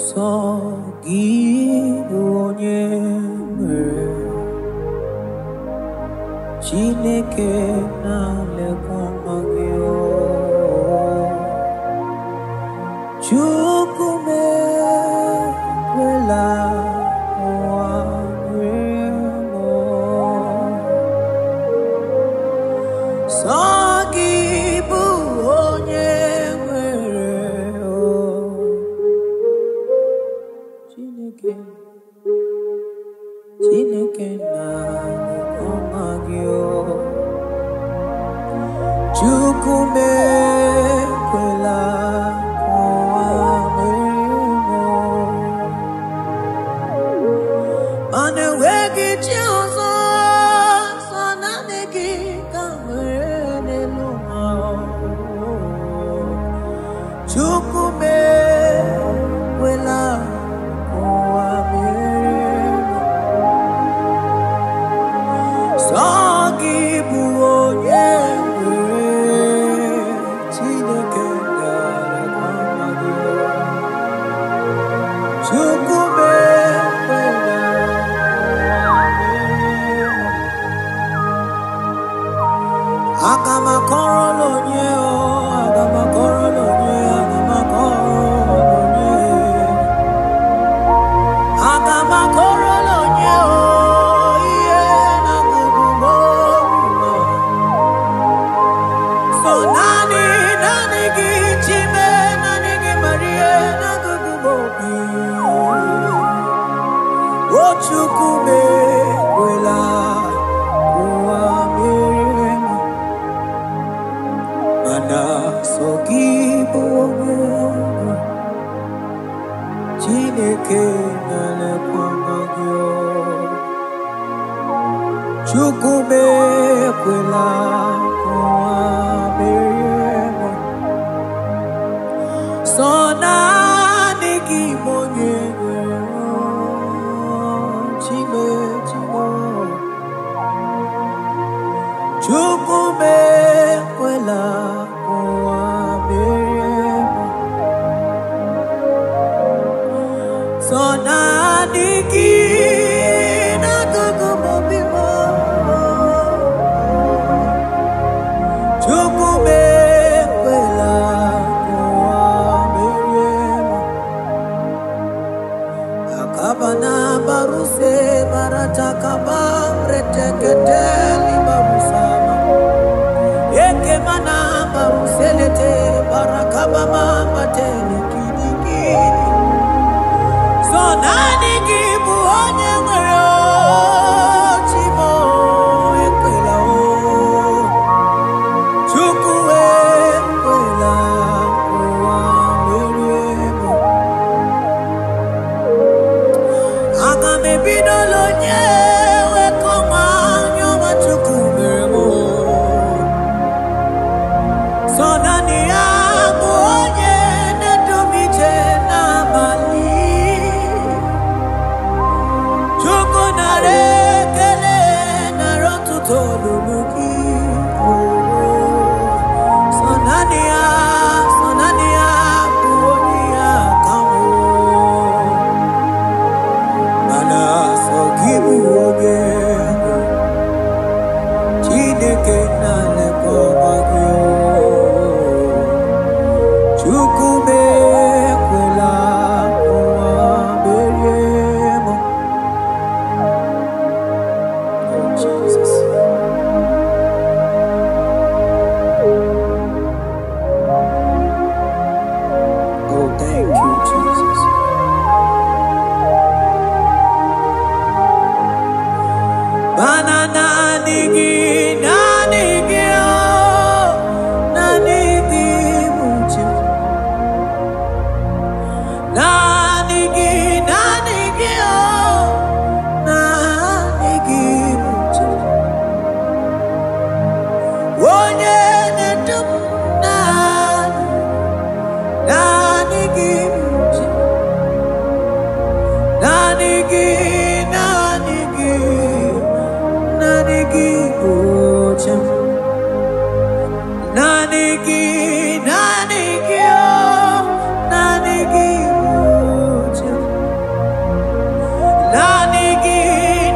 Sọ gị bụ onye nwere Chineke na-alekwa ọma gị o. Chukwu m ekwela ụwa rie m o. Sọ gị bụ onye nwere o. Chineke, Chineke na-alekwa ọma gị o. Chukwu m ekwela ka ụwa merie m o. Mana enweghị chi ọzọ, sọ naanị gị ka m nwere n'elu ụwa o. Chukwu m ekwela ka ụwa merie m. Sọ gị bụ onye nwere Chineke na-alekwa ọma gị o. Chukwu m ekwela ụwa merie m. Aga m akọrọ n'onye o, aga m akọrọ n'onye, aga m akọrọ n'onye. Aga m akọrọ n'onye o, ihe na-agụgụ m obi m. So naanị, naanị gị Chime, naanị gị Maria, na-agụgụ m obi. O Chukwu m ekwela ka ụwa merie m. Mana sọ gị bụ onye nwe, Chineke na-elekwa ọma gị o. Chukwu m ekwela ka ụwa merie m. Sọ naanị gị bụ onye nwere o, Chime, Chime. Chukwu m ekwela ka ụwa merie m. Sọ naanị gị na-agụgụ m obi m. Chukwu m ekwela ka ụwa merie m. Akabana baruse baratakaba reteketeli barusama. Ekemana baruselete barakabama batele kidikidi. So naanị gị bụ onye nwere o, Chimo ekwela o. Chukwu ekwela ka ụwa merie m. Aga m ebidola onye wekọma anya ọma Chukwu mere m o. Sọ naanị ya bụ onye na-edu m ije n'abalị. Chukwu nara ekele nara ọtụtụ olulu gị. Sọ naanị ya, sọ naanị ya bụ onye ya ka m o. Mana sọ gị bụ onye nwe, Chineke na-alekwa ọma gị o. Chukwu m ekwela ka ụwa merie m. Oh, Jesus. Oh, thank you, Jesus. Mana naanị gị, naanị gị, oh, naanị gị bụ chi. Naanị gị, naanị gị, oh, naanị gị bụ chi. Onye na-edu m naanị, naanị gị bụ chi. Naanị gị, naanị gị bụ chi m. Naanị gị, naanị gị, oh, naanị gị bụ chi m. Naanị gị,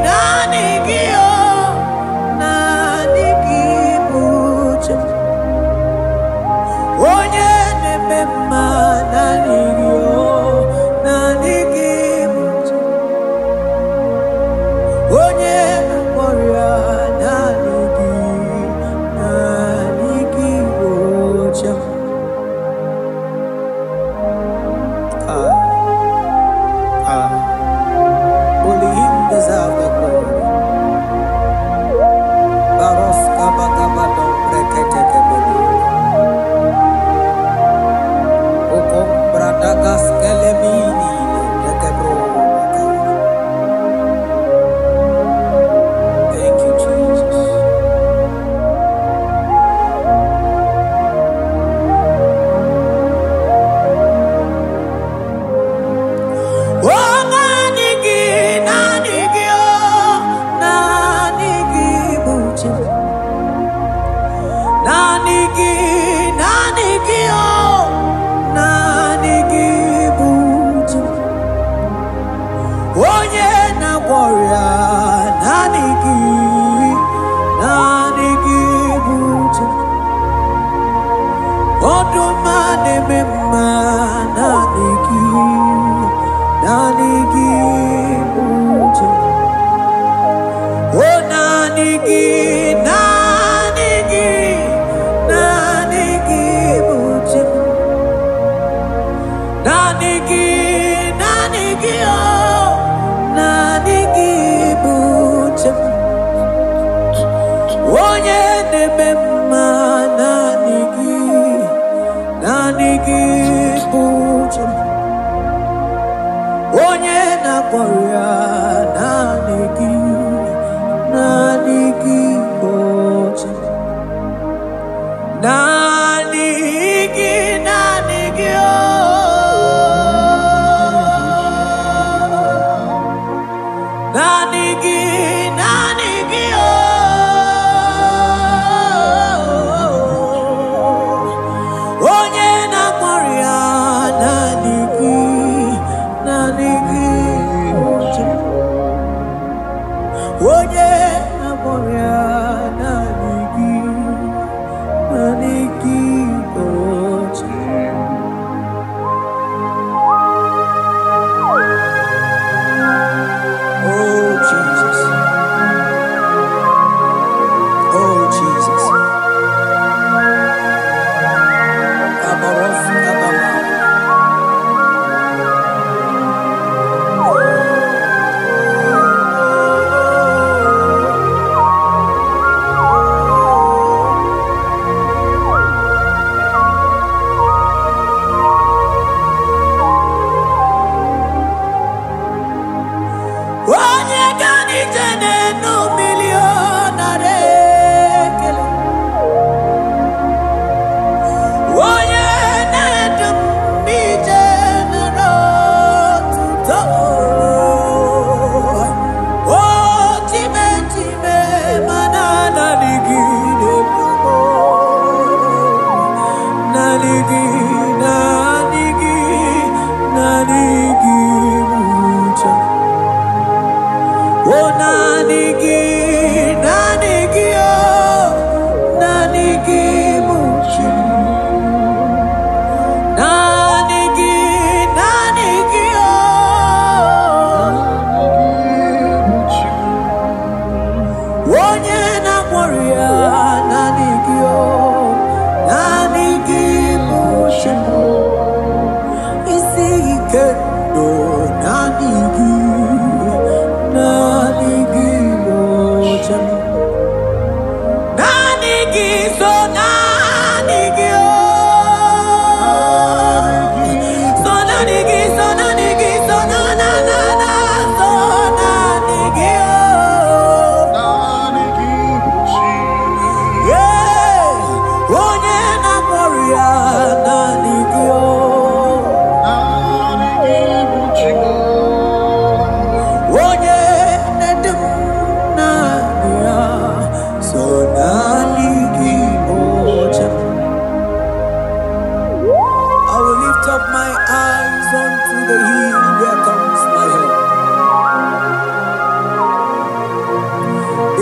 naanị gị, oh, naanị gị bụ chi m. Onye na-eme mma, naanị gị, oh, naanị gị bụ chi m. Onye na-agwọ ọrịa, naanị gị, naanị gị bụ chi m. Ah, ah. Only him deserves the glory. Baros kabakabado breketekebelu. Okom bradagas kelemini dekebro. Thank you, Jesus. Oh, naanị gị, naanị gị, oh, naanị gị bụ chi m. Naanị gị, naanị gị, oh, naanị gị bụ chi m. Onye na-agwọ ọrịa, naanị gị, naanị gị bụ chi m. Ọdụm a na-eme mma, naanị gị, naanị gị bụ chi m. Oh, naanị gị, naanị gị, naanị gị bụ chi m. Naanị gị, naanị gị, oh, naanị gị bụ chi m. Onye na-eme mma, naanị gị, naanị gị bụ chi m. Onye na-agwọ ọrịa, naanị gị, naanị gị bụ chi m. Naanị gị, naanị gị, oh. Naanị gị, naanị gị, oh. Onye na-agwọ ọrịa, naanị gị, naanị gị bụ chi m. Onye na-agwọ ọrịa, naanị gị, naanị gị bụ chi m. Oh Jesus, oh Jesus. Kabaros kabama. Onye ga n'ije n'enu mmiri ọ nara ekele. Onye na-edu m ije nara otuto. O chime chime mana naanị gị na-edu m. Naanị gị, naanị gị, naanị gị bụ chi m. Oh, naanị gị, naanị gị, oh, naanị gị bụ chi m. Naanị gị, naanị gị, oh, onye na-agwọ ọrịa, naanị gị, oh, naanị gị bụ chi m. Isi ike ndụ, naanị gị, naanị gị bụ chi m. Naanị gị so naanị gị oh. So naanị gị, so naanị gị, so na na na na, so naanị gị oh.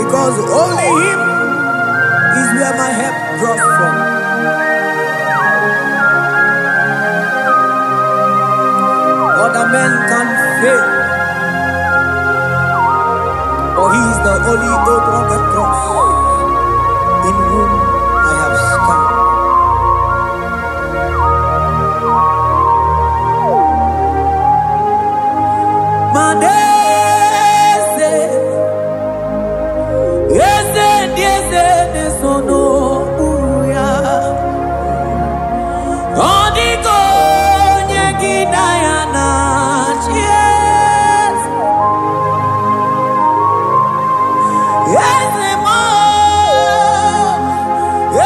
Because only Him is where my help draws from. Other men can fail, but He is the only old rugged cross in whom I have stand. Manese, eze ndi eze na-eso n'okpuru ya. Ọ dịghị onye gị na ya na-achị eze. Eze m,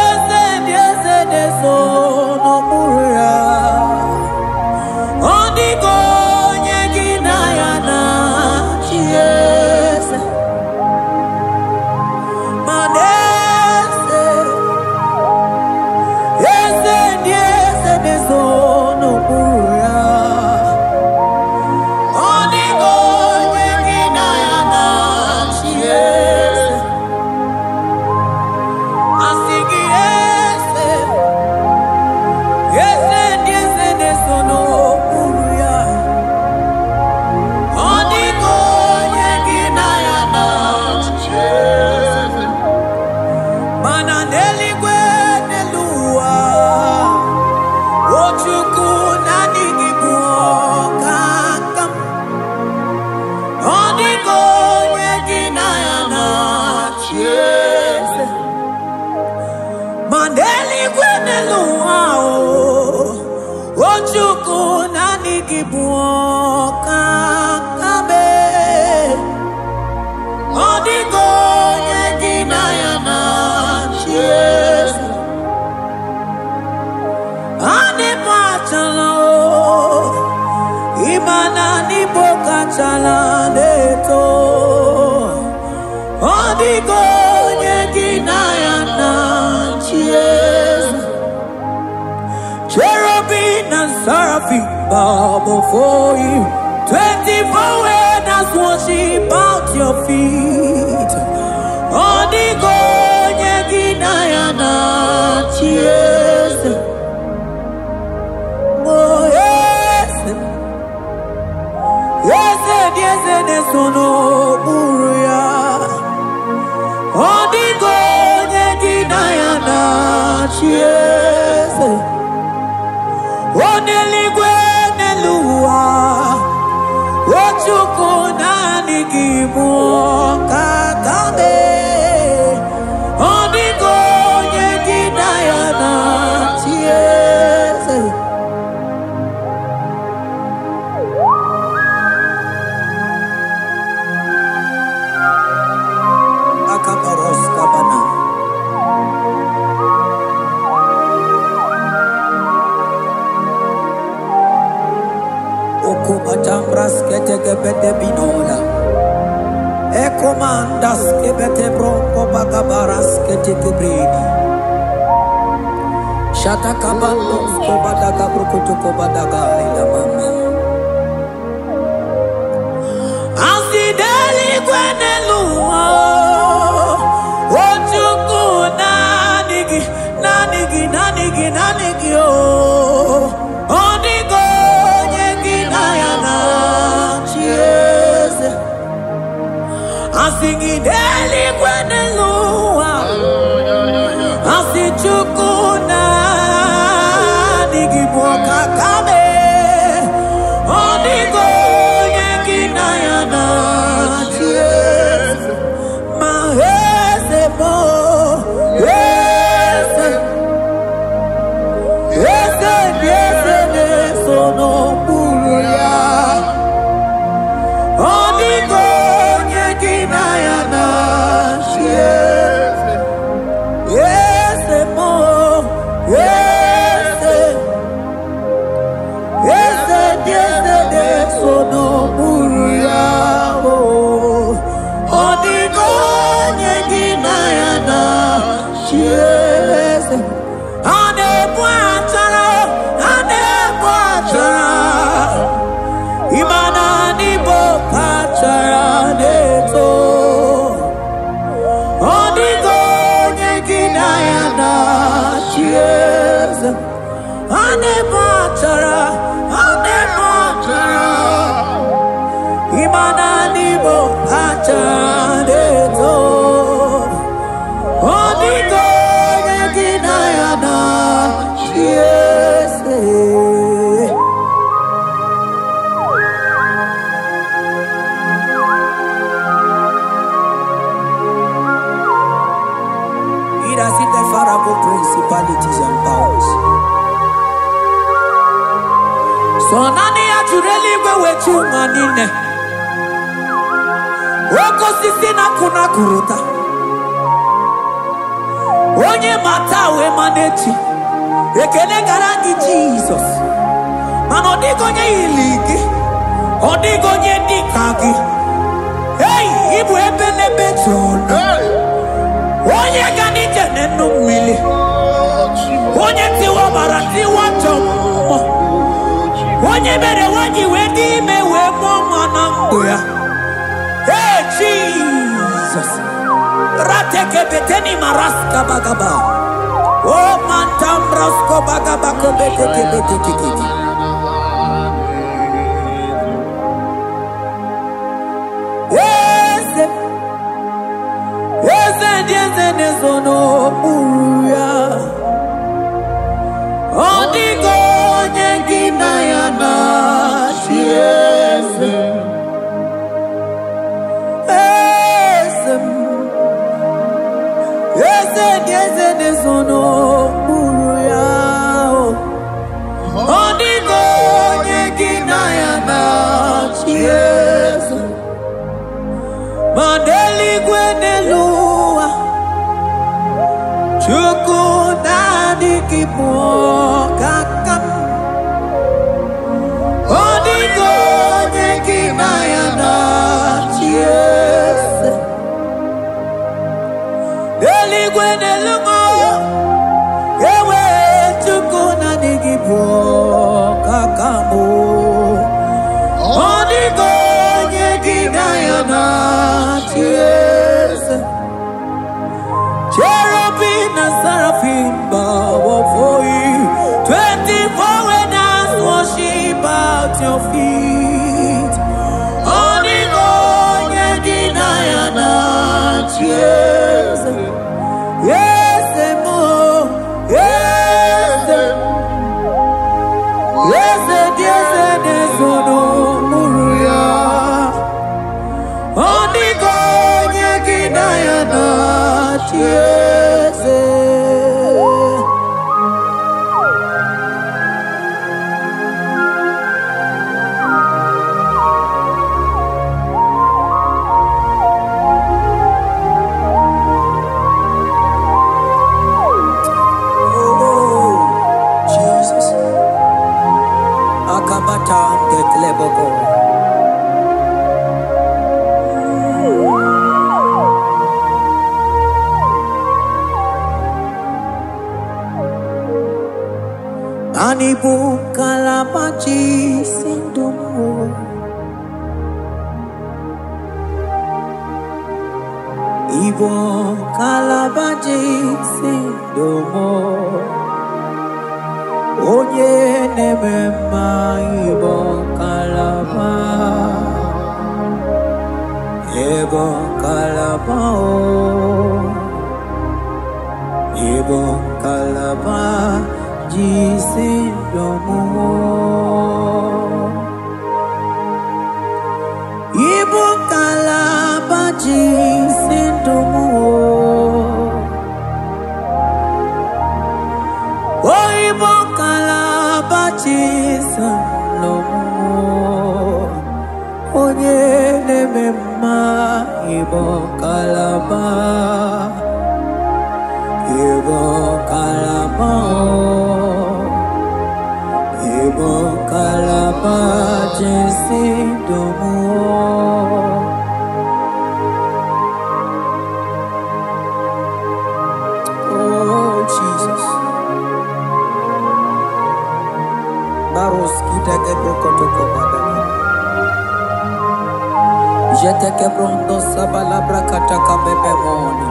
eze ndị eze na-eso n'okpuru ya. Ọ dịghị onye gị na ya na-achị eze. Mana eze, eze ndị eze na-eso n'okpuru ya. Ọ dịghị onye gị na ya na-achị eze. Asị gị eze, eze ndị eze na-eso n'okpuru ya. Ọ dịghị onye gị na ya na-achị eze. Mana n'eluigwe n'elu ụwa, o Chukwu naanị gị bụ ọkaka m. Ọ dịghị onye gị na ya na-achị eze. Ma n'eluigwe n'elu ụwa, o Chukwu naanị gị bụ ọkaka m. Ọ dịghị onye gị na ya na-achị eze. Anyị machala o, ịma na n'Igbo kachala na-eto. Ọ dịghị onye gị na ya na-achị eze. Cherubim and seraphim bow before you. 24 elders worship at your feet. Ọ dịghị onye gị na ya na-achị eze. Oh, eze, eze dị eze na-eso n'okpuru ya. Ọ dịghị onye gị na ya na-achị eze. O n'eluigwe n'elu ụwa, o Chukwu naanị gị bụ ọkaka m. Ọ dịghị onye gị na ya na-achị eze. Akabaros kabana. Okubatambras ketekebete binola. Ekomandas kebete bronco bagabaras ketekebredi. Shatakabandos kobadaga brukutu kobadaga ila mama. Asideli gwenelu, o Chukwu naanị gị, naanị gị, naanị gị, naanị gị o. Ọ dịghị onye gị na ya na-achị eze. Asị gị n'eluigwe n'elu ụwa, asị Chukwu naanị gị bụ ọkaka m. Ọ dịghị onye gị na ya na-achị eze. Ma eze m, eze, eze ndị eze na-eso n'okpuru ya. Ọ dịghị onye gị na ya na-achị eze. Unbearable principalities and powers. So nani ya juru eluigwe wee chu ụwa niile. Oke osisi na-akụ na-akụrụta. Onye mata wee ma n'echi. Ekele gara gị Jizọs. Mana ọ dịghị onye yiri gị. Ọ dịghị onye dị ka gị. Hey, ịbụ ebe n'ebe tụrụ. Onye ga n'ije n'enu mmiri. Onye tiwa ọbara tiwa njọ mmụọ. Onye mere nwaanyị wee dị ime wee mụọ nwa na ndụ ya. Hey, Jesus. Ratekebeteni maraska bagaba. Oh, mantambrasko bagaba kobetekebetekekeke. Eze, eze ndị eze na-ezo n'okpuru ya. Ọ dịghị onye gị na ya na-achị eze. Eze m, eze ndị eze na-ezo n'okpuru ya. Ọ dịghị onye gị na ya na-achị eze. Ma n'eluigwe n'elu ụwa, Chukwu naanị gị bụ ọkaka m. Ọ dịghị onye gị na ya na-achị eze. N'eluigwe n'elu ụwa, ewe Chukwu naanị gị bụ ọkaka m. Ọ dịghị onye gị na ya na-achị eze. Cherubim and seraphim bow before you. 24 elders worship at your feet. Ọ dịghị onye gị na ya na-achị eze. Eze m, eze m, eze dị eze na-ezo n'okpuru ya. Ọ dịghị onye gị na ya na-achị eze. Oh, Jesus. Akabata ndekleboko. Ani bụ ngalaba si ndụ m. Ịbụ ngalaba si ndụ m. Onye na-eme mma ịbụ ngalaba. Ịbụ ngalaba o. Ịbụ ngalaba ji ndụ m. Ịbụ ngalaba ji ndụ m. O ịbụ ngalaba ji ndụ m. Onye na-eme mma ịbụ ngalaba. Ịbụ ngalaba o. Ịbụ ngalaba ji ndụ m. Oh, Jesus. Baroski teke brokotoko badaka. Jeteke brondo sabala brakataka bebemoni.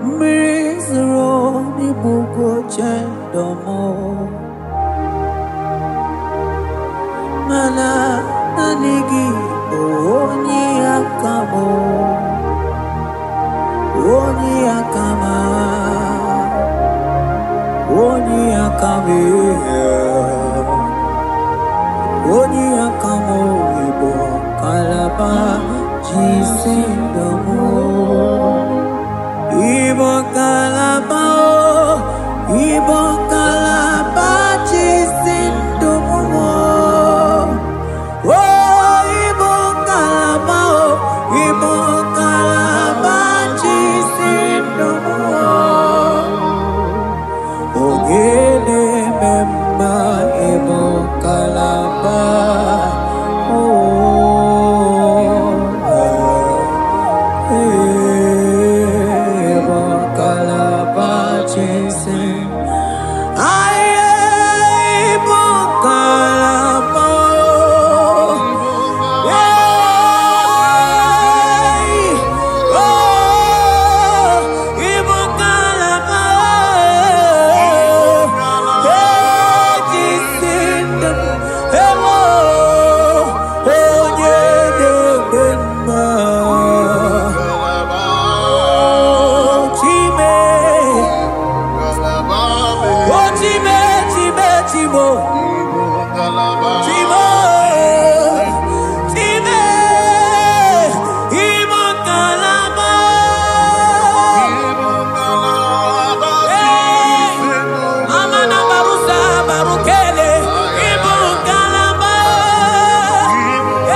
Mmiri zoro n'ibugo chendomo. Mana naanị gị bụ ngalaba jisi ndụ m. Ịbụ ngalaba o, ịbụ ngalaba jisi ndụ m. O, ịbụ ngalaba o, ịbụ ngalaba jisi ndụ m. Oge na-eme mma, ịbụ ngalaba. Ịbụ ngalaba jisi. Aye, ịbụ ngalaba. Hey, oh, ịbụ ngalaba. Hey, jisi ndụ m. Ewo, onye na-eme mma. Oh, Chime, oh, Chime, Chime, Chimo, Chimo, Chime, Ibo Kalaba. Hey, Amana Barusa Barukele, Ibo Kalaba.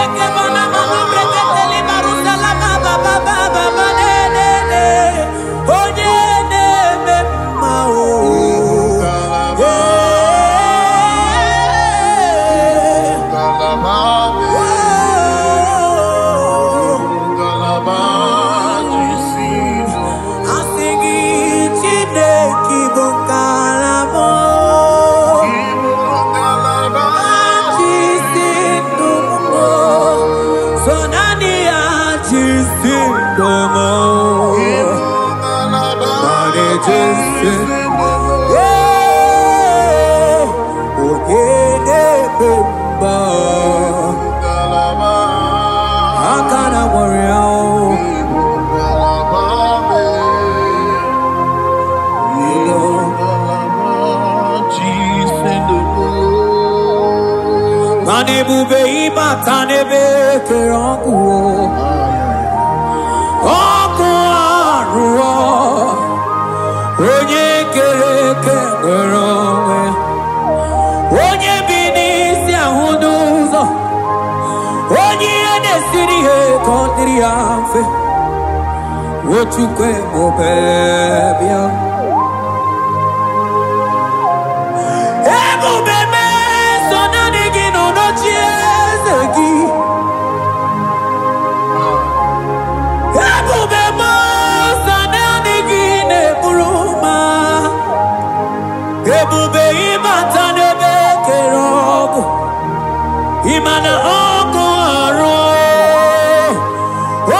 Ekebana Mama Breketeli Barusa la Baba Baba Baba Ne Ne Ne. Onye na-eme mma o. Hey. Oh. Asị gị Chineke bụ ngalaba jisi ndụ m, so naanị ya jisi ndụ m. Naanị jisi. Ee, onye na-eme mma, aka na gwọrọ ya o. Mana ebube ịbata n'ebe kere ọkụ o. Ọkụ arụọ, onye kere eke nwere onwe, onye bi n'isi ahụ n'ụzọ, onye ihe na-esiri ihe ka ọ dịrị ya mfe. Ochukwu ebube bịa, ebube mee so naanị gị nọ n'oche eze gị. Ebube mee so naanị gị na-eburu ma. Ebube ịbata n'ebe kere ọkụ, ịma na ọkụ arụ,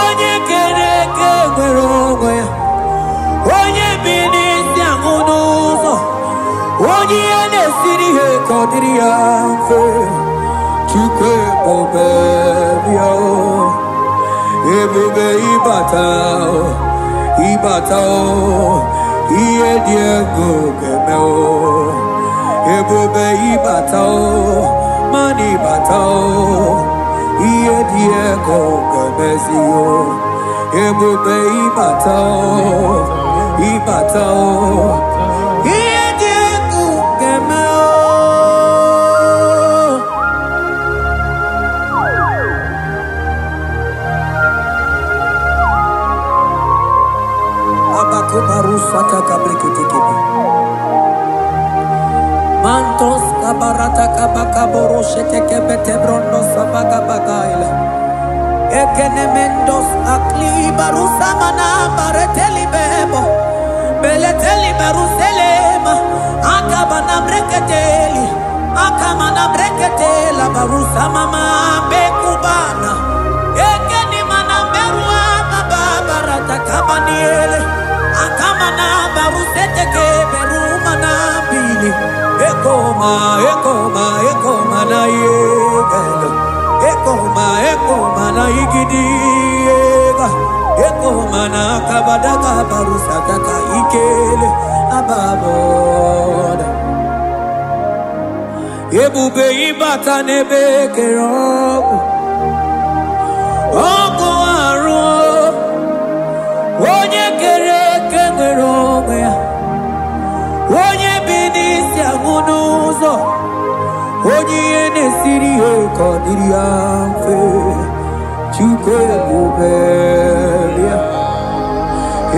onye kere eke nwere onwe ya, onye bi n'isi ahụ n'ụzọ, onye ihe na-esiri ihe ka ọ dịrị ya mfe. Chukwu ebube bịa o. Ebube ịbata o, ịbata o, ihe dị egwu ga-eme o. Ebube ịbata o, mana ịbata o, ihe dị egwu ga-emezi o. Ebube ịbata o, ịbata o, ihe dị egwu ga-eme o. Abakubarusata kabreketekebe. Mantos kabarata kabakaboro shetekebete brondo sabagabagaila. Ekenemendos akli barusamana bareteli bebo. Beleteli baruselema. Akabana breketeli. Akamana breketela barusamama bekubana. Ekenimana berua baba barata kabaniele. Akamana baruseteke berumana bili. Ekoma, ekoma, ekoma na yegelo. Ekoma, ekoma na igidi ega. Ekoma na kabadaka barusataka ikele ababoda. Ebube ịbata n'ebe kere ọgwụ. Onye ihe na-esiri ihe ka ọ dịrị ya mfe. Chukwu ebube bịa.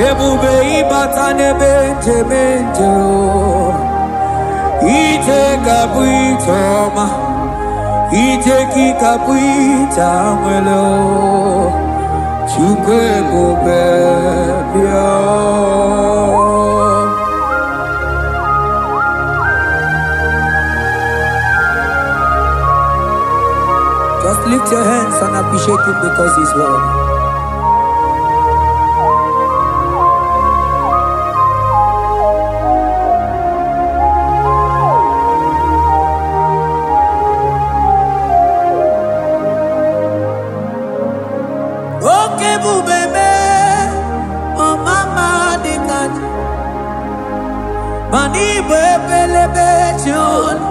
Ebube ịbata n'ebe njem nje. Ije ga-abụ ije ọma. Ije gị ga-abụ ije anwele. Chukwu ebube bịa. Just lift your hands and appreciate him because he's worthy. Oke ebube me, ọmama dị ka ji, mana ịbụ ebelebe ji olu.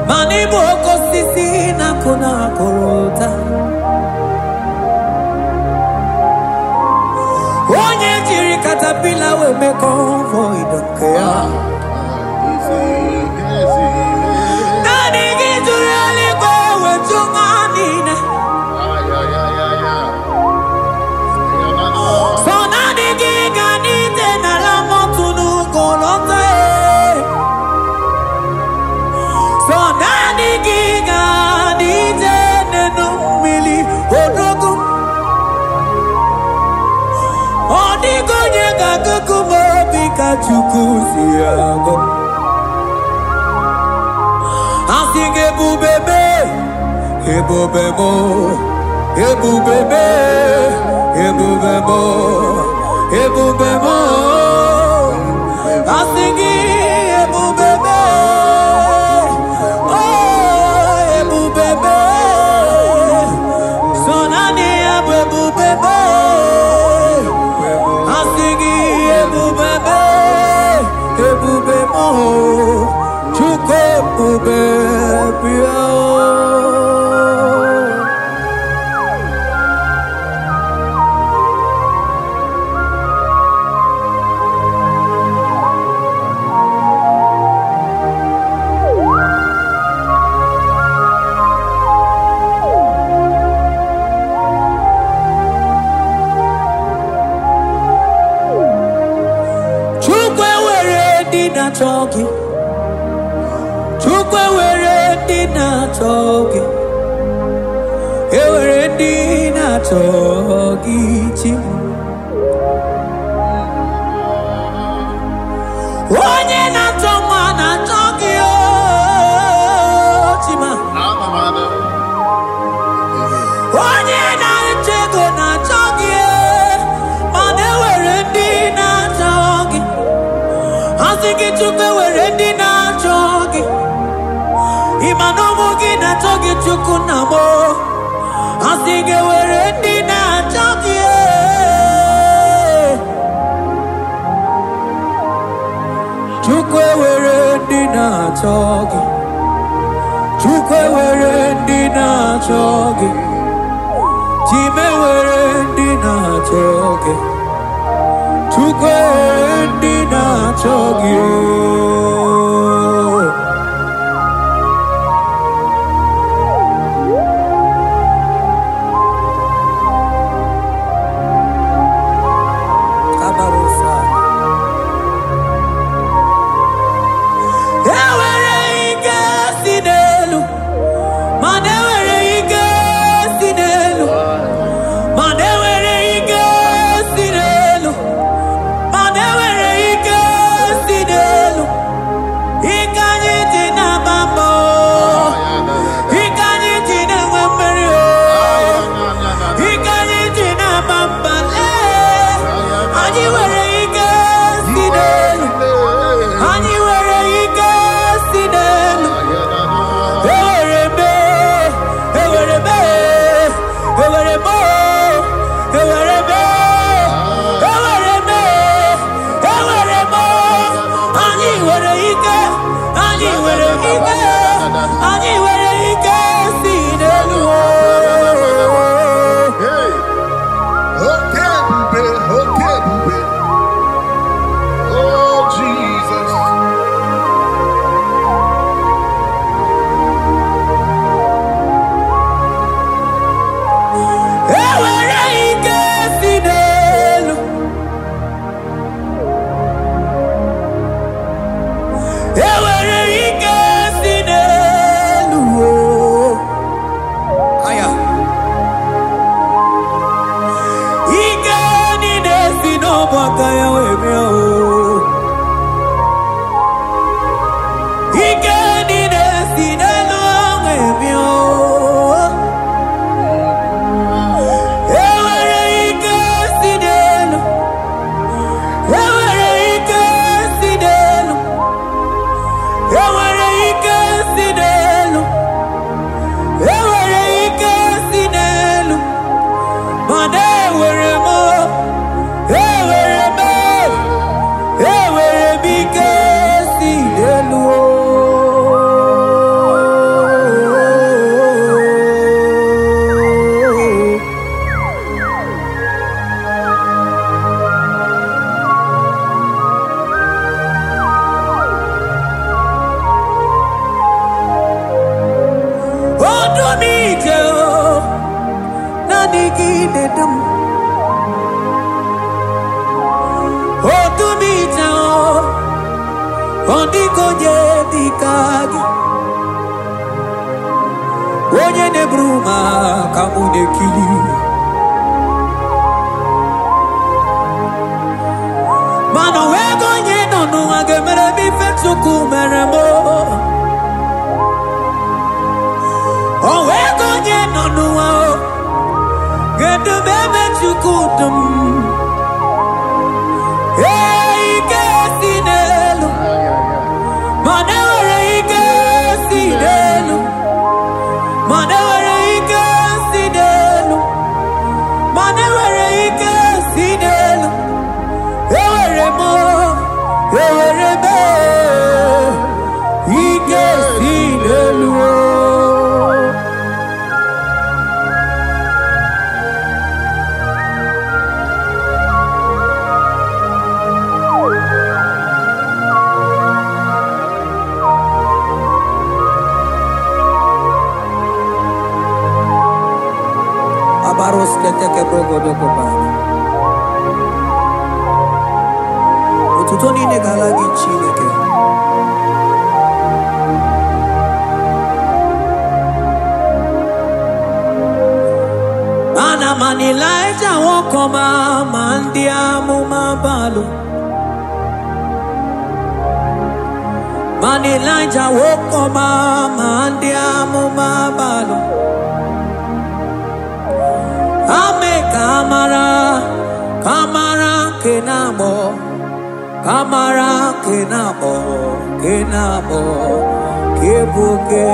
Mana ịbụ oke osisi na-akụ na-akụrụ ụta. Onye jiri katapila wee mee convoy nke ya. Naanị gị jụrụ eluigwe wee jụ ụwa niile. Sọ naanị gị ga n'ite n'ala mọtụ n'ugwu lọta e. Sọ naanị gị ga n'ite n'enu mmiri odogwu. Ọ dịghị onye ga-agụgụ m obi ka Chukwu si agụ. Asị gị ebube mee, ebube mụ, ebube mee, ebube mụ, ebube mụ. Asị gị ebube mee, oh ebube mee. Sọ naanị ya bụ ebube mee. Asị gị ebube mee, ebube mụ. Chukwu ebube bịa. Chukwu ewere ndị na-achọ gị. Chukwu ewere ndị na-achọ gị. Ewere ndị na-achọ gị chi. Onye na-achọ nwa na-achọ gị o Chima. Onye na-achọ ego na-achọ gị, mana ewere ndị na-achọ gị. Asị gị Chukwu ewere ndị na-achọ gị. Ịma na ụmụ gị na-achọ gị Chukwu nna m. Asị gị ewere ndị na-achọ gị. Chukwu ewere ndị na-achọ gị. Chukwu ewere ndị na-achọ gị. Chima ewere ndị na-achọ gị. Chukwu ewere ndị na-achọ gị. Kabarosa. Ewere ike si n'elu, mana ewere ike si n'elu, mana ewere ike si n'elu, mana ewere ike si n'elu. aka ya wee bịa o. Ike niile si n'elu wee bịa o. Enwere ike si n'elu, enwere ike si n'elu, enwere ike si n'elu, enwere ike si n'elu, mana enwere m, enwere m, enwere m ike si n'elu o. Odu m ije o, naanị gị na-edu m. Odu m ije o, ọ dịghị onye dị ka gị. Onye na-eburu m aka mụ na-ekili. Mana o nweghị onye nọ n'ụwa ga-emere m ife Chukwu mere m o. O nweghị onye nọ n'ụwa o ga-edu m ebe Chukwu du m. Ee, ike si n'elu, mana enwere ike si n'elu, mana enwere ike si n'elu, mana enwere ike si n'elu. Enwere m, enwere m ike si n'elu o. Abaros keteke brogodokobana. Otuto niile ga-ala gị Chineke. Mana mana Ịlaịja nwoke ọma ma ndị amụma Baalụ. Mana Ịlaịja nwoke ọma ma ndị amụma Baalụ. Ame ka mara, ka mara nke na-agbọ, ka mara nke na-agbọ, nke na-agbọ, nke bụ oke,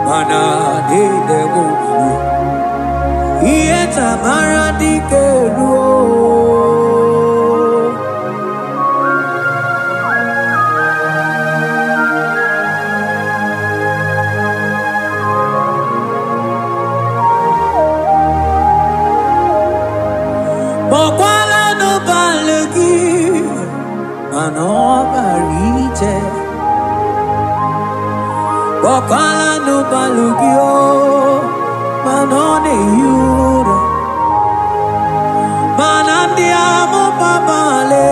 mana niile bụ obibi. Ihe tamara dike ruo. Kpọkwala n'ụbalị gị, mana ọ bara ije. Kpọkwala n'ụbalị gị o, mana ọ na-ehi ụra. Mana ndị amụma Baale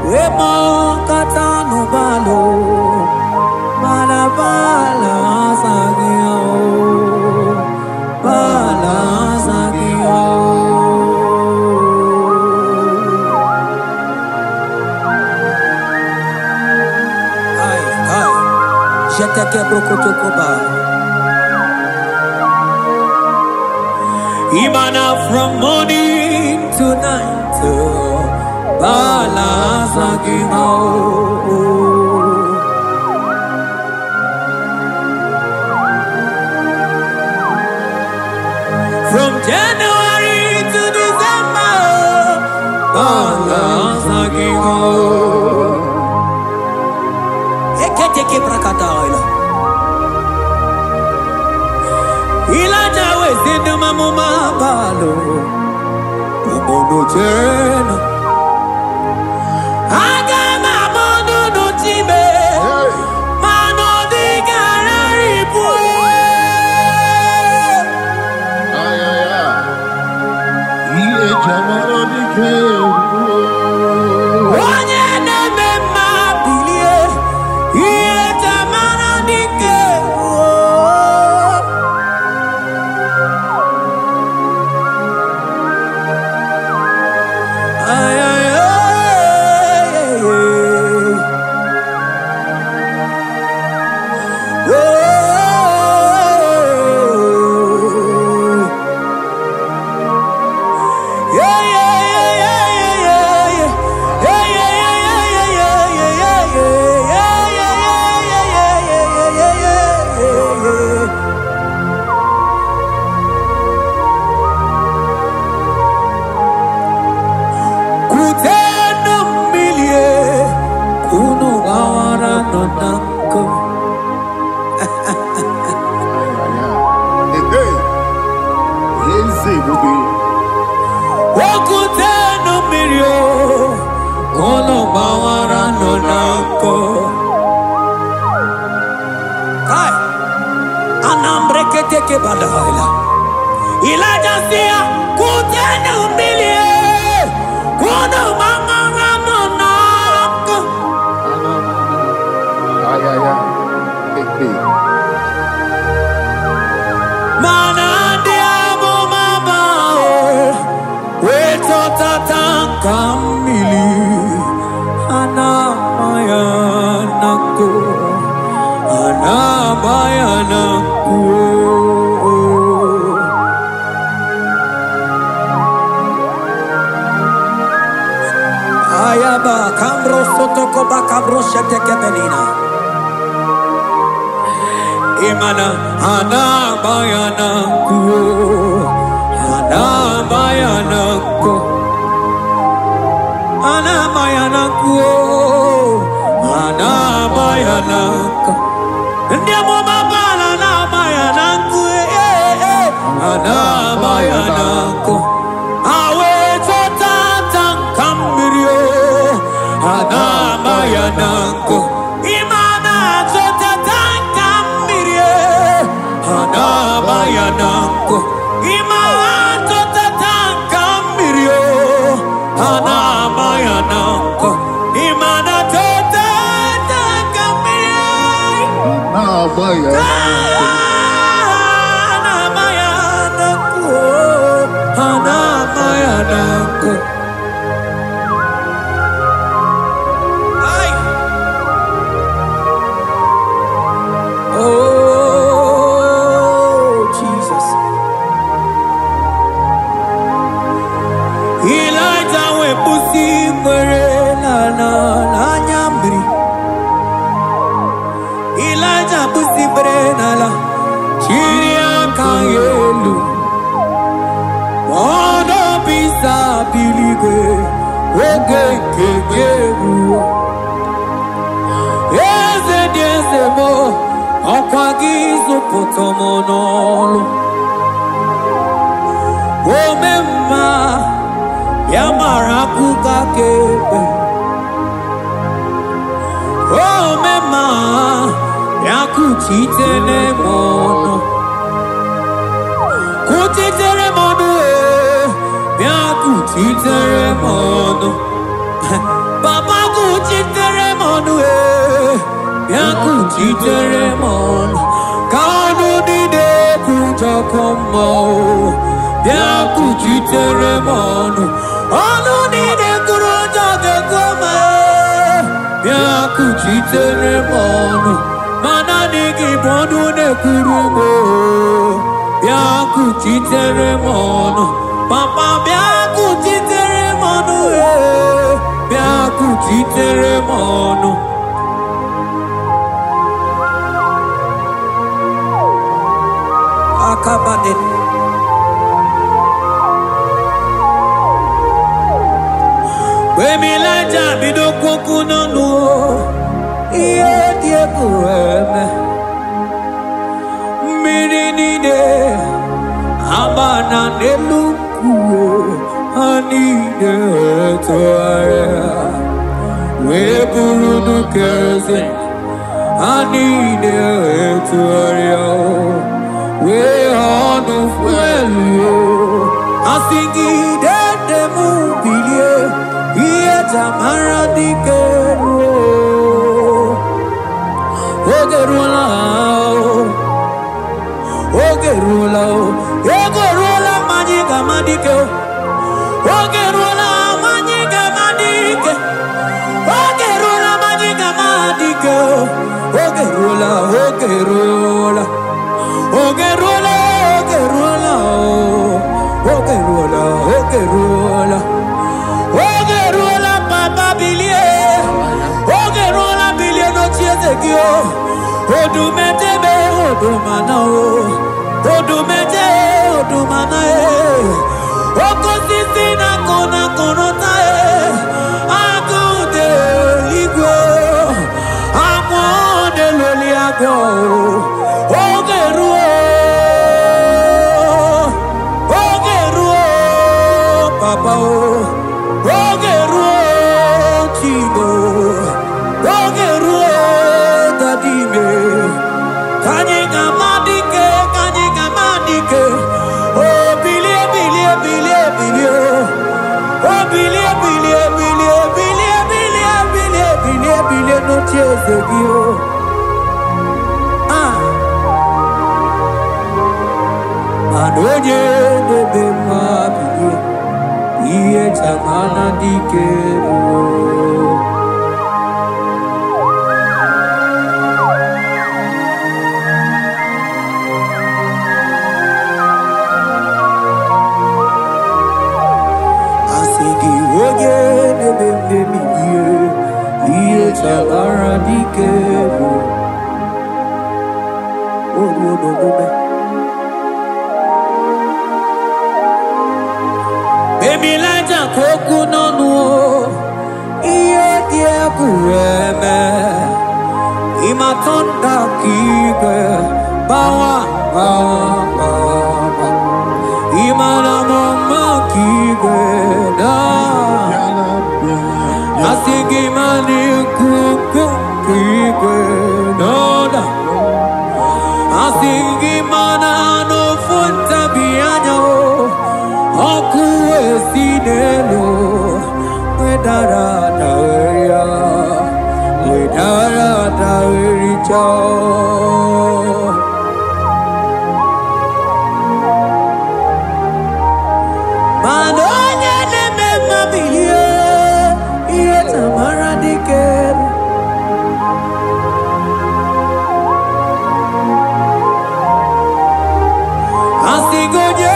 wee kpọkọta n'ụbalị, mana Baal azaghị ya o, Baal azaghị ya o. Ai, ai, Jeteke brokotokoba. Imana from morning to night, Baal azaghị ha o. From January to December, Baal azaghị ha o. Eketeke brakataila. Ịlaịja wee sị ndị amụma Baalụ, "Unu chere aga m ama n'unu chime, mana ọ dịghị ararịpụ." Ihe jamara dike ruo. Onye na-eme mma bilie, ihe tamara dike ruo. gbawara nọ na nkụ. Kai, anambreketeke badaila. Elijah sị ya, kutenu mmiri, kunu gbawara nọ na nkụ. Mana ndị amụma Baal wee chọtata nka mmiri ha na-ama ya na nkụ, ha na-ama ya na nkụ. Ayaba kambro sotoko bakabro sheteke benina. Imana anabayana ku, anabayana ku, anabayana ku, anabayana ku. Ndi amụma Baal anabayana ku, anabayana ku. Awe chọtata nka mmiri o, anabayana ku. Imana chọtata nka mmiri e, anabayana ku. Imana chọtata nka mmiri o, anabayana ku. Imana chọtata nka mmiri e. Anabayana ku, anabayana ku. Ai. Oh, Jesus. Elijah wee kwụsị ikpere n'ala n'anya mmiri. Elijah kwụsị ikpere n'ala, chiri aka ya elu. Ọnọbisa biligwe, oge nke gị eruo. Eze dị eze m, ọkwa gị zụpụta m n'ọlụ. Ome mma, ya mara akụkọ aka ekpe. Ome mma, ya kuchitere m ọnụ. Kuchitere m ọnụ ee, bịa kuchitere m ọnụ. Papa kuchitere m ọnụ ee, bịa kuchitere m ọnụ. Ka ọnụ niile kwujọkọ mma o, bịa kuchitere m ọnụ. Ọnụ niile kwuru njọ ga-ekwu ma ee, bịa kuchitere m ọnụ. Ma naanị gị bụ ọnụ na-ekwuru m o, bịa kuchitere m ọnụ. Papa bịa kuchitere m ọnụ ee, bịa kuchitere m ọnụ. Akabade. Mgbe Elijah bido kwokwu n'ọnụ o, ihe dị egwu eme. Mmiri niile agba na n'elu nkwụ ha niile tụgharịa wee bụrụ nnukwu eze. Ha niile tụgharịa wee ọnụ fuelu. Asị gị dede m bilie, ihe jamara dike ruo. Oge ruola o, oge ruola o, ego ruola ma anyị ga-ama dike o. Oge ruola ma anyị ga-ama dike. Oge ruola ma anyị ga-ama dike o. Oge ruola, oge ruola. Oge ruola, oge ruola o. Oge ruola, oge ruola. Oge ruola papa bilie. Oge ruola bilie n'oche eze gị o. Odumetebe odumana o. Odumete odumana e. Oke osisi na-akụ na-akụrụta e. Agụ dị eluigwe. Agwọ na-eloli agwọ o. Oge ruo. Oge ruo papa o. Oge ruo Chibo. n'oche eze gị o. Ah, mana onye na-eme mma bilie, ihe chamana dike bụ. Asị gị onye na-eme mmebi ihe chamara dike bụ. O ruo n'omume. Emilaja ka okwu n'ọnụ o, ihe dị egwu eme. Ịmatọnda ka igwe gbawa gbawa gbawa. Ịmara m mma ka igwe daa. Asị gị ma n'ikuku ka igwe n'ọda. Asị gị mana n'ofu ntabi anya o, ọkụ esi n'elu wedara dawere wedara dawericha. Mana onye na-eme mma bilie, ihe tamara dike. Asị gị onye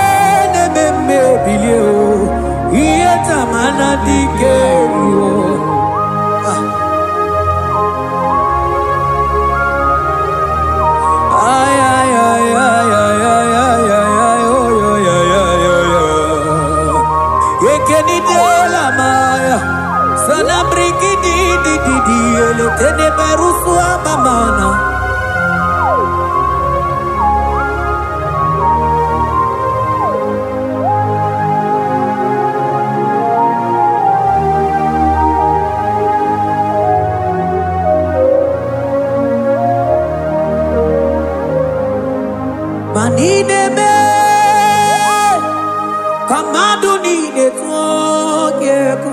na-eme mma ebilie o, ihe tamara dike ruo. Ay, ay, ay, ay, ay, ay, ay, ay, ay, oy, oy, ay, ay, oy, oy. Ekenidela maya, sanabriki di di di di, eletene berusu abamana. Manine me, ka mmadụ niile tụọ gị egwu.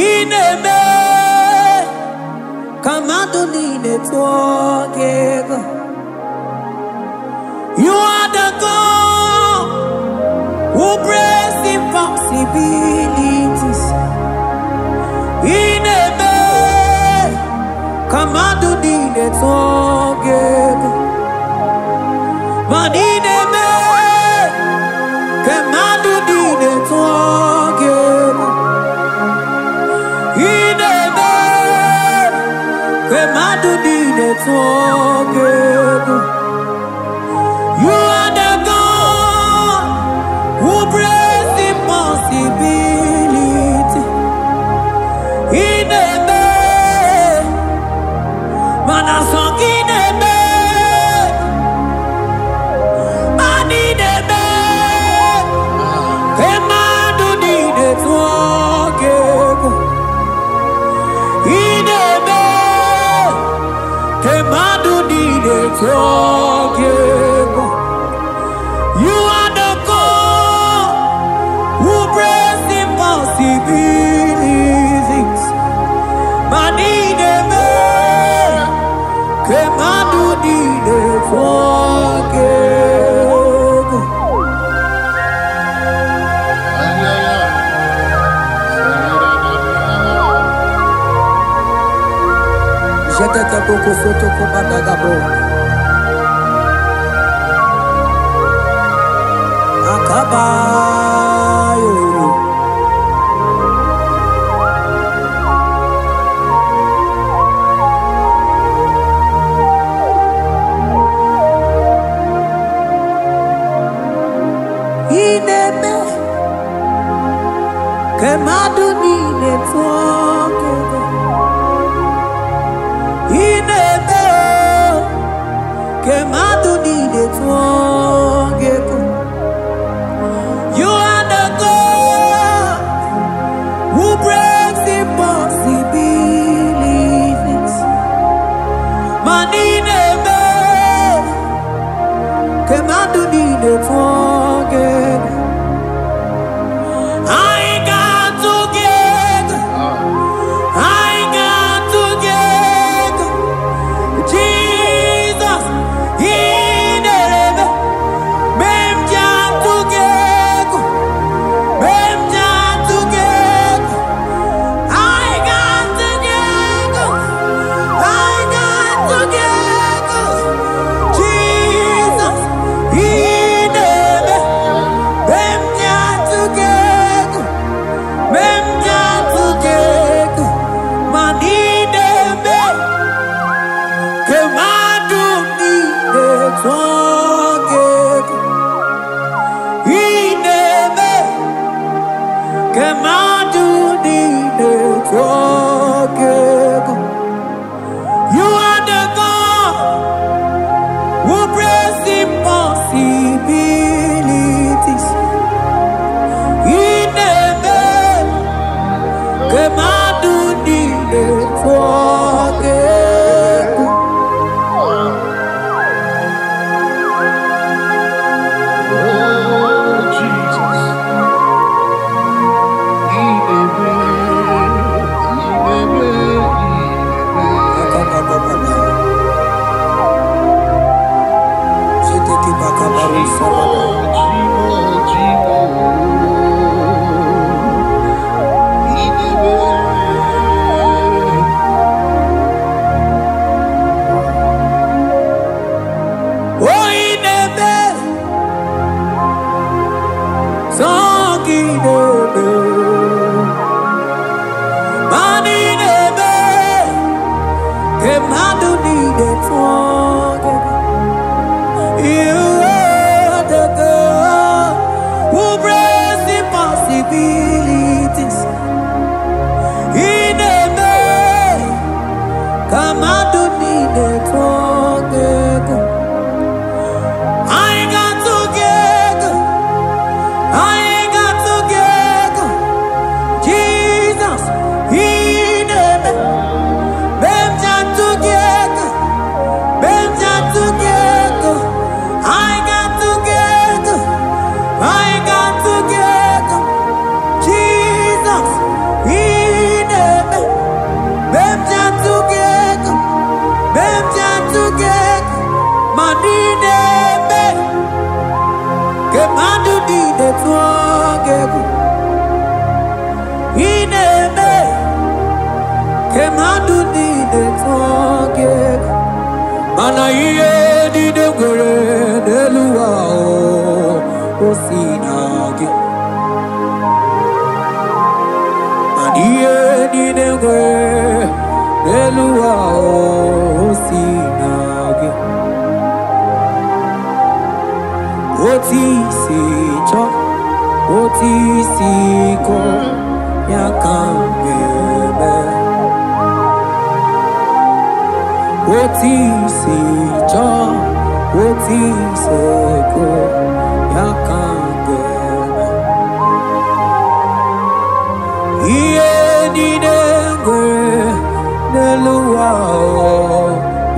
Ị na-eme ka mmadụ niile tụọ gị egwu. You are the God who breaks impossibilities. Ị na-eme ka mmadụ niile tụọ gị egwu. Ma ị na-eme ka mmadụ niile tụọ gị egwu. Ị na-eme ka mmadụ niile tụọ gị egwu. You are the God who breaks impossibility. Ị na-eme mana sọ gị na-eme. Ma ị na-eme ka mmadụ niile tụọ gị egwu. Ị na-eme ka mmadụ niile tụọ gị egwu. You are the God who breaks impossibilities. Ma ị na-eme ka mmadụ niile tụọ gị egwu. Jetete boko soto kobadagabo. Akabayo. Ị na-eme ka mmadụ niile tụọ gị egwu. Ị na-eme ka mmadụ niile tụọ gị egwu. You are the God who breaks impossibilities. Ma ị na-eme ka mmadụ niile tụọ gị egwu. Anyị ga-atụ gị egwu. Anyị tụọ gị egwu. Ị na-eme ka mmadụ niile tụọ gị egwu. You are the God who brings impossibilities. Ị na-eme ka mmadụ niile tụọ gị egwu. Oh, Jesus. Ị na-eme, ị na-eme, ị na-eme. Chimo, Chimo, Chimo. Ị na-eme. Oh, ị na-eme sọ gị na-eme. Mana ị na-eme ka mmadụ niile tụọ gị egwu. You are the God who brings impossibilities. Ị na-eme ka mmadụ niile tụọ gị egwu. Anyị ga-atụ gị egwu. Anyị ga-atụ gị egwu. Jizọs, ị na-eme. Mgbe m ji atụ gị egwu. Mgbe m ji atụ gị egwu. Anyị ga-atụ gị egwu. Anyị ga-atụ gị egwu. Jizọs, ị na-eme. Mgbe m ji atụ gị egwu. Mgbe m ji atụ gị egwu. Ma ị na-eme ka mmadụ niile tụọ gị egwu. Ị na-eme ka mmadụ niile tụọ gị egwu. Mana ihe niile nwere n'elu ụwa o si na gị. Mana ihe niile nwere n'elu ụwa o si na gị. Otu isi chọọ, otu isi kọọ, ya ka m ga-eme. Otu isi chọọ, otu isi kọọ, ya ka m ga-eme. Ihe niile nwere n'elu ụwa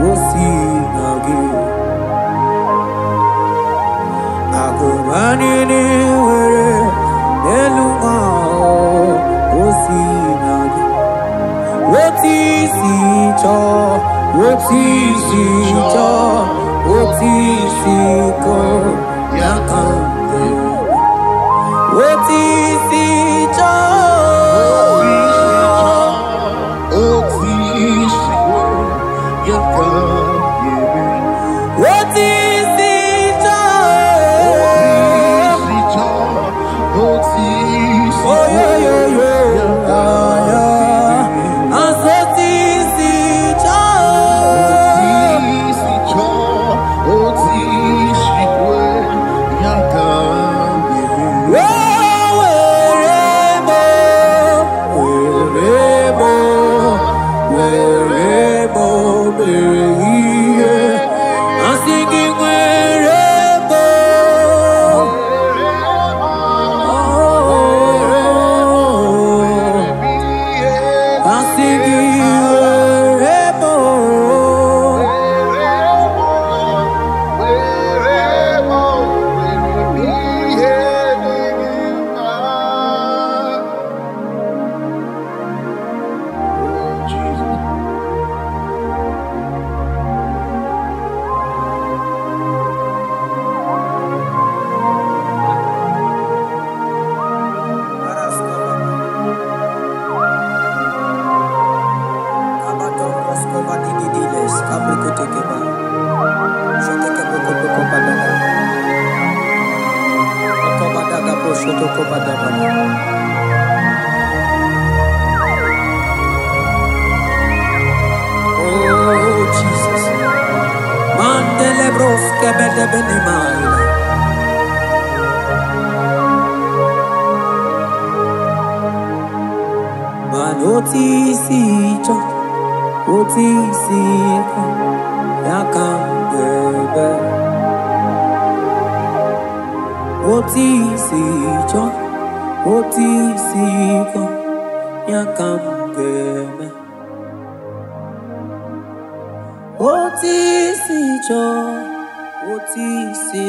o si na gị. Akụba niile nwere n'elu ụwa o si na gị. Otu isi chọọ, otu isi chọọ, otu isi kọọ, ya ka m ga-eme. Otu isi chọọ, otu isi chọọ, oyoyoyo, ya, asị otu isi chọọ. Lebros kebedebenimaila. Mana otu isi chọ, otu isi kọ, ya ka m ga-ebe. Otu isi chọ, otu isi kọ, ya ka m ga-eme. Otu isi chọ, otu isi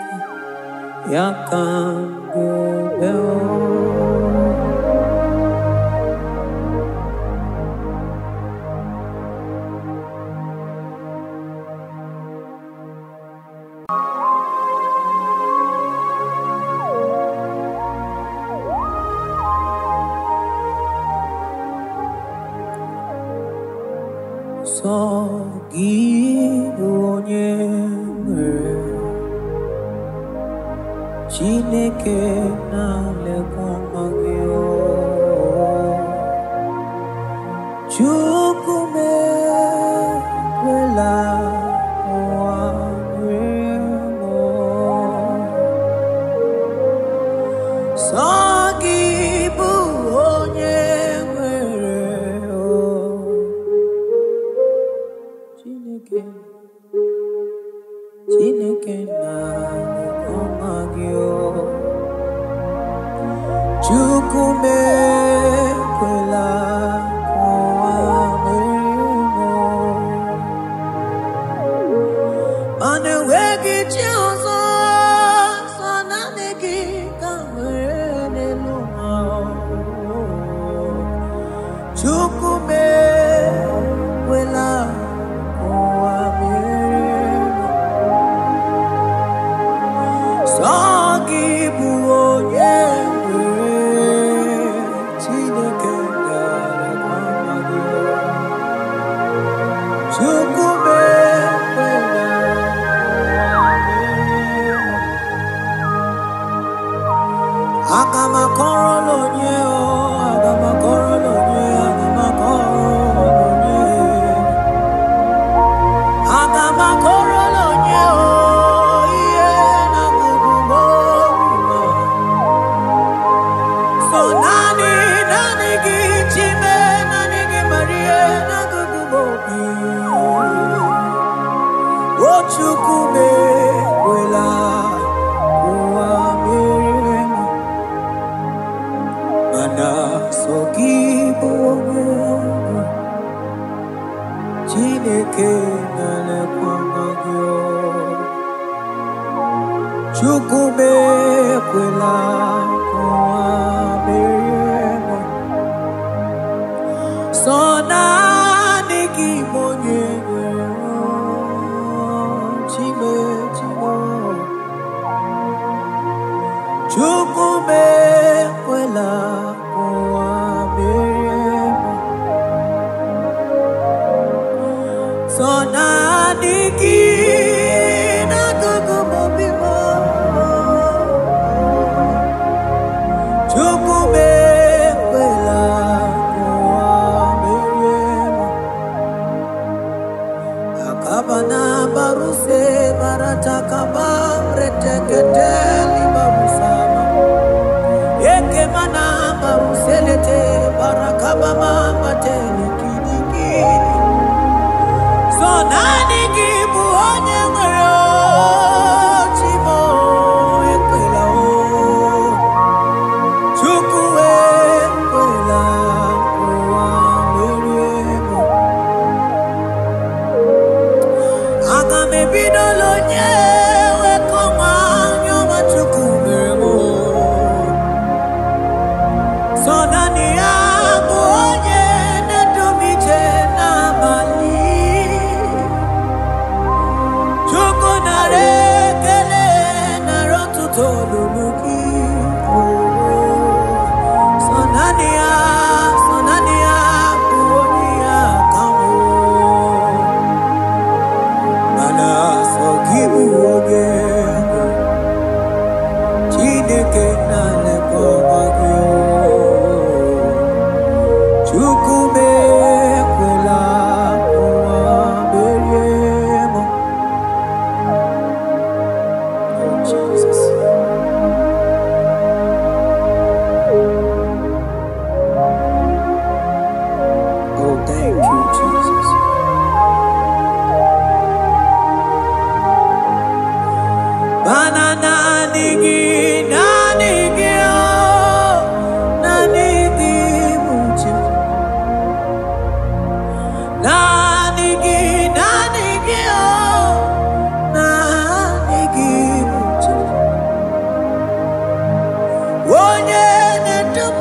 kọ, ya ka m ga-eme. Sọ gị bụ onye nwere Chineke na-alekwa nwa gị o. Chukwu m ekwela ụwa rie m o. Sọ gị bụ onye nwere o. Chineke, Chineke na-alekwa nwa gị o. Chukwu m ekwela ka ụwa merie m o. Mana enweghị chi ọzọ, sọ naanị gị ka m nwere n'elu ụwa o. Chukwu m ekwela ka ụwa merie m. Sọ gị bụ onye nwere Chineke na-alekwa nwa gị o. Chukwu m ekwela ụwa merie m. Aga m akọrọ n'onye o, aga m akọrọ n'onye, aga m akọrọ n'onye. Aga m akọrọ n'onye o, ihe na-agụgụ m obi m. So naanị, naanị gị Chime, naanị gị Maria, na-agụgụ m obi. O Chukwu m ekwela ka ụwa merie m. Mana sọ gị bụ onye mbụ, Chineke na-elekwa nwa gị o. Chukwu m ekwela ka ụwa merie m. Sọ naanị gị bụ onye nwere o, Chime, Chime. Chukwu m ekwela ka ụwa merie m. Sọ naanị gị na-agụgụ m obi m. Chukwu m ekwela ka ụwa merie m. Akabana baruse baratakaba reteketeli barusama. Ekemana baruselete barakabama matele kidikidi. So naanị gị bụ onye nwere o, Chimo ekwela o. Chukwu ekwela ka ụwa merie m. Aga m ebidola onye wekọma anya ọma Chukwu mere m o. Sọ naanị ya bụ onye na-edu m ije n'abalị. Chukwu nara ekele nara ọtụtụ olulu gị. Sọ naanị ya, sọ naanị ya bụ onye ya ka m o. Mana sọ gị bụ onye mbụ, Chineke na-alekwa nwa gị o. Chukwu m ekwela ka ụwa merie m. Naanị gị, naanị gị, oh, naanị gị bụ chi m. Naanị gị, naanị gị, oh, naanị gị bụ chi m. Onye na-edu m,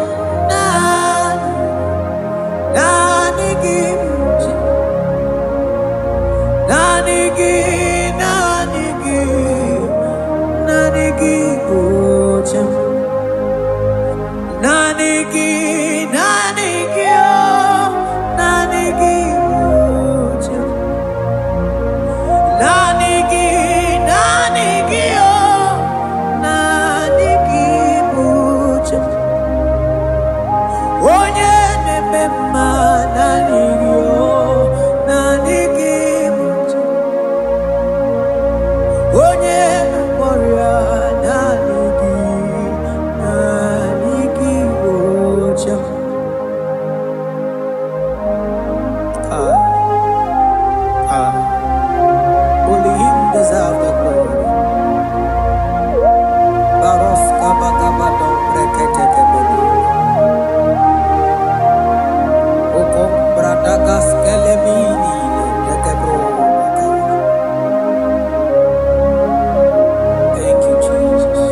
naanị, naanị gị bụ chi m. Naanị gị, naanị gị, naanị gị bụ chi m. Naanị gị, naanị gị, oh, naanị gị bụ chi m. Naanị gị, naanị gị, oh, naanị gị bụ chi m. Onye na-eme mma, naanị gị, oh, naanị gị bụ chi m. Onye na-agwọ ọrịa, naanị gị, naanị gị bụ chi m. Ah, ah. Only him deserves the glory. Baros kabakabado breketekebelu. Okom bradagas kelemini lekebro. Thank you, Jesus.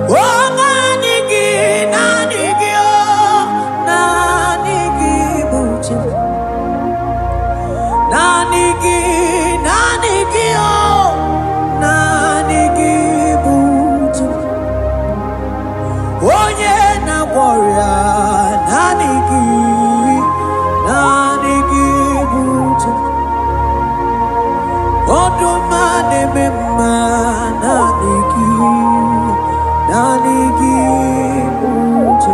Oh, naanị gị, naanị gị, oh, naanị gị bụ chi m. Naanị gị, naanị gị, oh, naanị gị bụ chi m. Onye na-agwọ ọrịa, naanị gị, naanị gị bụ chi m. Ọdụm a na-eme mma, naanị gị, naanị gị bụ chi m.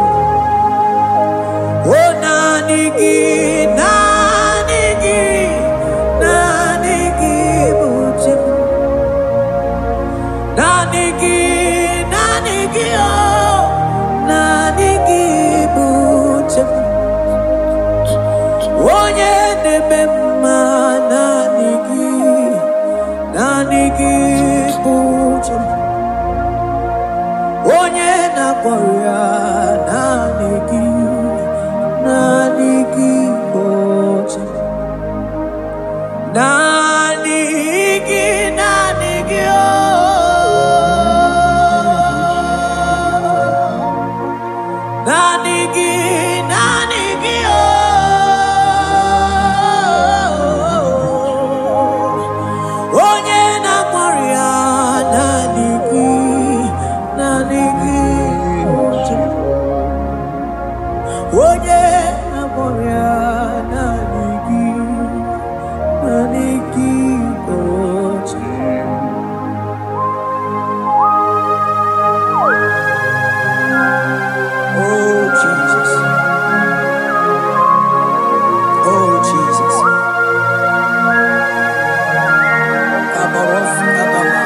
Oh, naanị gị, naanị gị, naanị gị bụ chi m. Naanị gị, naanị gị, oh, naanị gị bụ chi m. Onye na-eme mma, naanị gị, naanị gị bụ chi m. Onye na-agwọ ọrịa, naanị gị, naanị gị bụ chi m. Naanị gị, naanị gị, oh. Naanị gị, naanị gị, oh. Onye na-agwọ ọrịa, naanị gị, naanị gị bụ chi m. Onye na-agwọ ọrịa, naanị gị, naanị gị bụ chi m. Oh Jesus, oh Jesus. Kabaros kabama.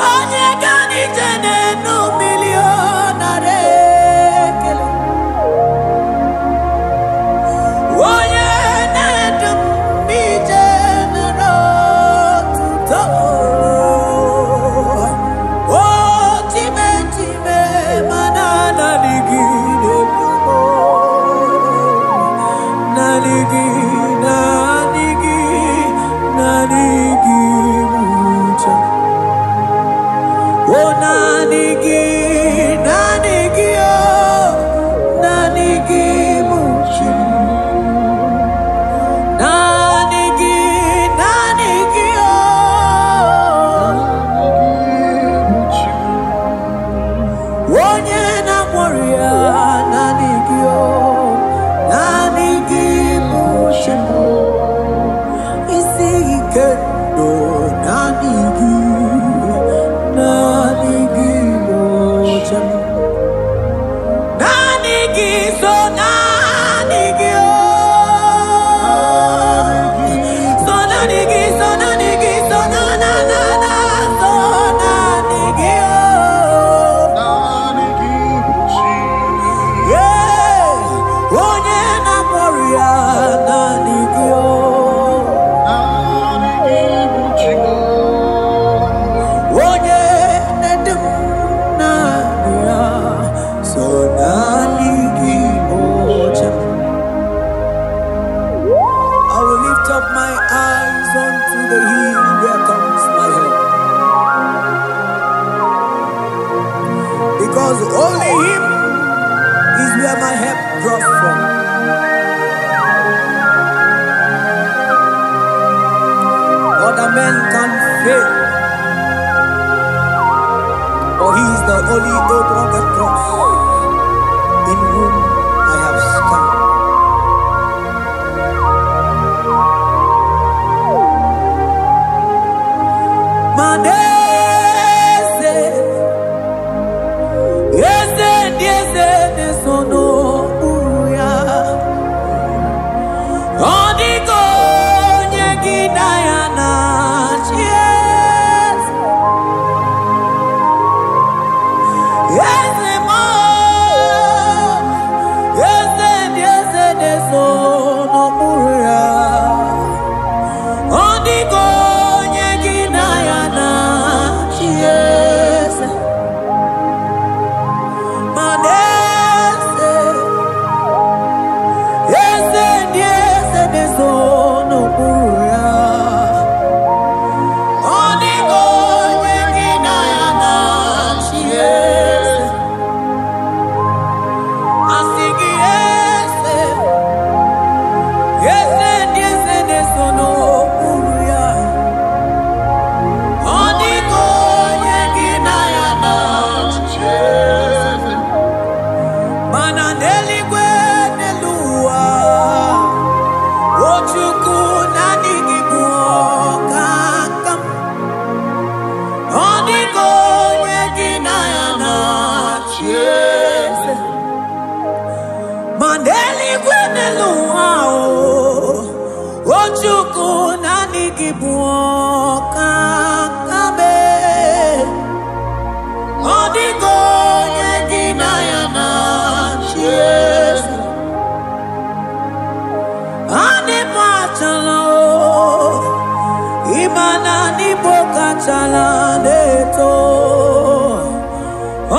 Onye ga n'ije n'enu mmiri ọ nara ekele. Onye na-edu m ije nara otuto. O chime chime mana naanị gị na-edu m. Naanị gị, naanị gị, naanị gị bụ chi m. Oh, naanị gị, naanị gị, oh, naanị gị bụ chi m. Naanị gị, naanị gị, oh, onye na-agwọ ọrịa, naanị gị, oh, naanị gị bụ chi m. Isi ike ndụ, naanị gị, naanị gị bụ Because only Him is where my help draws from. Other men can fail, but He is the only old rugged cross in whom I have stand. Manese, eze ndi eze na-eso n'okpuru ya. Ọ dịghị onye gị na ya na-achị eze. Eze m, eze ndị eze na-eso n'okpuru ya. Ọ dịghị onye gị na ya na-achị eze. Mana eze, eze ndị eze na-eso n'okpuru ya. Ọ dịghị onye gị na ya na-achị eze. Asị gị eze, eze ndị eze na-eso n'okpuru ya. Ọ dịghị onye gị na ya na-achị eze. Mana n'eluigwe n'elu ụwa, o Chukwu naanị gị bụ ọkaka m. Ọ dịghị onye gị na ya na-achị eze. Ma n'eluigwe n'elu ụwa, o Chukwu naanị gị bụ ọkaka m. Ọ dịghị onye gị na ya na-achị eze. Anyị machala o, ịma na n'Igbo kachala na-eto.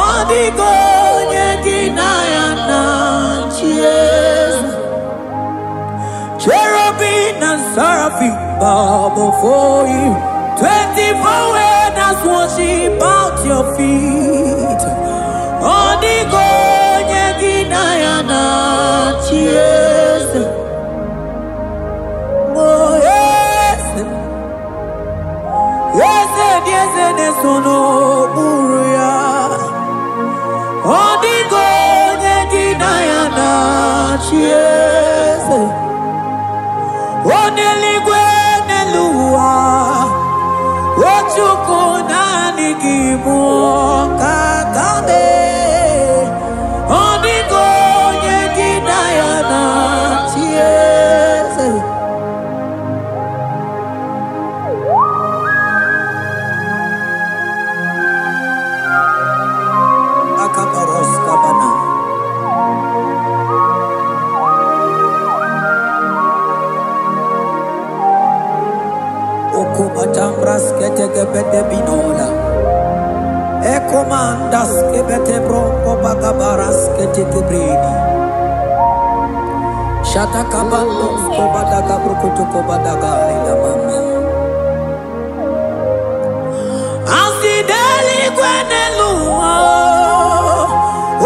Ọ dịghị onye gị na ya na-achị eze. Cherubim and seraphim bow before you. 24 elders worship at your feet. Ọ dịghị onye gị na ya na-achị eze. Oh, eze, eze dị eze na-eso n'okpuru ya. Ọ dịghị onye gị na ya na-achị eze. O n'eluigwe n'elu ụwa, o Chukwu naanị gị bụ ọkaka m. Ọ dịghị onye gị na ya na-achị eze. Akabaros kabana. Okubatambras ketekebete binola. Ekomandas kebete bronco bagabaras ketekebredi. Shatakabandos kobadaga brukutu kobadaga ila mama. Asideli gwenelu,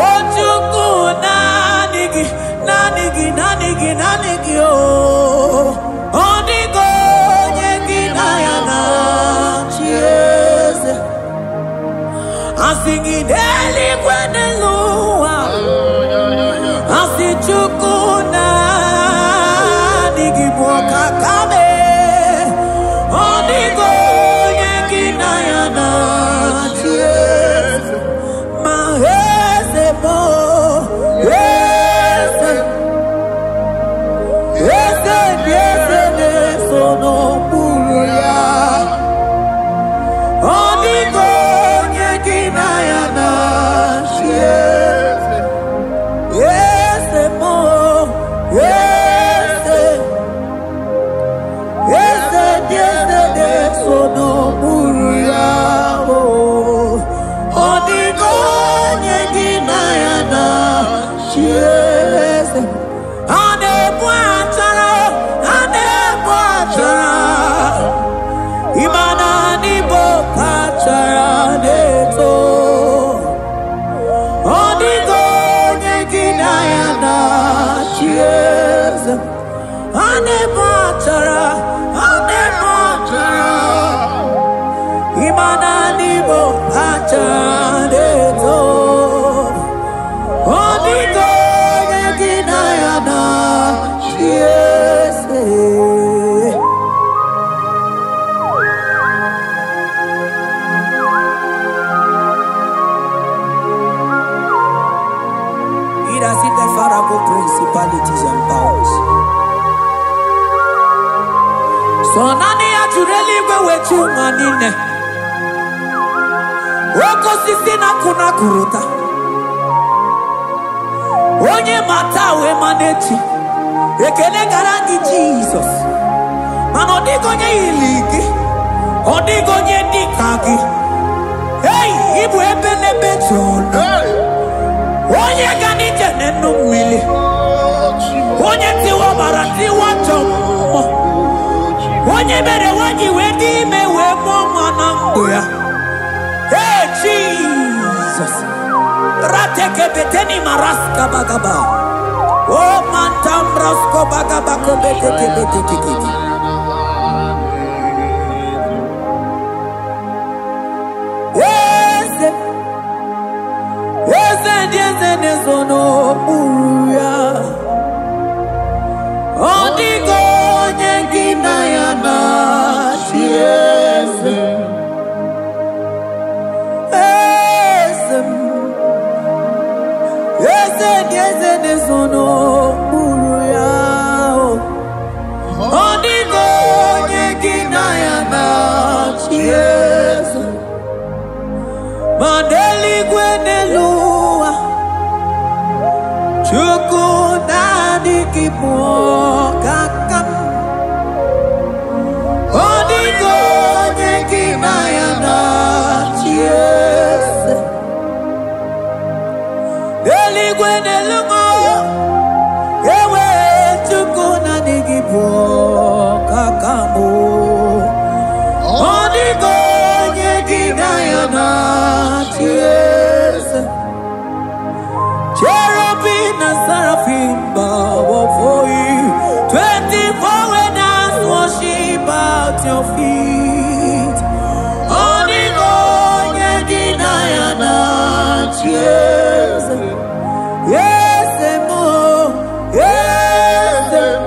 o Chukwu naanị gị, naanị gị, naanị gị, naanị gị o. Ọ dịghị onye gị na ya na-achị eze. Asị gị n'eluigwe n'elu ụwa, asị Chukwu naanị gị bụ ọkaka m. Ọ dịghị onye gị na ya na-achị eze. Ma eze m, eze, eze dị eze na-eso n'okpuru ya. Ọ dịghị onye gị na ya na-achị eze. eluigwe wee chi ụwa niile. Oke osisi na-akụ na-akụrụta. Onye mata wee ma n'echi. Ekele gara gị Jizọs. Mana ọ dịghị onye yiri gị. Ọ dịghị onye dị ka gị. Ei, ịbụ ebe n'ebe jọrọ. Onye ga n'ije n'enu mmiri. Onye tiwa ọbara tiwa ajọ mmụọ. Onye mere nwaanyị wee dị ime wee mụọ nwa na ndụ ya. Hey, Jesus. Ratekebeteni maraska bagaba. Oh, mantambrasko bagaba kobetekebetekeke. Eze, eze ndị eze na-ezo n'okpuru ya. Ọ dịghị onye gị na ya na-achị eze. Eze m, eze ndị eze na-ezo n'okpuru ya. Ọ dịghị onye gị na ya na-achị eze. Ma n'eluigwe n'elu ụwa, Chukwu naanị gị bụ ọkaka m. Ọ dịghị onye gị na ya na-achị eze. N'eluigwe n'elu ụwa, ewe Chukwu naanị gị bụ ọkaka m. Ọ dịghị onye gị na ya na-achị eze. Cherubim and seraphim bow before you. 24 elders worship at your feet. Ọ dịghị onye gị na ya na-achị eze. Eze m, eze m,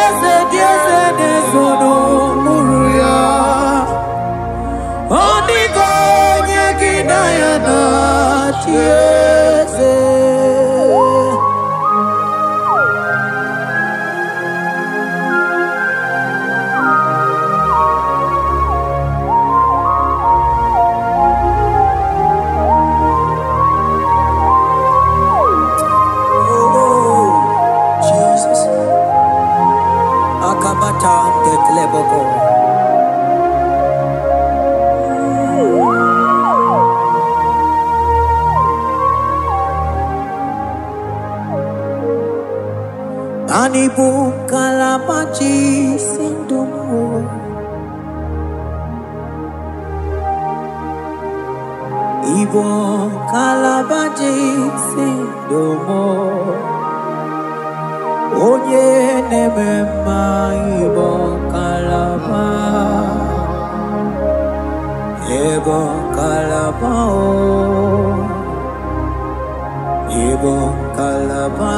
eze dị eze na-ezo n'okpuru ya. Ọ dịghị onye gị na ya na-achị eze. Oh, Jesus. Akabata ndekleboko. Ani bụ ngalaba si ndụ m o. Ịbụ ngalaba si ndụ m o. Onye na-eme mma ịbụ ngalaba. Ịbụ ngalaba o. Ịbụ ngalaba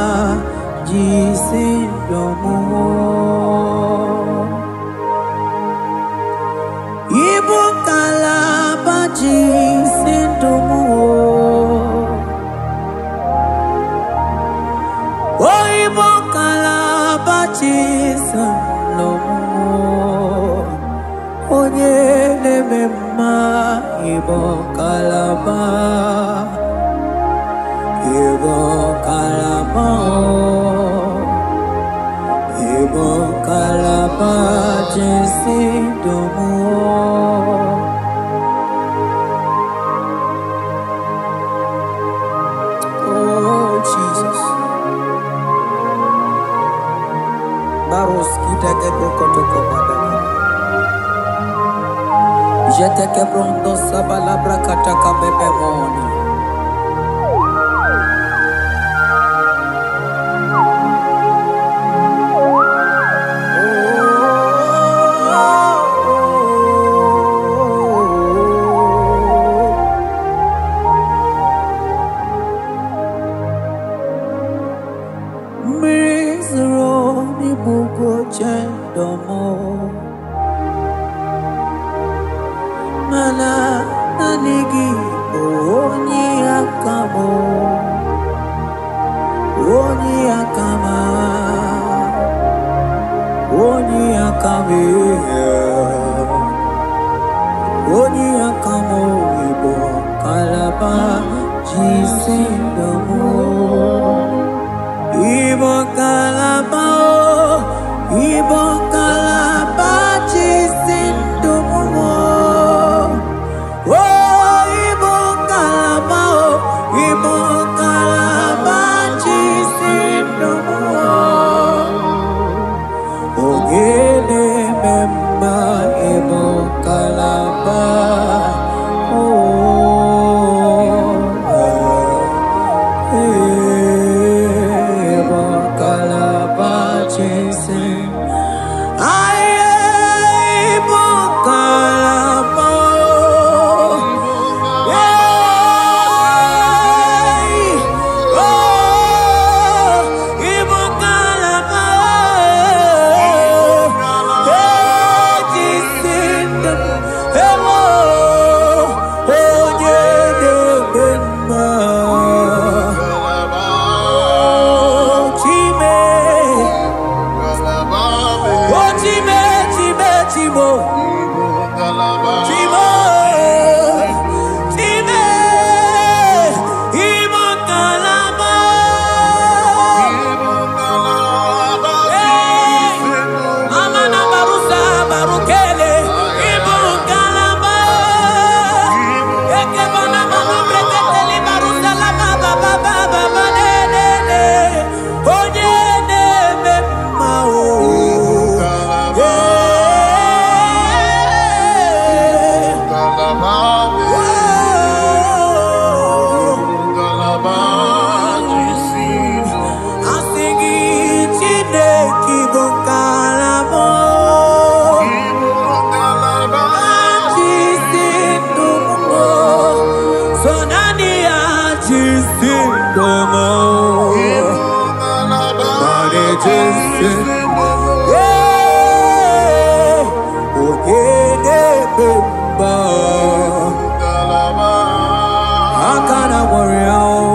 ji ndụ m o. Ịbụ ngalaba ji si ndụ m o. O ịbụ ngalaba ji si ndụ m o. Onye na-eme mma ịbụ ngalaba. Ịbụ ngalaba o. Ịbụ ngalaba ji si ndụ m o. Oh, Jesus. Baroski teke brokotoko badaka. Jeteke brondo sabala brakataka bebemoni. Mmiri zoro n'igbugo chendomo. Mana naanị gị bụ onye Akame Onye akamo ibo kalaba jisindomo Ibo kalaba o Ibo kalaba jisindomo Oh Ibo kalaba o Ibo kalaba jisindomo Ogene memma ibo kalaba oh ibo kalaba jisi ay ibo kalaba hey oh ibo kalaba Amana barusa barukele ibu kalaba ekebana mama breketeli barusa la baba baba baba ne ne ne onye ne me ma o Asị gị Chineke bụ ngalaba Chisi ndụ m so naanị ya chisi ndụ m Naanị chisi Ee, onye na-eme mma aka na gwọrọ ya o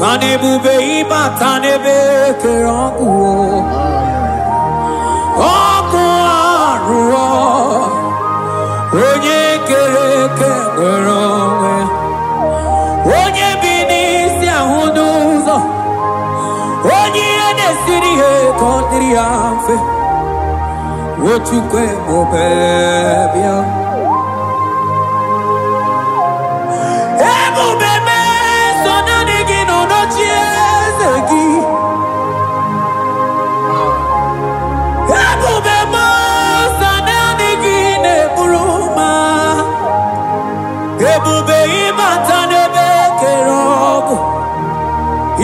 Mana ebube ịbata n'ebe kere ọkụ o. Ọkụ arụọ onye kere eke nwere onwe onye bi n'isi ahụ n'ụzọ onye ihe na-esiri ihe ka ọ dịrị ya mfe Ochukwu ebube bịa ebube meso naanị gị nọ n'oche eze gị ebube meso naanị gị na-eburu ma ebube ịbata n'ebe kere ọkụ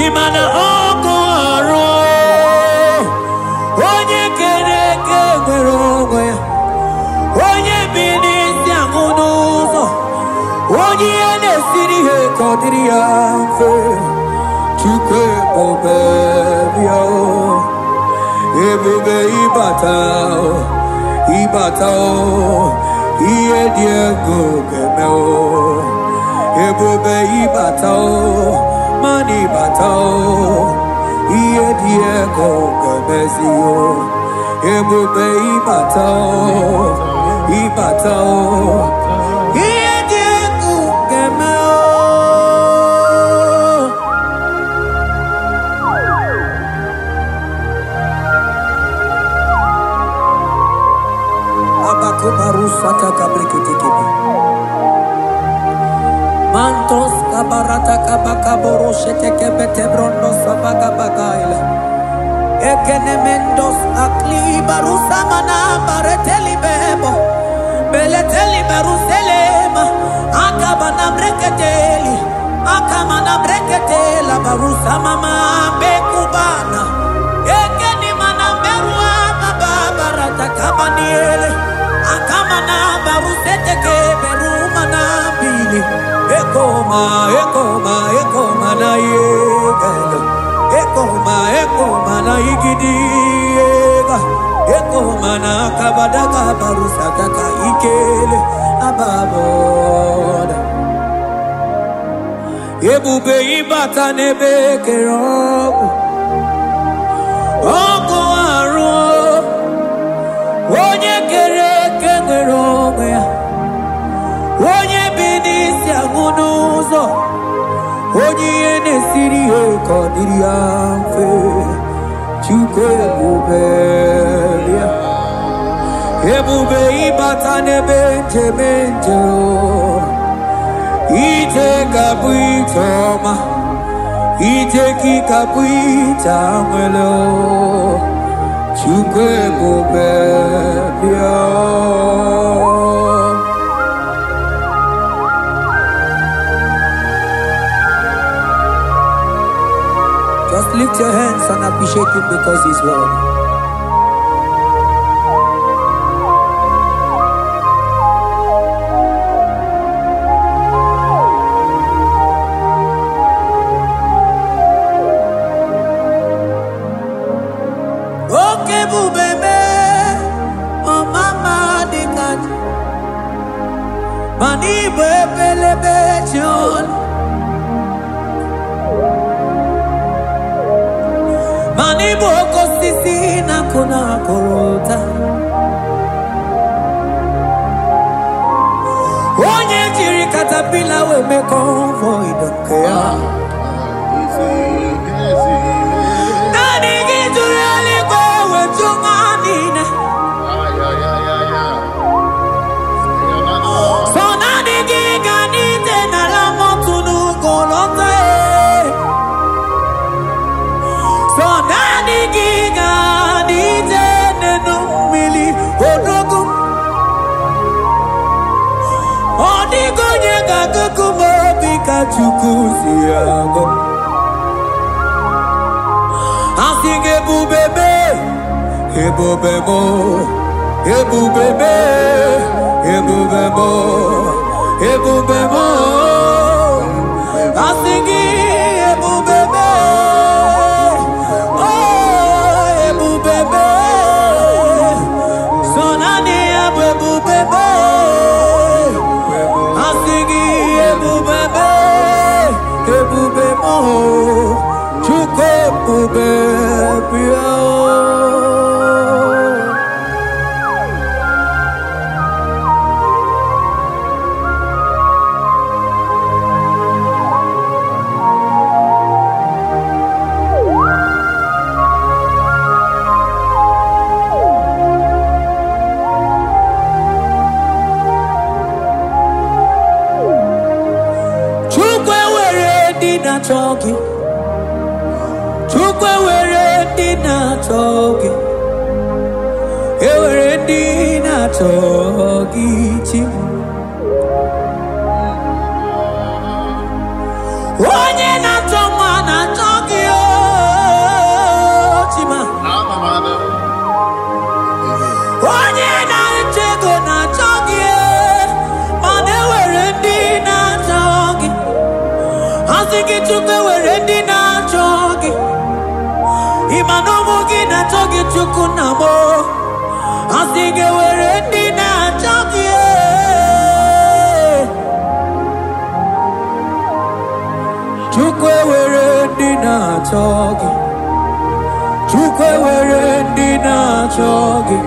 ịma na ọkụ arụ onye kere eke nwere onwe ya onye bi n'isi ahụ n'ụzọ onye ihe na-esiri ihe ka ọ dịrị ya mfe Chukwu ebube bịa o ebube ịbata o ịbata o ihe dị egwu ga-eme o ebube ịbata o mana ịbata o ihe dị egwu ga-emezi o ebube ịbata o ịbata o ihe dị egwu ga-eme o Abakubarusata kabreketekebe. Mantos kabarata kabakaboro shetekebete brondo sabagabagaila. Ekenemendos akli barusamana bareteli bebo. Beleteli baruselema. Akabana breketeli. Akamana breketela barusamama bekubana. Ekenimana berua baba barata kabaniele. Akamana baruseteke berumana bili. Ekoma, ekoma, ekoma na yegelo. Ekoma, ekoma na igidiega. Ekoma na kabadaka barusataka ikele ababoda. Ebube ịbata n'ebe kere ọkụ. Ọkụ arụ onye kere eke nwere onwe ya. Onye bi n'isi agwụ n'ụzọ. Onye ihe na-esiri ihe ka ọ dịrị ya mfe. Chukwu ebube ya. Ebube ịbata n'ebe njem njem. Ije ka bụ ije ọma. Ije gị ka bụ ije anwele. Chukwu ebube bịa. Just lift your hands and appreciate him because he's worthy. Oke ebube me, ọmama dịka ji, mana ịbụ ebelebe ji olu. Mana ịbụ oke osisi na-akụ na-akụrụ ụta. Onye jiri katapila wee mee convoy nke ya. Naanị gị jụrụ eluigwe wee jụ ụwa niile. So naanị gị ga n'ite n'ala mọtụ n'ugwu lọta e. So naanị gị ga n'ite n'enu mmiri odogwu. Ọ dịghị onye ga-agụgụ m obi ka Chukwu si agụ. Asị gị ebube mee, ebube mụ, ebube mee, ebube mụ, ebube mụ. Asị gị ebube mee, oh ebube mee. So naanị ya bụ ebube mee. Asị gị ebube mee, ebube mụ. Chukwu ebube bịa. Chukwu ewere ndị na-achọ gị. Chukwu ewere ndị na-achọ gị. Ewere ndị na-achọ gị chi. Onye na-achọ nwa na-achọ gị o Chima. Onye na-achọ ego na-achọ gị mana ewere ndị na-achọ gị. Asị gị Chukwu ewere ndị na-achọ gị. Ịma na ụmụ gị na-achọ gị Chukwu nna m. Asị gị ewere ndị na-achọ gị. Chukwu ewere ndị na-achọ gị. Chukwu ewere ndị na-achọ gị.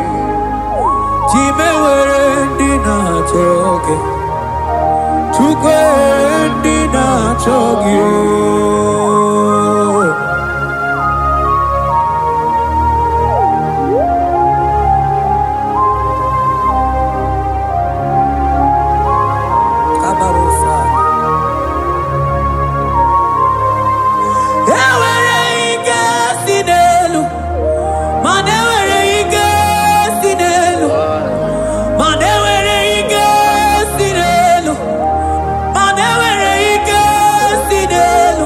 Chima ewere ndị na-achọ gị. Chukwu ewere ndị na-achọ gị. Kabarosa. Ewere ike si n'elu, mana ewere ike si n'elu, mana ewere ike si n'elu, mana ewere ike si n'elu.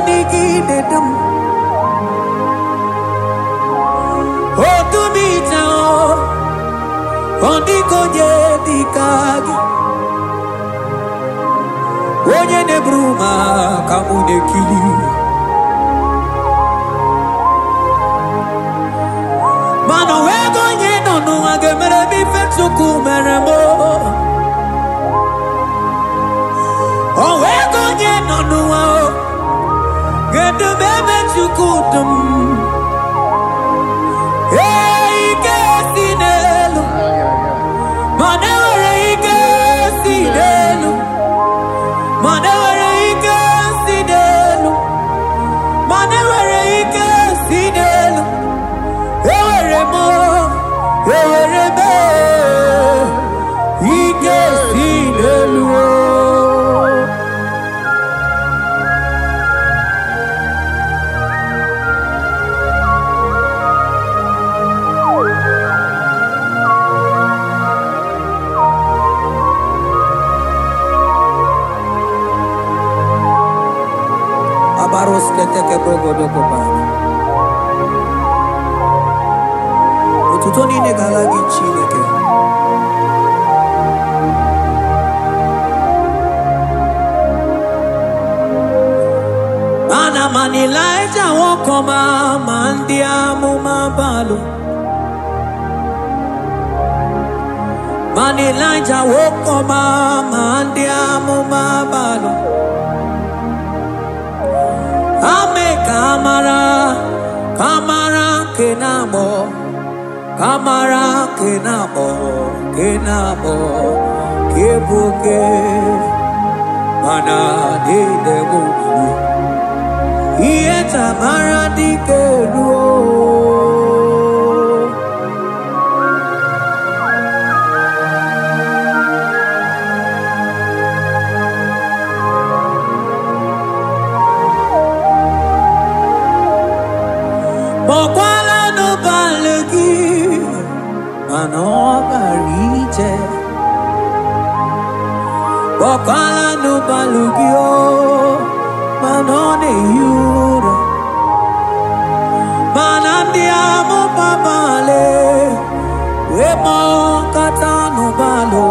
gị na-edu m. Odumije, ọ dịghị onye dị ka gị. Onye na-eburu m aka mụ na-ekili. Mana onwego onye nọ n'ụwa ga-emere m ife Chukwu mere m. Onwego onye nọ n'ụwa ga-edu m ebe Chukwu du m. Ee, ike si n'elu, mana enwere ike si n'elu, mana enwere ike si n'elu, mana enwere ike si n'elu. Ewere m, ewere m, ike si n'elu. Abaros keteke brogodokobana. Otuto niile ga-ala gị Chineke. Mana mana Elijah nwoke ọma ma ndị amụma Baalụ. Mana Elijah nwoke ọma ma ndị amụma Baalụ. Ame kamara, kamara kenamo, kamara kenamo, kenamo, kebuke, mana dide mumi, iye tamara dike ruo. Bọkwala n'ụbalị gị, mana ọ gara ije. Bọkwala n'ụbalị gị o, mana ọ na-ehi ụra. Mana ndị amụma Baale wee kpọkọta n'ụbalị,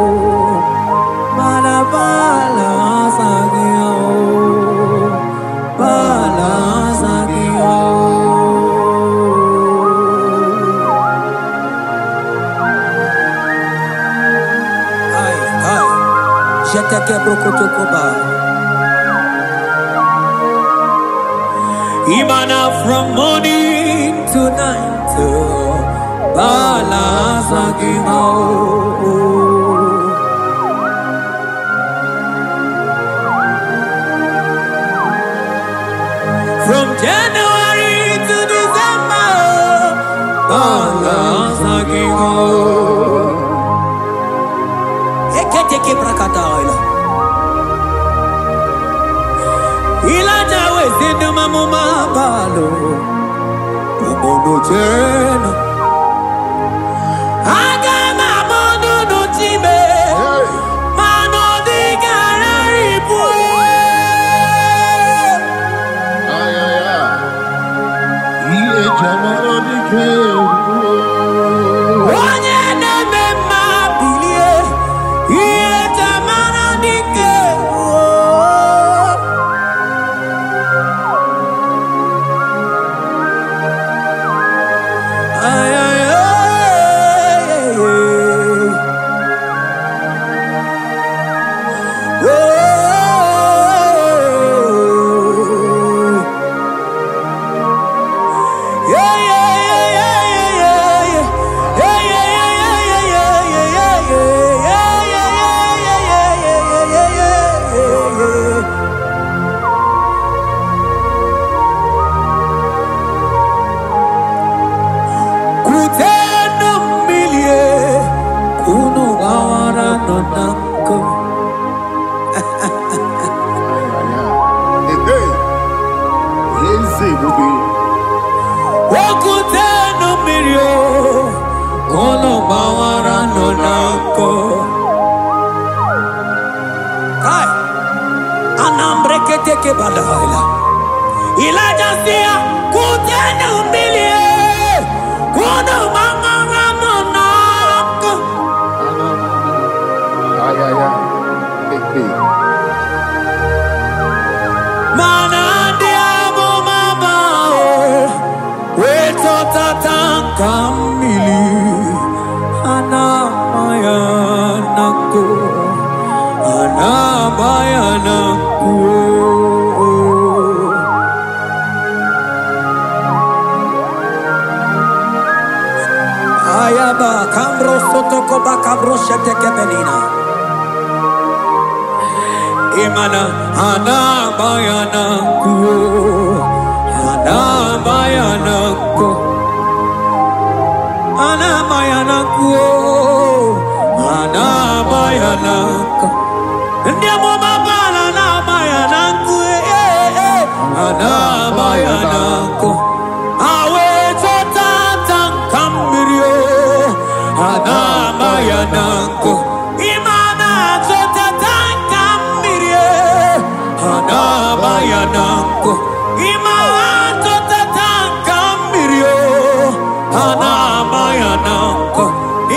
mana Baal azaghị ya o, Baal azaghị ya o. Ai, ai, Jeteke brokotokoba. Imana from morning to night, Baal azaghị ha o. From January to December, Baal azaghị ha o. Eketeke brakataila. Elijah wee ndị amụma Baalụ, ụmụnụ chenụ. Aga m ama n'ụnụ chime, mana ọ dịghị ararịpụ. Ihe jamara dike ruo. Onye na-eme mma bilie, ihe tamara dike ruo. Ay, ay, ay, ay, ay. Oh. Yeah, yeah, yeah, yeah, yeah, yeah. Yeah, yeah, yeah, yeah, yeah, yeah, yeah, yeah, yeah, yeah, yeah, yeah, yeah, yeah, yeah, yeah, yeah. Kutenu mmilie, kunu gbawara nọ na nkụ. Eze ebube. Okutenu mmiri o, kunu gbawara nọ na nkụ. Kai, anambreketeke badaila. Ịlaịja sị ya kutenụ mmiri kunu gbamara m n'ọkụ. Mana ndị amụma Baal wee chọtata nka mmiri a na-ama ya na nkụ, a na-ama ya na nkụ. Ayaba kambro sotoko bakabro sheteke benina. Imana anabayana ku, anabayana ku, anabayana ku, anabayana ku. Ndi amụma Baal anabayana ku, anabayana ku. Awe chọtata nka mmiri o, anabayana ku. Imana chọtata nka mmiri e, anabayana ku. Imana chọtata nka mmiri o, anabayana ku.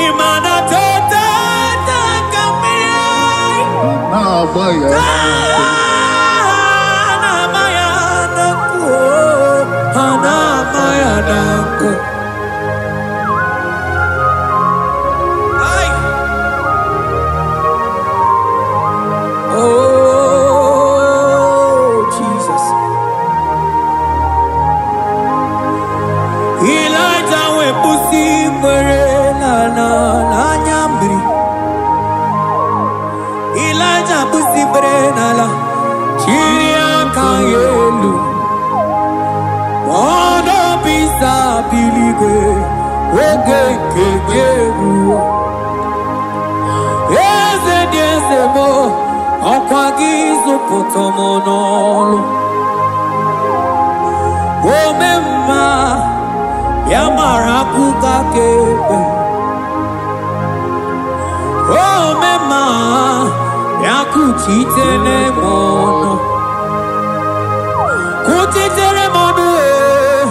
Imana chọtata nka mmiri e. Anabayana ku, anabayana ku. Ai. Oh, Jesus. Elijah wee kwụsị ikpere n'ala n'anya mmiri. Elijah kwụsị ikpere n'ala, chiri aka ya elu. Ọnọbisa biligwe, oge nke gị eruo. Eze dị eze m, ọkwa gị zụpụta m n'ọlụ. Ome mma, ya mara akụkọ aka ekpe. Ome mma, ya kuchitere m ọnụ. Kuchitere m ọnụ ee,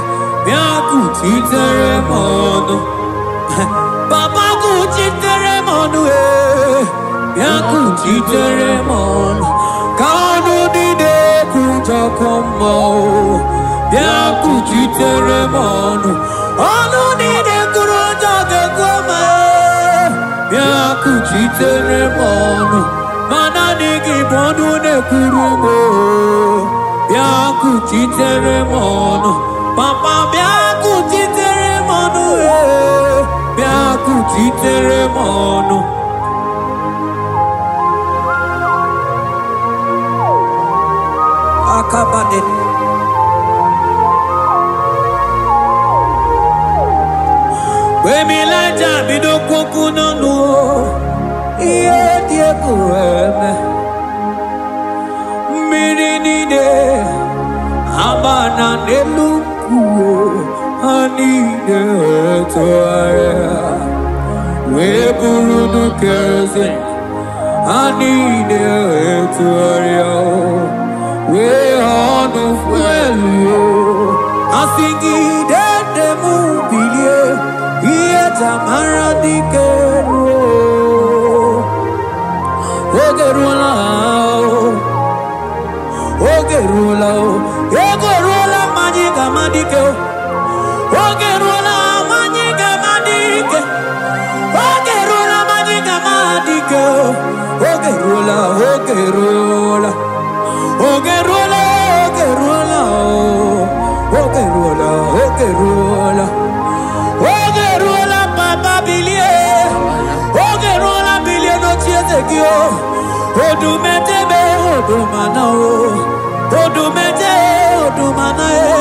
bịa kuchitere m ọnụ. Papa kuchitere m ọnụ ee, bịa kuchitere m ọnụ. Ka ọnụ niile kwujọkọ mma o, bịa kuchitere m ọnụ. Ọnụ niile kwuru njọ ga-ekwu ma ee, bịa kuchitere m ọnụ. Ma naanị gị bụ ọnụ na-ekwuru m o, bịa kuchitere m ọnụ. Papa bịa kuchitere m ọnụ ee, bịa kuchitere m ọnụ. Akabade. Mgbe Ịlaịja bido kwokwu n'ọnụ o, ihe dị egwu eme. Mmiri niile agbana n'elu nkwụ ha niile tụgharịa wee bụrụ nnukwu eze. Ha niile tụgharịa wee ọnụ fuelu. Asị gị dede m bilie, ihe tamara dike ruo. Oge ruola o, oge ruola o, ego ruola ma anyị ga-ama dike o. Oge ruola ma anyị ga-ama dike. Oge ruola ma anyị ga-ama dike o. Oge ruola, oge ruola. Oge ruola, oge ruola o. Oge ruola, oge ruola. Oge ruola papa bilie. Oge ruola bilie n'oche eze gị o. Odumetebe odumana o. Odumete odumana e.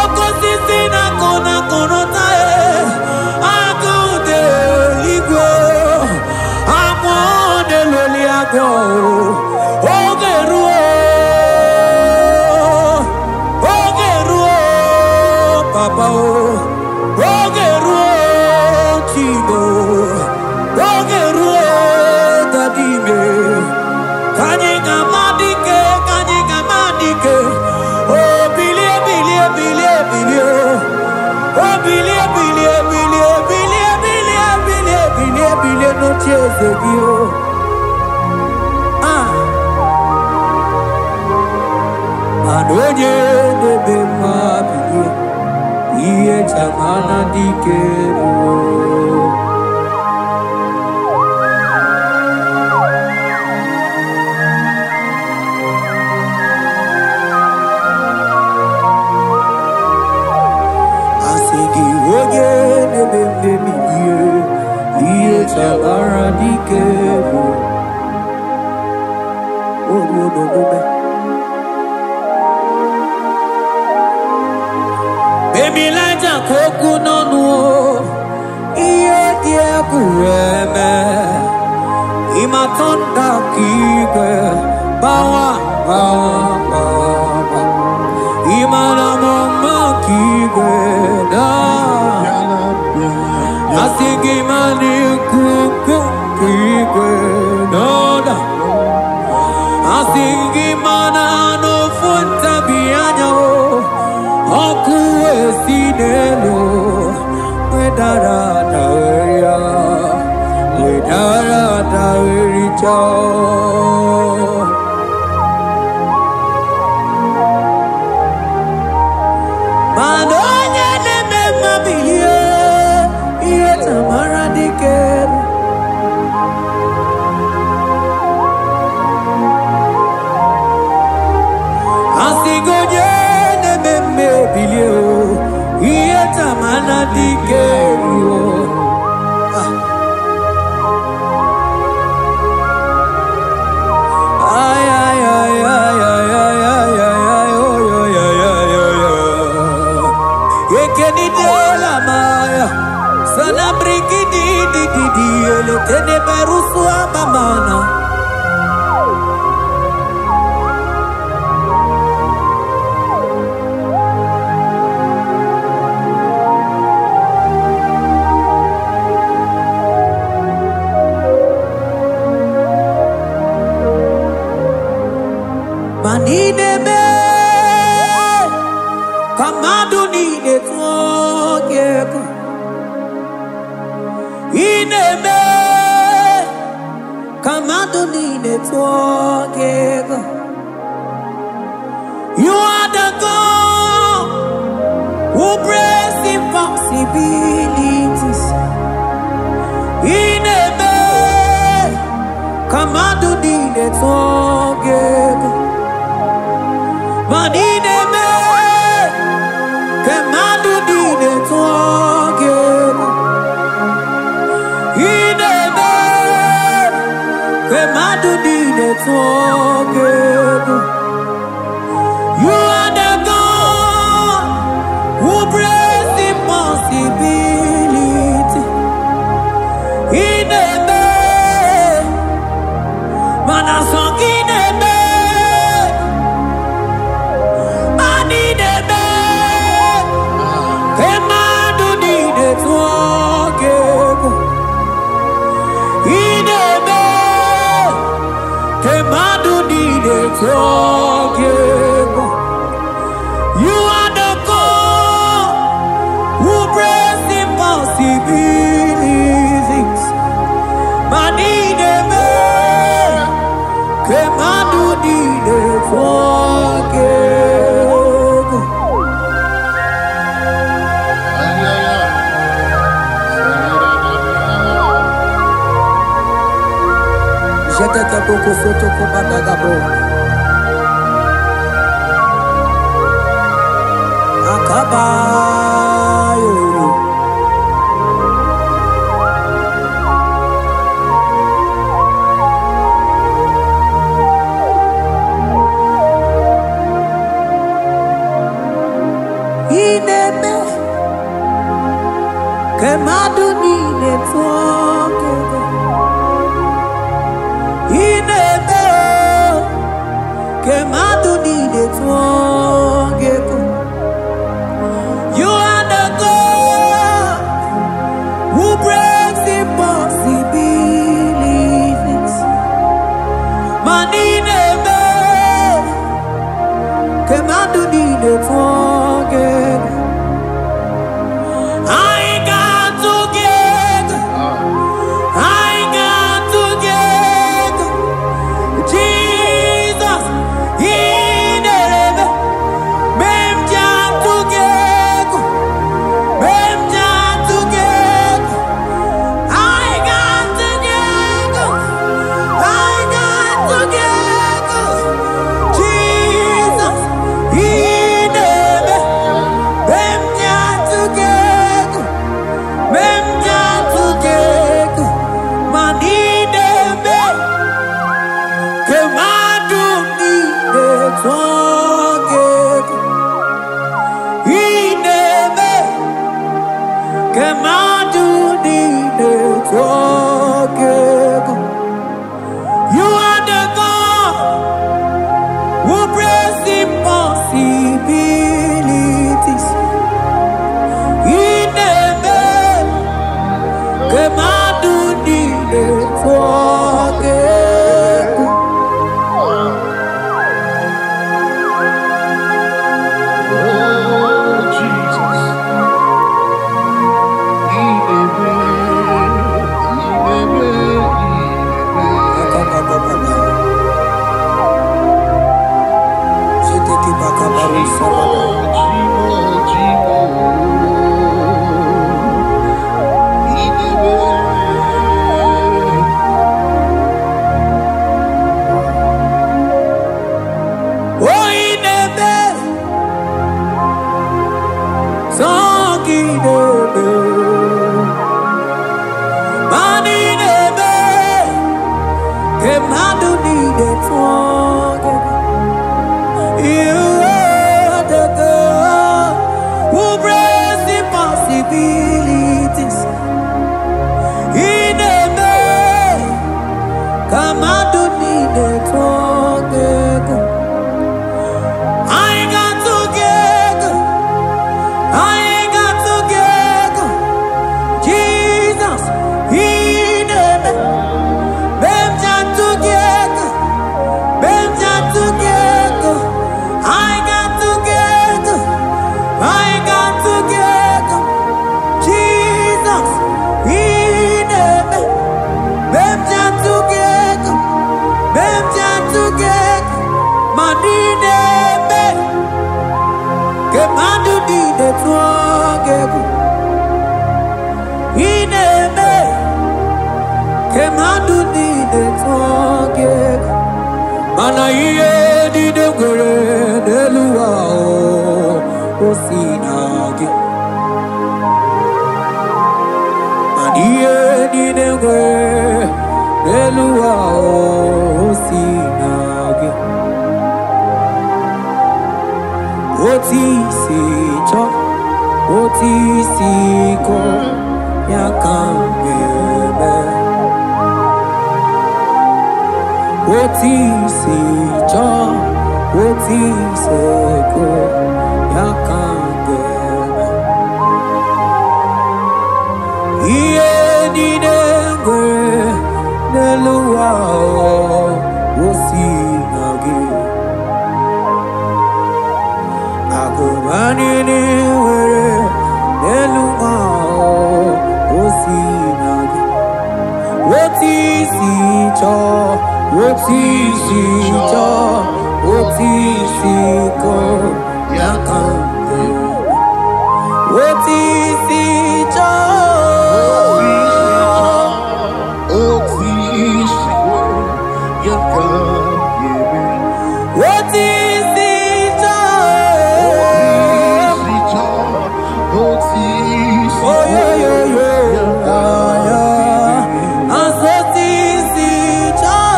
Oke osisi na-akụ na-akụrụta e. Agụ dị eluigwe. Agwọ na-eloli agwọ o. Oge ruo. Oge ruo papa o. Oge ruo Chibo. Oge ruo dadime. Ka anyị ga-ama dike, ka anyị ga-ama dike. O n'oche eze gị o. Ah, mana onye na-eme mma bilie, ihe chamana dike ruo. Asị gị onye na-eme mmebi ihe chamara dike ruo. O ruo n'omume. Emilaja ka okwu n'ọnụ o, ihe dị egwu eme. Ịmatọnda ka igwe gbawa gbawa gbawa. Ịmara m ọma ka igwe daa. Asị gị ma n'ikuku ka igwe n'ọda. Asị gị mana n'ofu ntabi anya o, ọkụ esi n'elu wedara daweria, wedara dawericha. Mana onye na-eme mma bilie, ihe tamara dike. Asị gị onye na-eme mma ebilie o, ihe tamara dike ruo. Ay, ay, ay, ay, ay, ay, ay, ay, ay, oy, oy, ay, ay, oy, oy. Ekenidela maya, sana brigidi di di di, eletene berusu amamana. Ma n'ime ka mmadụ niile tụọ gị egwu. Ị na-eme ka mmadụ niile tụọ gị egwu. You are the God who breaks impossibilities. Ị na-eme ka mmadụ niile tụọ gị egwu. Ma ị na-eme ka mmadụ niile tụọ gị egwu. Ị na-eme ka mmadụ niile tụọ gị egwu. You are the God who breaks impossibility. Ị na-eme mana sọ gị na-eme. Ma ị na-eme ka mmadụ niile tụọ gị egwu. Ị na-eme ka mmadụ niile tụọ gị egwu. You are the God who breaks impossibilities. Ma ị na-eme ka mmadụ niile tụọ gị egwu. Jetete boko soto kobadagabo. Akabayo. Ị na-eme ka mmadụ niile tụọ gị egwu. Ị na-eme ka mmadụ niile tụọ gị egwu. You mmadụ niile tụọ gị. You are the God who brings impossibilities. Ị na-eme ka mmadụ niile tụọ gị egwu. Anyị ga-atụ gị egwu. Anyị ga-atụ gị egwu. Jizọs, ị na-eme. Mgbe m ji atụ gị egwu, mgbe m ji atụ gị egwu, anyị ga-atụ gị egwu, anyị ga-atụ gị egwu. Jizọs, ị na-eme. Mgbe m ji atụ gị egwu, mgbe m ji atụ gị egwu, ma ndị na-eme ka mmadụ niile tụọ gị egwu. Ị na-eme ka mmadụ niile tụọ gị egwu. Mana ihe niile nwere n'elu ụwa o si na gị. Mana ihe niile nwere n'elu ụwa o si na gị. Otu isi chọọ, otu isi kọọ, ya ka m ga-eme. Otu isi chọọ, otu isi kọọ, ya ka m ga-eme. Ihe niile nwere n'elu ụwa o si na gị. Akụba niile nwere n'elu ụwa o si na gị. Otu isi chọọ, otu isi chọọ, otu isi kọọ, ya ka m ga-eme. Otu isi chọọ, otu isi chọọ, oyoyoyo, ya. Asị otu isi chọọ.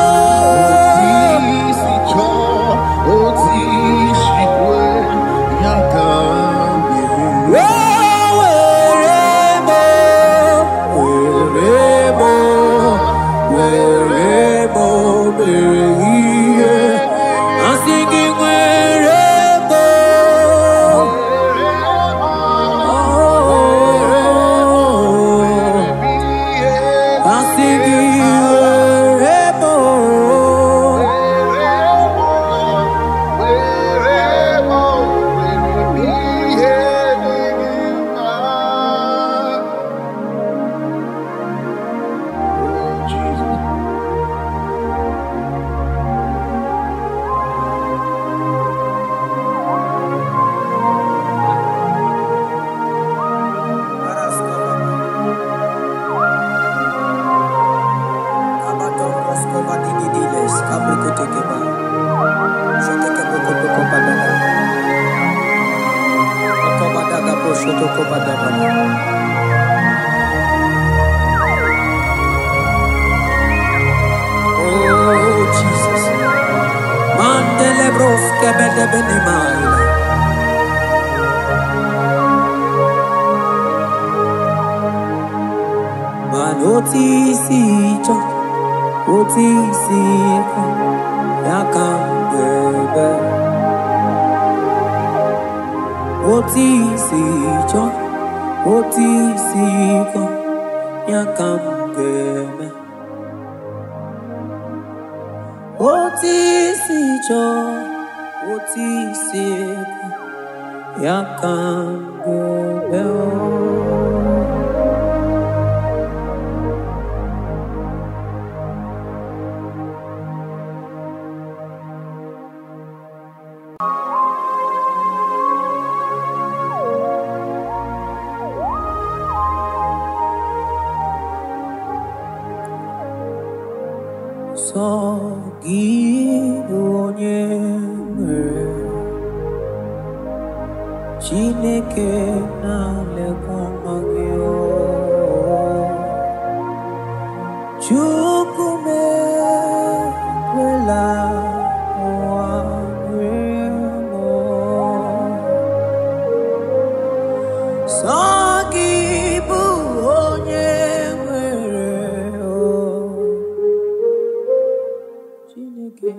Were mo, mere ihe. Asị gị were mo. Oh, asị gị were mo. Oh, Jesus. Mandele bros kebele bene maila. Man oti si cho, oti si ko, ya ka m ga-eme. Oti si cho, oti si ko, ya ka m ga-eme. Oti si cho, oti si ko, ya ka m ga-eme. Sọ gị bụ onye nwere Chineke na-alekwa nwa gị o. Chukwu mee ekwela ụwa merie m. Sọ gị bụ onye nwere o. Chineke,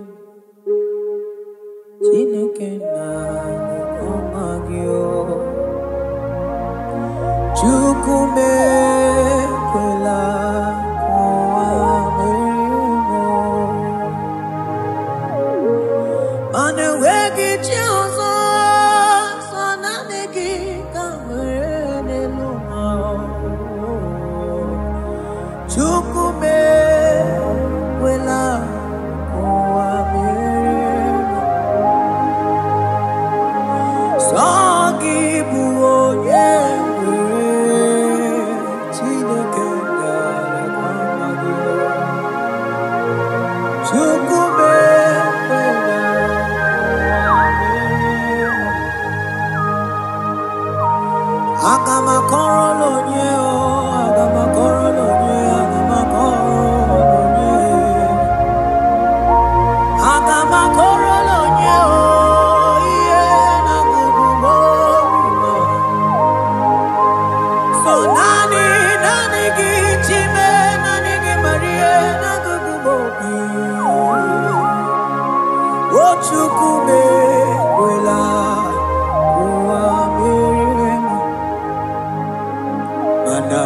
Chineke na-elekwa gị o. Chukwu m ekwela ka ụwa merie m. Mana enweghị chi ọzọ, sọ naanị gị ka m nwere n'elu ụwa. Chukwu m ekwela ka ụwa merie m. Sọ gị bụ onye nwere. Chineke na-elekwa gị. Chukwu m ekwela ụwa merie m. Aga m akọrọ n'onye o, aga m akọrọ n'onye, aga m akọrọ n'onye. Aga m akọrọ n'onye o, ihe na-agụgụ m obi m. So naanị, naanị gị Chime, naanị gị Maria, na-agụgụ m obi. O Chukwu m ekwela ụwa merie m. Mana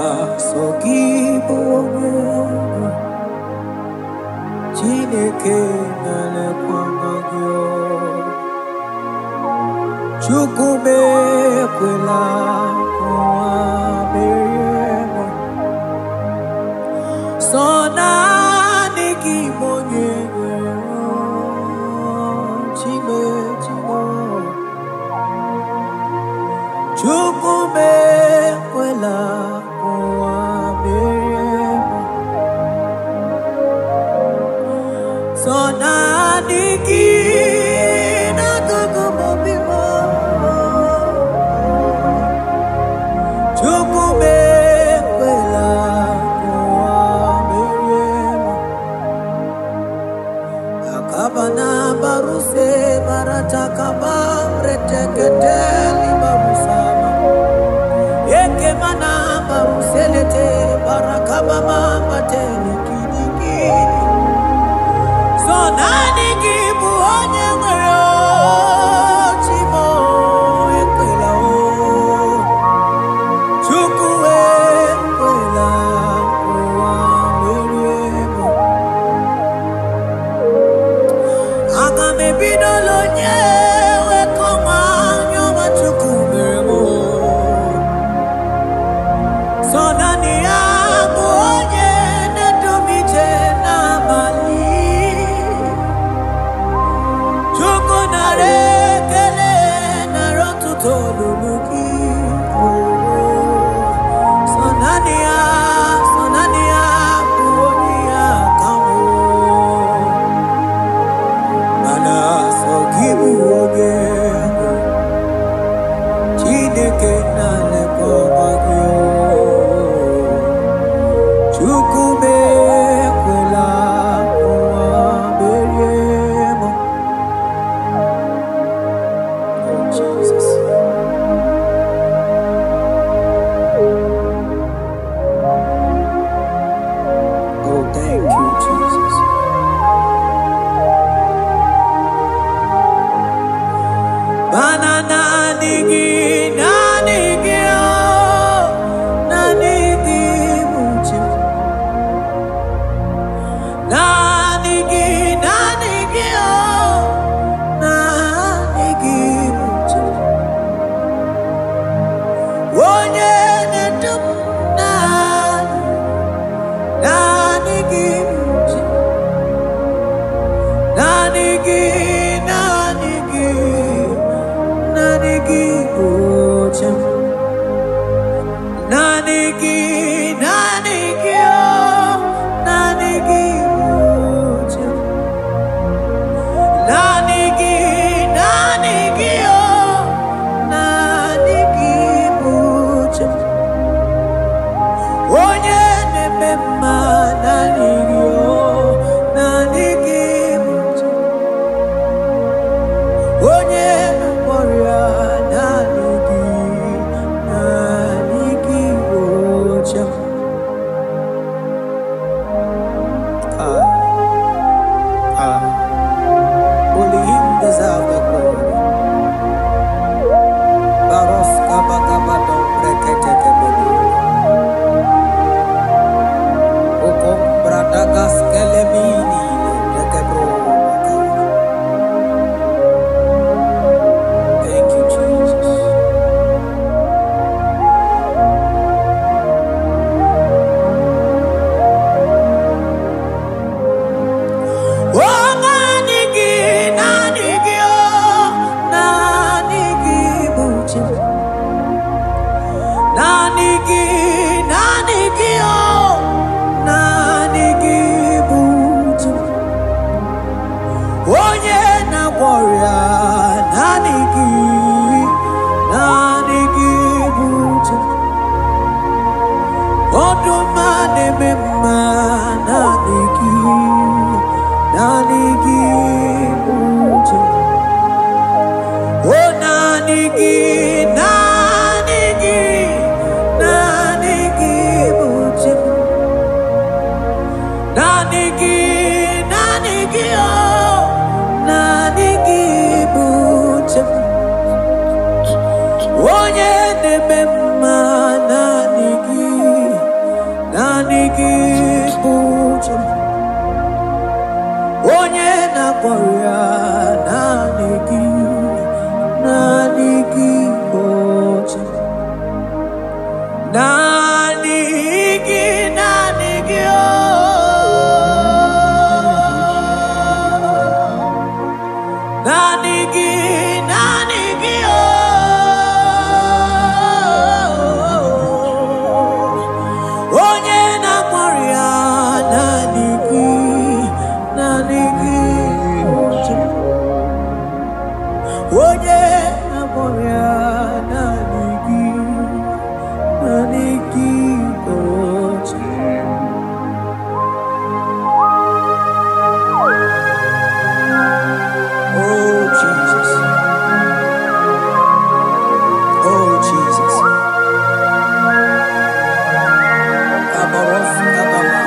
sọ gị bụ onye nwe. Chineke na-elekwa gị o. Chukwu m ekwela ka ụwa merie m. Sọ naanị gị bụ onye nwere o. Chime, Chime. Chukwu m ekwela ka ụwa merie m. Sọ naanị gị na-agụgụ m obi m. Chukwu m ekwela ka ụwa merie m. Akabana baruse baratakaba reteketeli barusama. Ekemana baruselete barakabama batele kidikidi. So naanị gị bụ onye nwere o, Chimo ekwela o. Chukwu ekwela ụwa merie m. Aga m ebidola onye wekọma anya ọma Chukwu mere m o. Sọ naanị ya bụ onye na-edu m ije n'abalị. Chukwu nara ekele nara ọtụtụ olulu gị. Sọ naanị ya, sọ naanị ya bụ onye ya ka m o. Mana sọ gị bụ onye nwe. Chineke na-elekwa gị o. Chukwu m ekwela ụwa merie m. Oh, Jesus. Oh, thank you, Jesus. Mana naanị gị, naanị gị, oh, naanị gị bụ chi m. Naanị gị, naanị gị, oh, naanị gị bụ chi m. Onye na-edu m naanị, naanị gị bụ chi m. Naanị gị, naanị gị, naanị gị bụ chi m. Naanị gị, naanị gị, oh, naanị gị bụ chi m. Naanị gị, naanị gị, oh, naanị gị bụ chi m. Onye na-eme mma, naanị gị, oh, naanị gị bụ Onye na-agwọ ọrịa, naanị gị, naanị gị bụ chi. Ọdụm a na-eme mma, naanị gị, naanị gị bụ chi. O naanị gị, naanị gị, naanị gị bụ chi. Naanị gị, naanị gị, oh, naanị gị bụ chi. Onye na-eme mma, naanị gị, naanị gị bụ chi. Onye na-agwọ ọrịa, naanị gị, naanị gị bụ chi. Naanị gị, naanị gị, oh. Naanị gị, naanị gị, oh. Onye na-agwọ ọrịa, naanị gị, naanị gị bụ chi. Onye na-agwọ ọrịa, naanị gị, naanị gị bụ chi. Oh Jesus, oh Jesus. Kabaros kabama.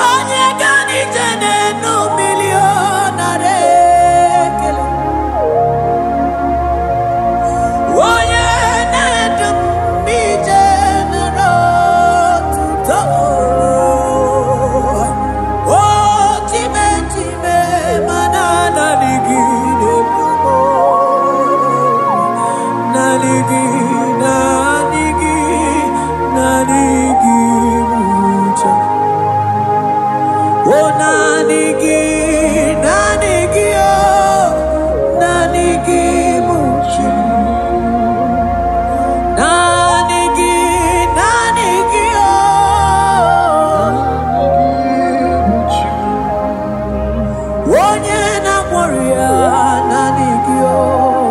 Onye ga n'ije n'enu mmiri ọ nara ekele. Onye na-edu m ije nara otuto. O chime chime mana naanị gị na-edu m. Naanị gị, naanị gị, naanị gị bụ chi. Oh, naanị gị, naanị gị, oh, naanị gị bụ chi. Naanị gị, naanị gị, oh, onye na-agwọ ọrịa, naanị gị, oh,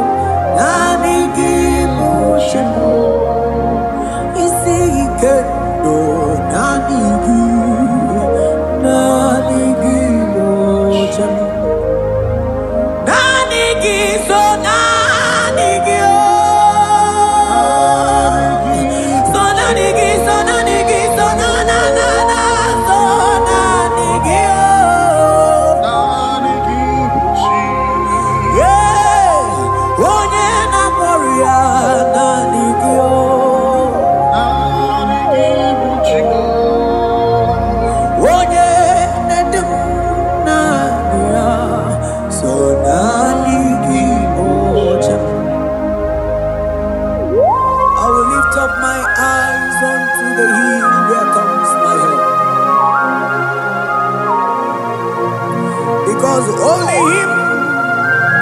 naanị gị bụ chi. Isi ike ndụ, naanị gị, naanị gị bụ chi. Naanị gị so naanị gị oh. So naanị gị, so naanị gị, so na na na na, so naanị gị oh. Yeah. Onye na-agwọ ọrịa, naanị gị oh. Onye na-edu m naanị ya, so naanị gị bụ chi. I will lift up my eyes unto the hill where comes my help. Because only him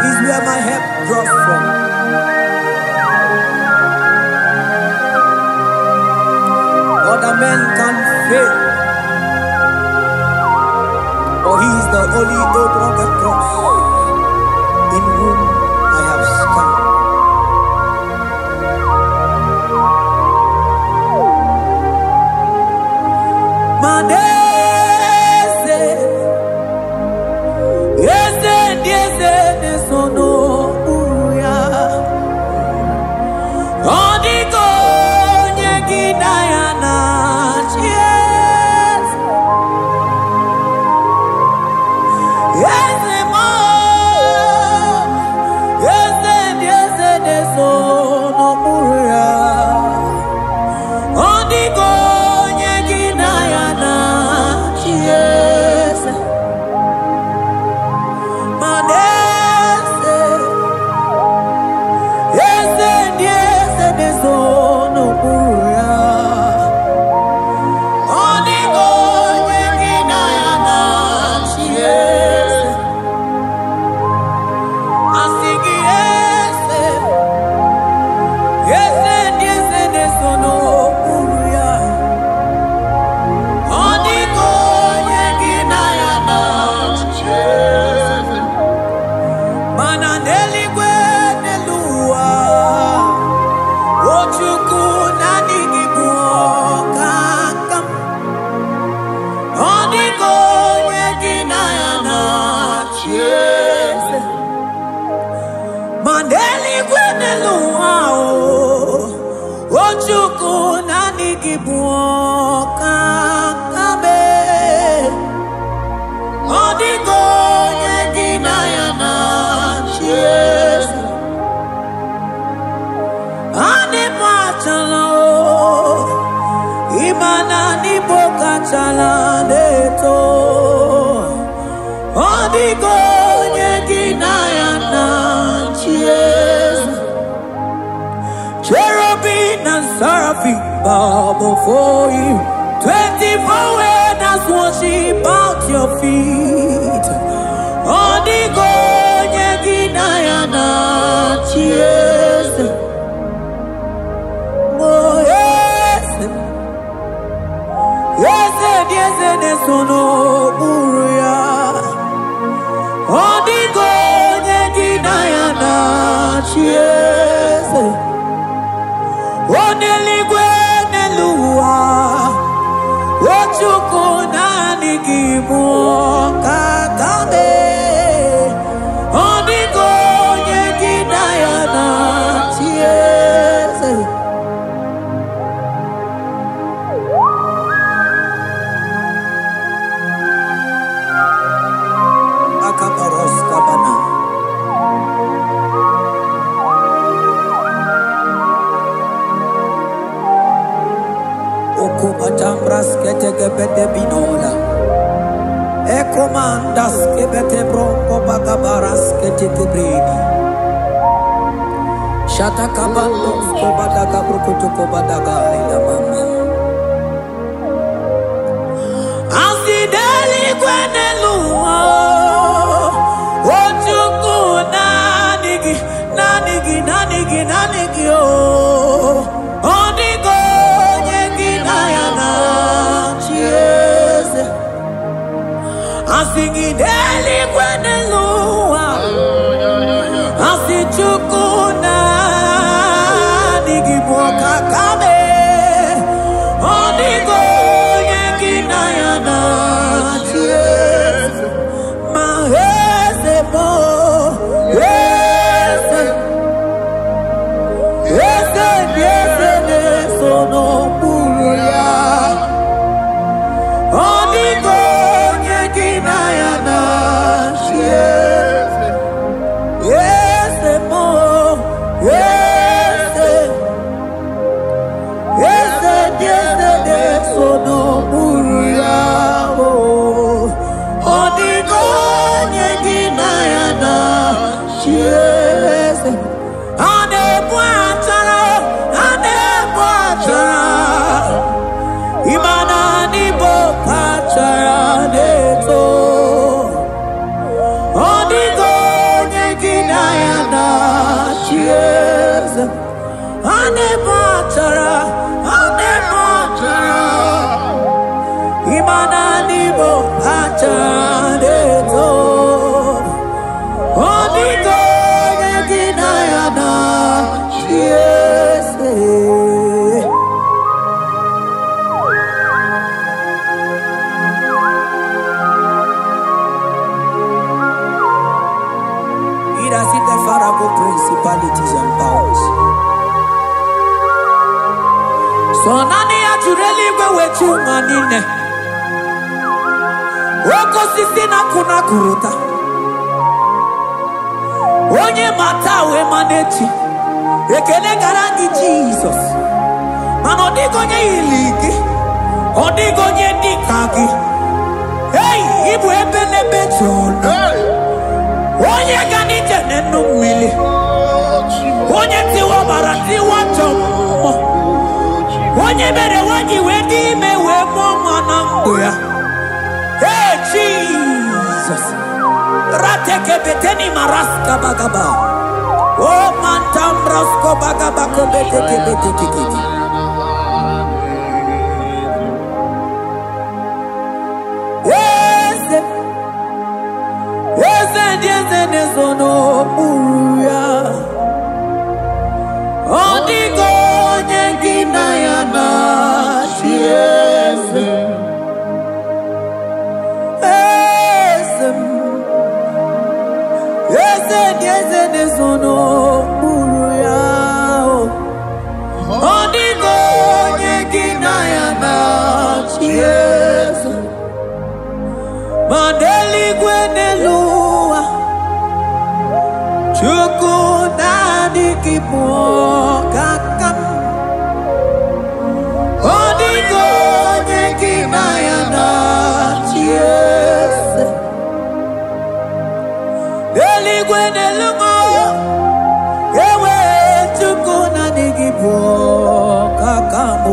is where my help draws from. Other men can fail, but he is the only old rugged cross in whom I have stand. Manese, eze ndị eze na-eso n'okpuru ya. Ọ dịghị onye gị na ya na-achị eze. Eze m, eze ndị eze na-eso n'okpuru ya. Ọ dịghị onye gị na ya na n'elu ụwa o, o Chukwu naanị gị bụ ọkaka m. Ọ dịghị onye gị na ya na-achị eze. Anyị bụ achala o, ịma na n'Igbo kachala na-eto. Ọ dịghị onye gị na ya na-achị eze. Cherubim and seraphim bow before you. 24 elders worship at your feet. Ọ dịghị onye gị na ya na-achị eze. Oh, eze, eze dị eze na-eso n'okpuru ya. Ọ dịghị onye gị na ya na-achị eze. O n'eluigwe n'elu ụwa, o Chukwu naanị gị bụ ọkaka m. Ọ dịghị onye gị na ya na-achị eze. Akabaros kabana. Okubatambras ketekebete binola. Ekomandas kebete bronco bagabaras ketekebredi. Shatakabandos kobadaga brukutu kobadaga ila mama. Asideli kwenelu o Chukwu naanị gị, naanị gị, naanị gị, naanị gị o. Ọ dịghị onye gị na ya na-achị eze. Asị gị n'eluigwe n'elu ụwa, asị Chukwu naanị gị bụ ọkaka m. Ọ dịghị onye gị na ya na-achị eze. Ma eze bụ eze, eze dị eze na-eso n'okpuru ya. Ọ dịghị onye gị na ya na-achị eze. Eze mụ, eze, eze dị eze na-eso n'okpuru ya. Ọ dịghị onye gị na ya na-achị eze. A na-ebu achara, a na-ebu achara. Ịma na n'Igbo kachara na-eto. Ọ dịghị onye gị na ya na-achị eze. A na-ebu achara, a na-ebu achara. Ịma na n'Igbo kachara na-eto. Ọ dịghị onye gị na ya na-achị eze. He that sitteth far above principalities and powers. So naanị ya jụrụ eluigwe wee chụ ụwa niile. Oke osisi na-akụ na-akụrụta. Onye ma taa wee ma n'echi. Ekele gara gị Jizọs. Mana ọ dịghị onye yiri gị. Ọ dịghị onye dị ka gị. Ei, ị bụ ebe n'ebe jụrụ. Onye ga n'ije n'enu mmiri. Onye tiwa ọbara tiwa ajọ mmụọ. Onye mere nwaanyị wee dị ime wee mụọ nwa na ndụ ya. Hey, Jesus. Ratekebeteni maraska bagaba. O mantambrasko bagaba kobetekebetekekeke. Eze, eze ndị eze na-ezo n'okpuru ya. Ọ dịghị onye gị na ya na-achị eze. Eze m, eze ndị eze na-ezo n'okpuru ya. eze. Ma n'eluigwe n'elu ụwa, Chukwu naanị gị bụ ọkaka m. Ọ dịghị onye gị na ya na-achị eze. N'eluigwe n'elu ụwa, ewe Chukwu naanị gị bụ ọkaka m.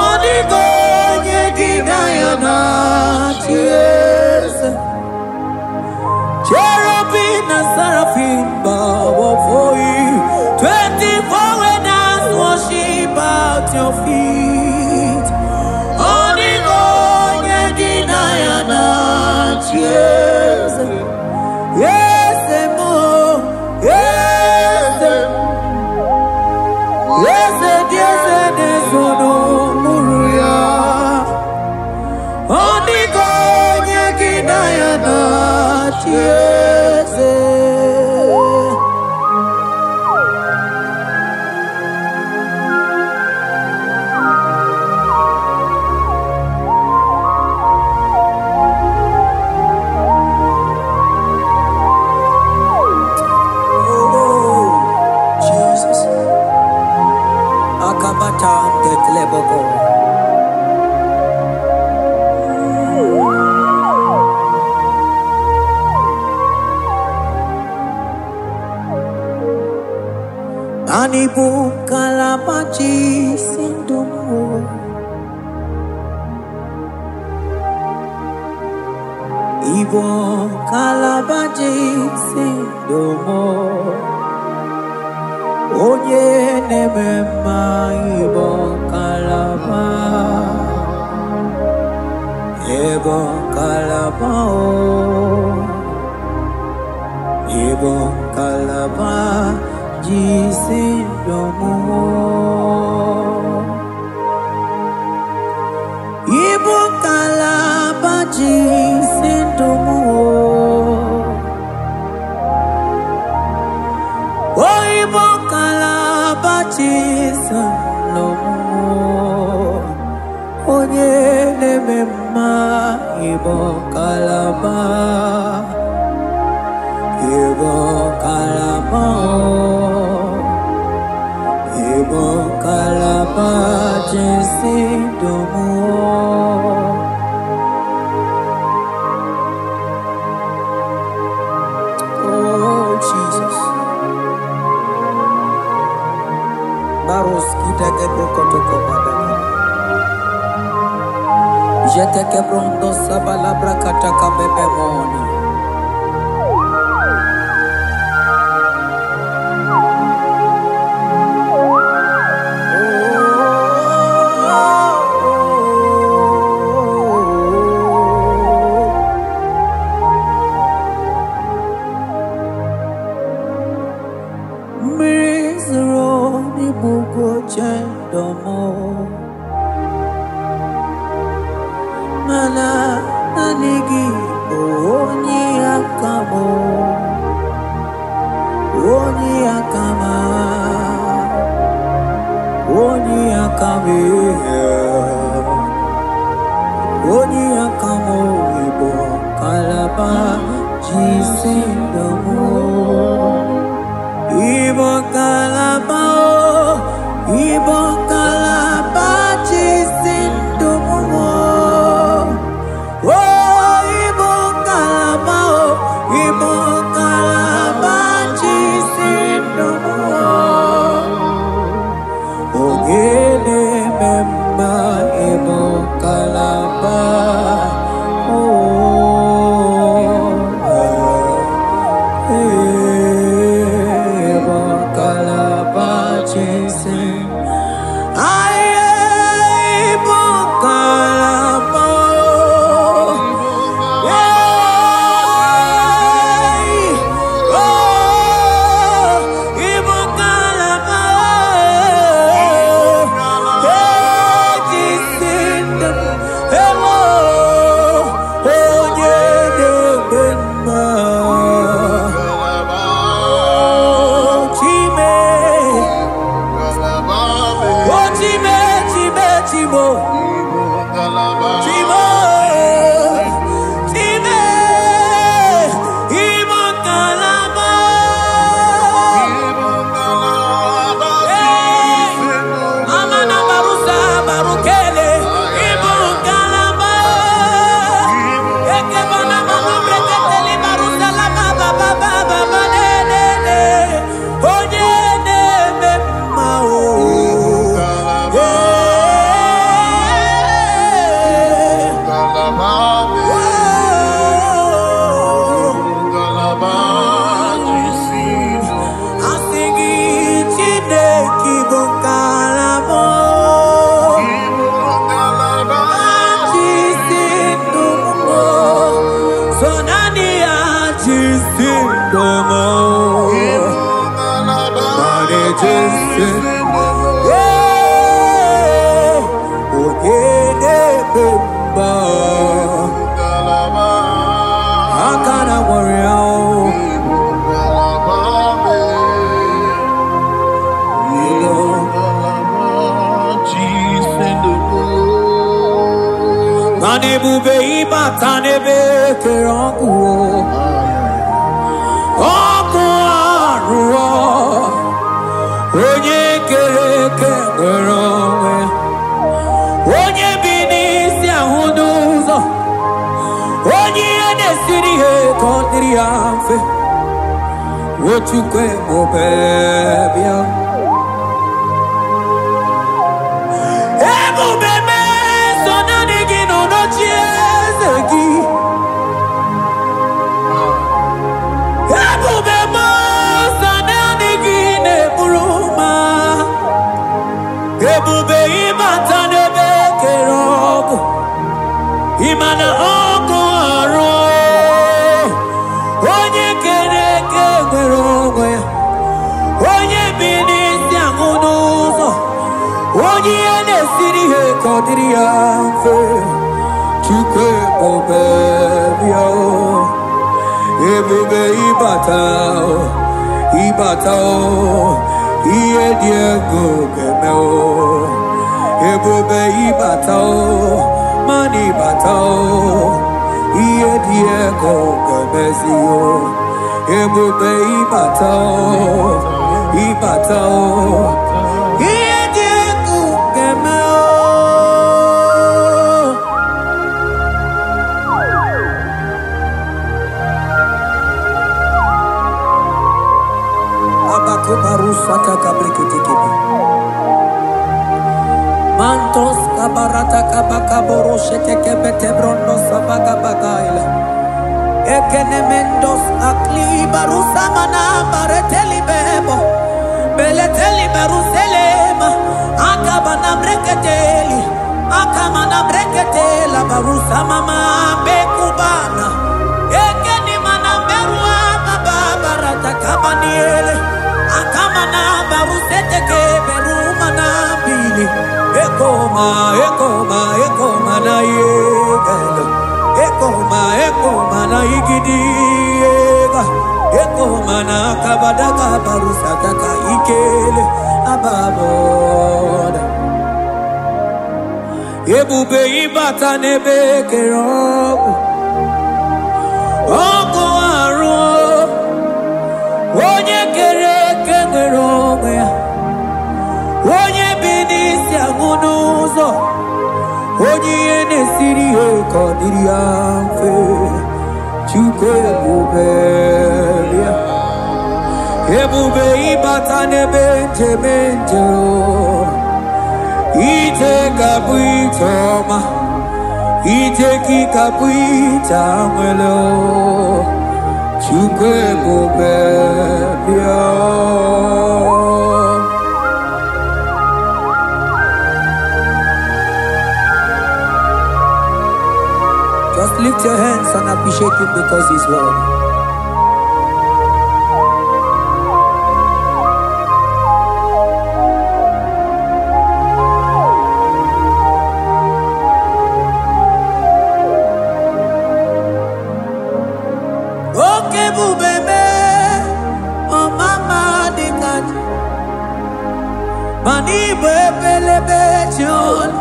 Ọ dịghị onye gị na ya na-achị eze. Cherubim and seraphim bow before you. 24 elders worship at your feet. Ọ dịghị onye gị na ya na-achị eze. Eze m, eze m, eze dị eze na-ezo n'okpuru ya. Ọ dịghị onye gị na ya na-achị eze. Oh, Jesus. Akabata ndekleboko. Ani bụ ngalaba si ndụ m o. Ịbụ ngalaba si ndụ m o. Onye na-eme mma ịbụ ngalaba. Ịbụ ngalaba o. Ịbụ ngalaba si ndụ m o. Ịbụ ngalaba si ndụ m o. O ịbụ ngalaba si ndụ m o. Onye na-eme mma ịbụ ngalaba. Ịbụ ngalaba o. Ịbụ ngalaba si ndụ m o. Oh, Jesus. Baros kita kebrokotoko badaka. Jete kebrondo sabalabra kataka bebemoni. Mmiri zoro n'ibugo chendomo. Mana naanị gị bụ onye aka m, onye aka m, onye aka m, onye aka m. Ịbụ ngalaba ji si ndụ m. Ịbụ ngalaba o, ịbụ ngalaba ji si ndụ m o. O ịbụ ngalaba o, ịbụ ngalaba ji si ndụ m o. Onye na-eme mma ịbụ ngalaba o. Ịbụ ngalaba ji si. Aye, ịbụ ngalaba o. Hey, oh, ịbụ ngalaba o. Hey, ji si ndụ m. Ewo. Chimo, Chime, Ibo Kalaba. Hey, Amana Barusa Barukele, Ibo Kalaba. Ekebana Mama Breketeli Barusa la Baba Baba Baba Ne Ne Ne. Onye na-eme mma o. Yeah. Oh. Asị gị Chineke bụ ngalaba Chisi ndụ m so naanị ya chisi ndụ m Naanị chisi. Ee, onye na-eme mma aka na nwere ya o. Mana ebube ịbata n'ebe kere ọkụ o. Ọkụ arụọ onye kere eke nwere onwe onye bi n'isi ahụ n'ụzọ onye ihe na-esiri ihe ka ọ dịrị ya mfe Ochukwu ebube bịa ebube mee so naanị gị nọ n'oche eze gị ebube mee so naanị gị na-eburu ma ebube ịbata n'ebe kere ọkụ ịma na ọkụ arụ onye kere eke nwere onwe ya onye bi n'isi ahụ n'ụzọ onye ihe na-esiri ihe ka ọ dịrị ya mfe Chukwu ebube bịa o, ebube ịbata o, ịbata o, ihe dị egwu ga-eme o ebube ịbata o mana ịbata o ihe dị egwu ga-emezi o ebube ịbata o ịbata o ihe dị egwu ga-eme o. Abakubarusata kabriketekebi. Mantos kabarata kabakaboro shetekebete brondo sabagabagaila. Ekenemendos akli barusamana bareteli bebo. Beleteli baruselema. Akabana breketeli. Akamana breketela barusamama bekubana. Ekenimana berua baba barata kabaniele. Akamana baruseteke berumana bili. Ekoma, ekoma, ekoma na yegelo. Ekoma, ekoma na igidi ega. Ekoma na kabadaka barusataka ikele ababoda. Ebube ịbata n'ebe kere ọkụ. Ọkụ arụ onye kere eke nwere onwe ya. Onye bi n'isi ahụ n'ụzọ onye ihe na-esiri ihe ka ọ dịrị ya mfe Chukwu ebube bịa ebube ịbata n'ebe njem nje o. Ije ga-abụ ije ọma ije gị ga-abụ ije anwele o. Chukwu ebube bịa. Just lift your hands and appreciate him because he's worthy. Oke ebube mee, ọmama dị ka ji, mana ịbụ ebelebe chi olu.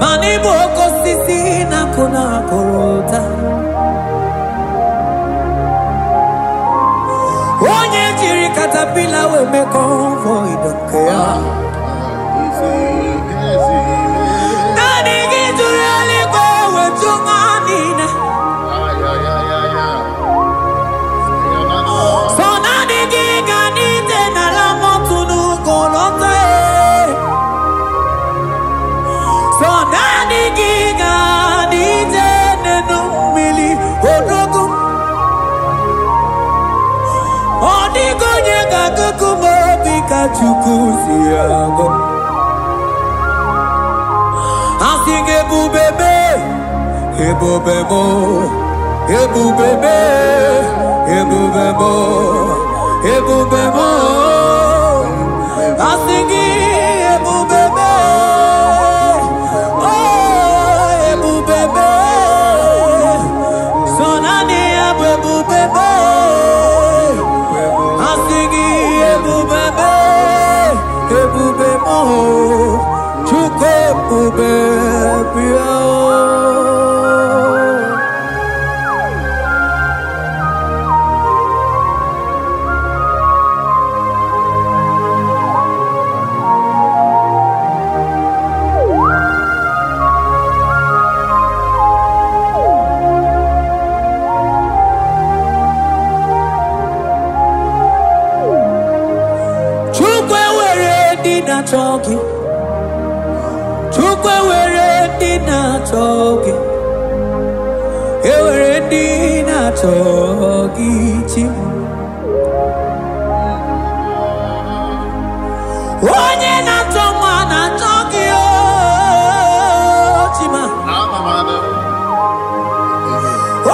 Mana ịbụ oke osisi na-akụ na-akụrụ ụta. Onye jiri katapila wee mee convoy nke ya. Naanị gị jụrụ eluigwe wee jụ ụwa niile. So naanị gị ga n'ite n'ala mọtụ n'ugwu lọta e. So naanị gị ga n'ite n'enu mmiri odogwu. Ọ dịghị onye ga-agụgụ m obi ka Chukwu si agụ. Asị gị ebube mee, ebube mụ, ebube mee, ebube mụ, ebube mụ. Asị gị ebube mee, oh ebube mee. So naanị ya bụ ebube mee. Asị gị ebube mee, ebube mụ, Chukwu ebube bịa. Chukwu ewere ndị na-achọ gị. Chukwu ewere ndị na-achọ gị. Ewere ndị na-achọ gị chi. Onye na-achọ nwa na-achọ gị o Chima.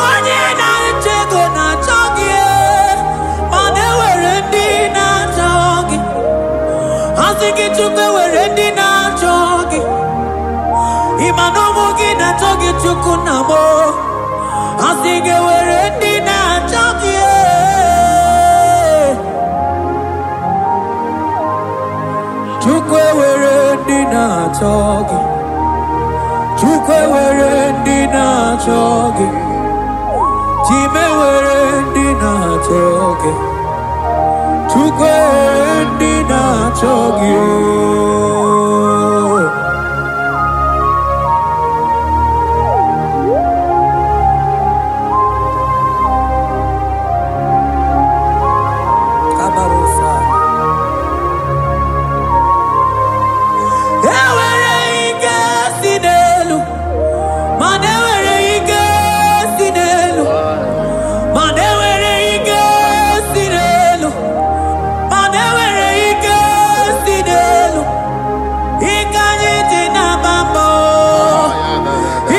Onye na-achọ ego na-achọ gị mana ewere ndị na-achọ gị. Asị gị Chukwu ewere ndị na-achọ gị. Ị ma na ụmụ gị na-achọ gị Chukwu nna m. Asị gị ewere ndị na-achọ gị. Chukwu ewere ndị na-achọ gị. Chukwu ewere ndị na-achọ gị. Chima ewere ndị na-achọ gị. Chukwu ewere ndị na-achọ gị. Kabarosa. Ewere ike si n'elu, mana ewere ike si n'elu, mana ewere ike si n'elu, mana ewere ike si n'elu. Ike anyị ji na-agba mbọ,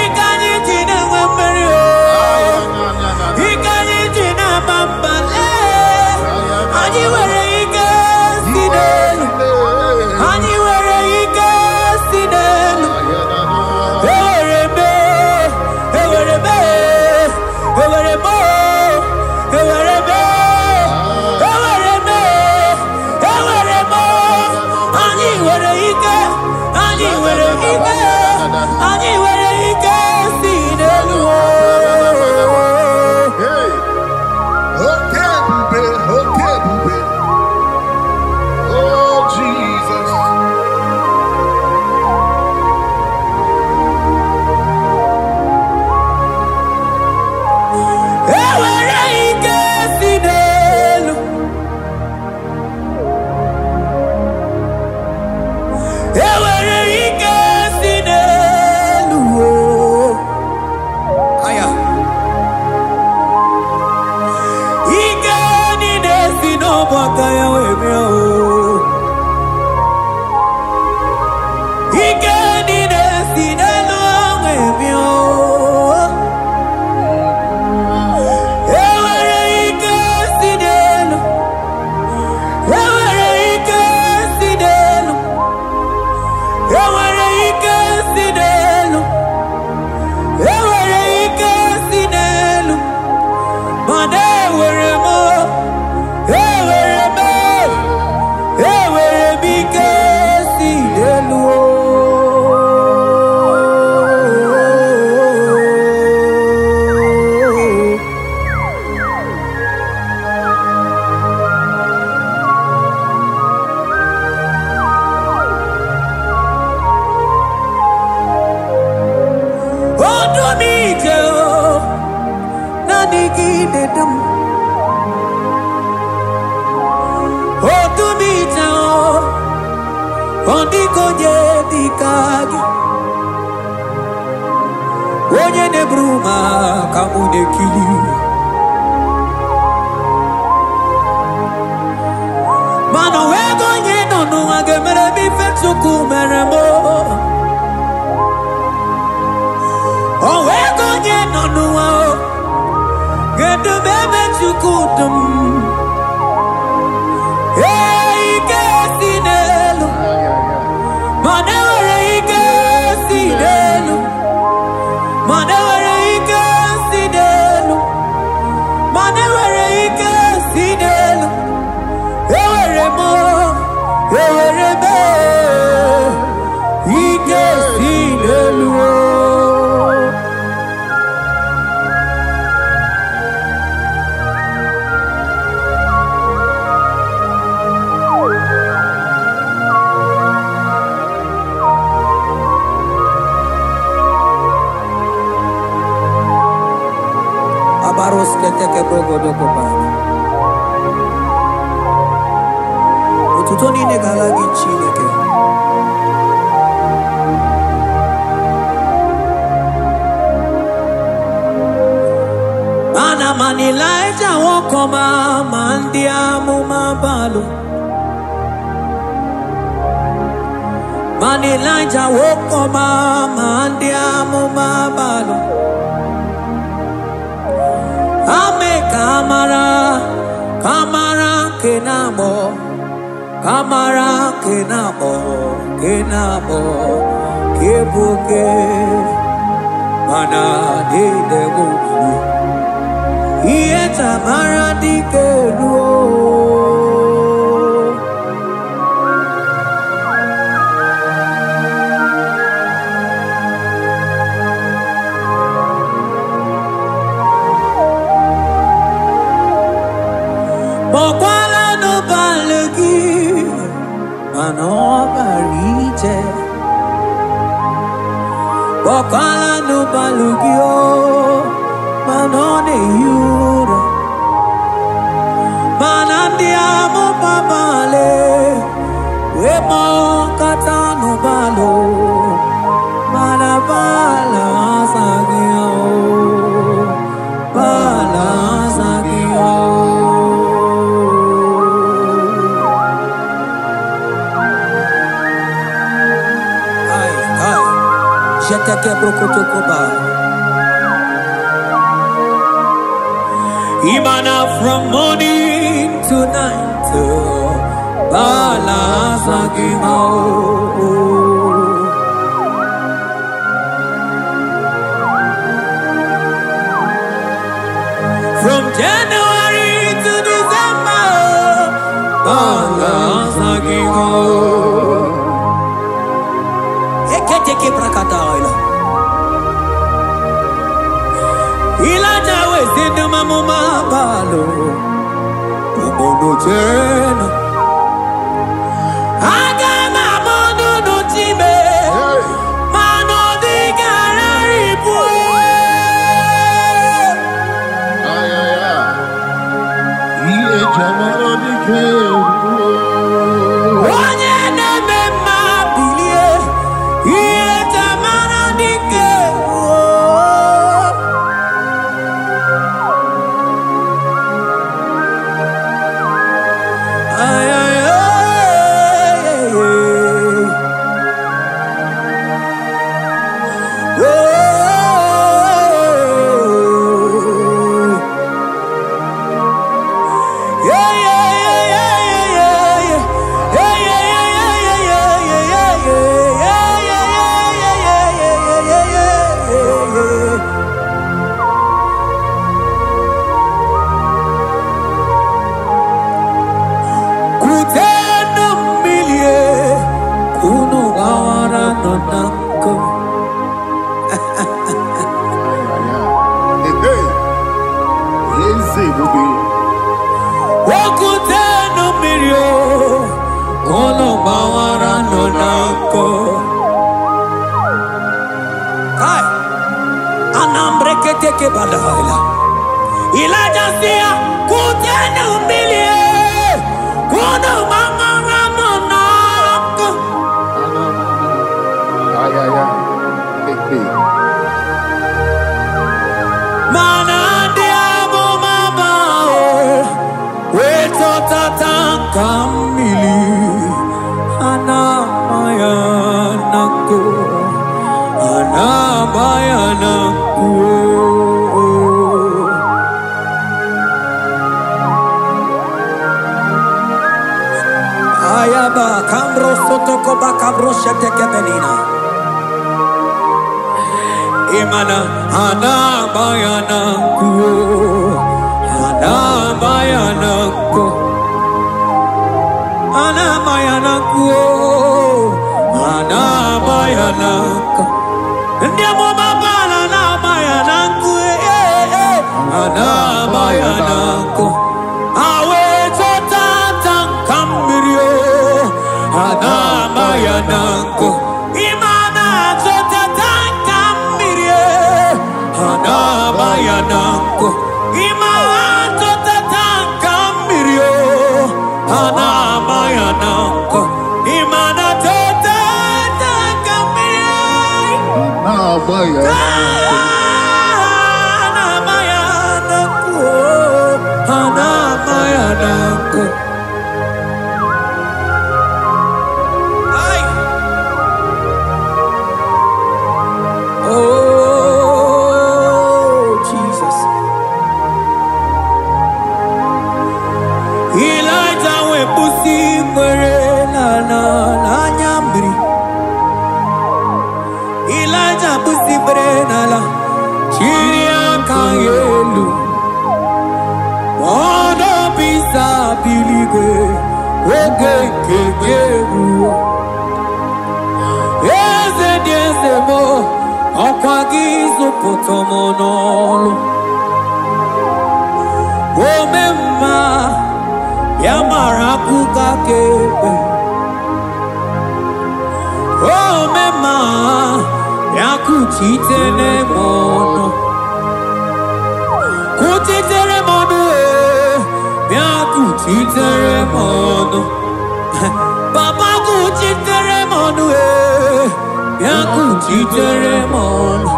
ike anyị ji na-enwe mmeri o, ike anyị ji na-agba mba lee. Anyị nwere ike si n'elu, anyị nwere ike si n'elu. Ewere mee, ewere mee, ewere mee, ewere mee, ewere mee, ewere mee. Anyị nwere ike, anyị nwere ike, anyị nwere ike si n'elu o. Hey! Oke ebube, oke ebube. Oh, Jesus. Ewere ike si n'elu. Ewere ike si n'elu o. Aya. Ike niile si n'ọbụ aka ya wee bịa o. Ike niile si n'elu wee bịa o. Ewere ike si n'elu. Ewere ike si n'elu. Naanị gị na-edu m. Odumije ọ dịghị onye dị ka gị. Onye na-eburu m aka mụ na-ekili. Mana onwego onye nọ n'ụwa ga-emere m ife Chukwu mere m. Onwego onye nọ n'ụwa ga-edu m ebe Chukwu du m. Ee, ike si n'elu, mana enwere ike si n'elu, mana enwere ike si n'elu, mana enwere ike si n'elu. Ewere m, ewere m, ike si n'elu. Abaros keteke brogodokobana. Otuto niile ga-ala gị Chineke. Mana mana Elijah nwoke ọma ma ndị amụma Baalụ. Mana Elijah nwoke ọma ma ndị amụma Baalụ. Ame kamara, kamara nke na-agbọ, kamara nke na-agbọ, nke na-agbọ, nke bụ oke, mana niile gwụrụ. Ihe tamara dike ruo. Kpọkwala n'ụbalị gị, mana ọ bara ije. Kpọkwala n'ụbalị gị o, mana ọ na-ehi ụra. Mana ndị amụma Baale wee kpọkọta n'ụbalị, mana Baal azaghị ya o, Baal azaghị ya o. Ai, ai, Jeteke brokotokoba. Imana from morning to night, Baal azaghị ha o. From January to December, Baal azaghị ha o. Eketeke brakataila. Elijah wee sị ndị amụma Baalụ, "Unu chenụ, aga m ama unu chime, mana ọ dịghị ararịpụ." Ihe jamara dike ruo. Onye na-eme mma bilie, ihe tamara dike ruo. Ay, ay, ay, ay, ay. Oh. Yeah, yeah, yeah, yeah, yeah, yeah. Yeah, yeah, yeah, yeah, yeah, yeah, yeah, yeah, yeah, yeah, yeah, yeah, yeah, yeah, yeah, yeah, yeah. Kutenu mmilie, kunu gbawara nọ na nkụ. Eze ebube. Okutenu mmiri o, unu gbawara nọ na nkụ. Kai, anambreketeke badaila. Ịlaịja sị ya, "Kutenu mmiri, kunu gbamara m n'ọkụ." Ayaya. Keke. Mana ndị amụma Baal wee tọtata ka mmiri a na-ama ya na nkụ, a na-ama ya na nkụ. Ayaba kambro sotokoba kabro shetekebenina. Imana anabayana ku, anabayana ku, anabayana ku, anabayana ku. Ndị amụma Baal anabayana ku, eh, eh, anabayana ku. Awe tọtata nka mmiri o, anabayana ku. Imana tọtata nka mmiri e, anabayana ku. Imana tọtata nka mmiri o, anabayana ku. Imana tọtata nka mmiri. Na-agba ya. Anabayana ku, anabayana ku. Ai! Oh, Jesus. Elijah wee kwụsị ikpere n'ala n'anya mmiri. Elijah kwụsị ikpere n'ala, chiri aka ya elu. Ọnọbisa biligwe, oge nke gị eruo. Eze dị eze m, ọkwa gị zụpụta m n'ọlụ. Ome mma, ya mara akụkọ aka ekpe. Ome mma, ya kuchitere m ọnụ. Kuchitere m ọnụ ee, bịa kuchitere m ọnụ. Papa kuchitere m ọnụ ee, bịa kuchitere m ọnụ.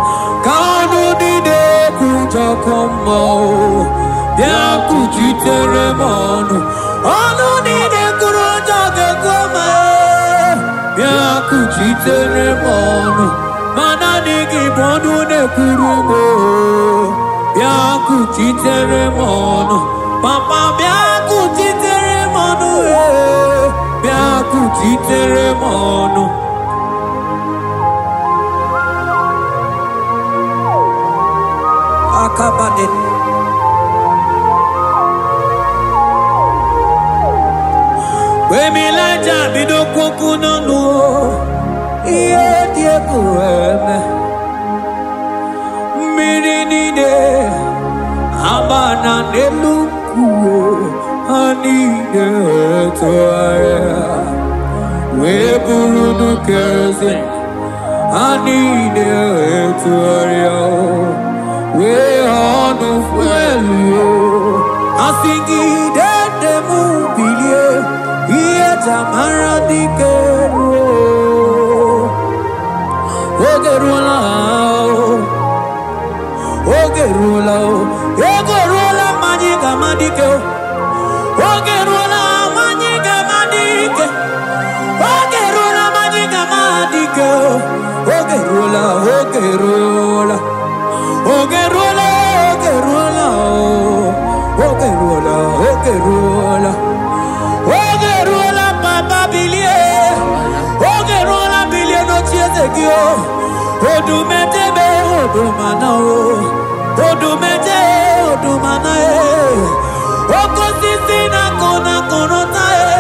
Ka ọnụ niile kwujọkọ mma o, bịa kuchitere m ọnụ. Ọnụ niile kwuru njọ ga-ekwu ma ee, bịa kuchitere m ọnụ. Ma naanị gị bụ ọnụ na-ekwuru m o. Bịa kuchitere m ọnụ. Papa bịa kuchitere m ọnụ ee, bịa kuchitere m ọnụ. Akabade. Mgbe Ịlaịja bido kwokwu n'ọnụ o, ihe dị egwu eme. Mmiri niile agba na n'elu nkwụ ha niile tụgharịa wee bụrụ nnukwu eze. Ha niile tụgharịa wee ọnụ fuelu. Asị gị dede m bilie, ihe jamara dike ruo. Oge ruola o, oge ruola o, ego ruola ma anyị ga-ama dike o. Oge ruola ma anyị ga-ama dike. Oge ruola ma anyị ga-ama dike o. Oge ruola, oge ruola. Oge ruola, oge ruola o. Oge ruola, oge ruola. Oge ruola papa bilie. Oge ruola bilie n'oche eze gị o. Odumetebe odumana o. Odumete odumana e. Oke osisi na-akụ na akụrụta e.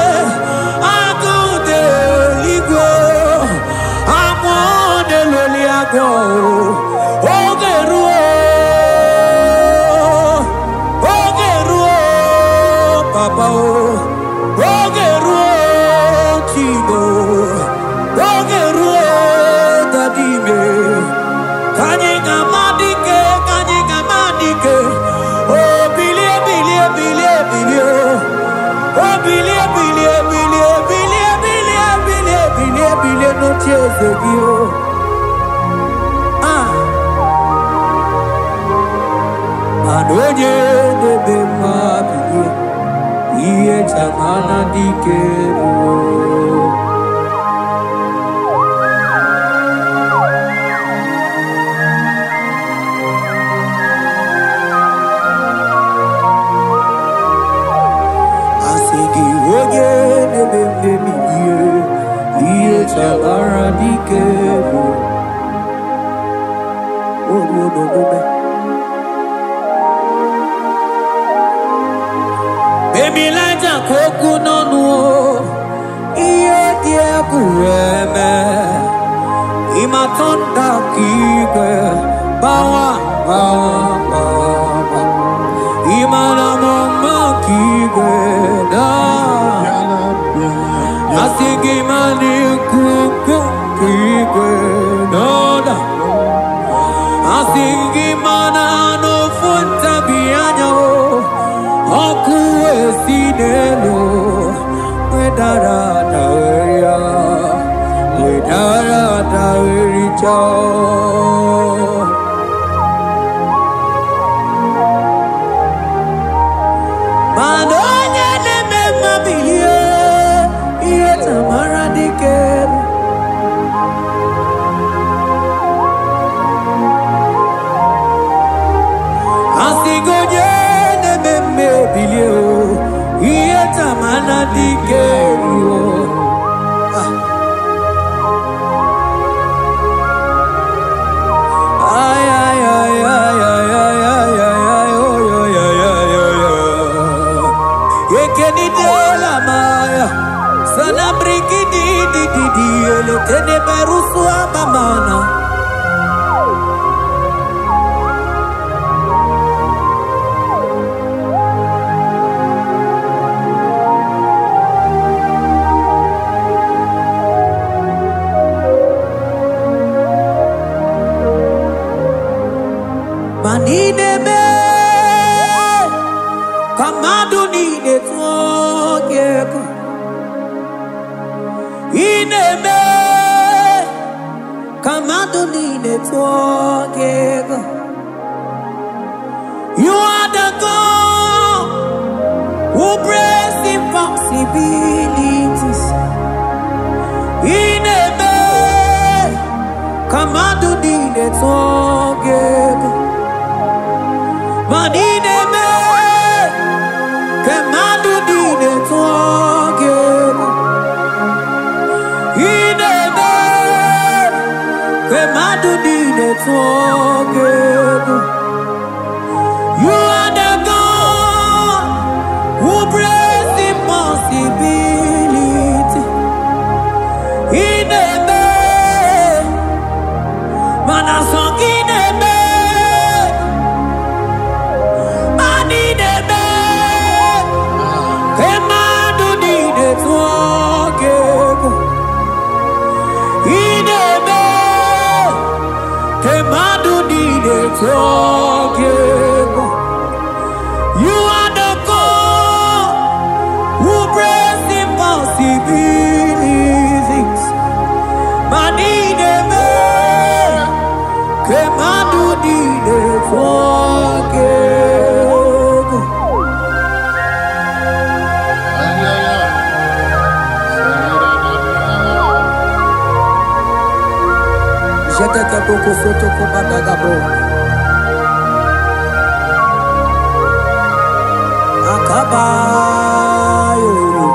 Agụ dị eluigwe. Amụọ na-eloli agụ. Oge ruo. Oge ruo papa o. Oge ruo Chigo. Oge ruo dadime. Ka anyị ga-ama dike, ka anyị ga-ama dike. eze gị o. Ah, mana onye na-eme mma bilie, ihe chamana dike bụ. Asị gị onye na-eme mmebi ihe chamara dike bụ oruo n'omume. Emilaja ka okwu n'ọnụ o, ihe dị egwu eme. Ịmatụ nda ka igwe gbawa gbawa gbawa. Ịmara m mma ka igwe daa. Bịala, bịala, bịala. Asị gị ma n'ikuku ka igwe n'ọda. Asị gị mana n'ofu ntabi anya o, ọkụ esi n'elu wedara dawere wedara dawericha. Mana onye na-eme mma bilie, ihe tamara dike. Asị gị onye na-eme mma ebilie o, ihe tamara dike ruo. Ay, ay, ay, ay, ay, ay, ay, ay, ay, oy, oy, ay, ay, oy, oy. Ekenidela maya, sana brigidi di di di, eletene berusu abamana. Ma n'ime ka mmadụ niile tụọ gị egwu. Ị na-eme ka mmadụ niile tụọ gị egwu. You are the God who breaks impossibilities. Ị na-eme ka mmadụ niile tụọ gị egwu. Ma ị na-eme ka mmadụ niile tụọ gị egwu. Ị na-eme ka mmadụ niile tụọ gị egwu. You are the God who breaks impossibility. Ị na-eme mana sọ gị na-eme. Ma ị na-eme ka mmadụ niile tụọ gị egwu. Ị na-eme ka mmadụ niile tụọ gị egwu. You are the God who breaks impossibilities. Ma ị na-eme ka mmadụ niile tụọ gị egwu. Ay, ay, ay. Jetete boko soto kobadagabo. Akabayo.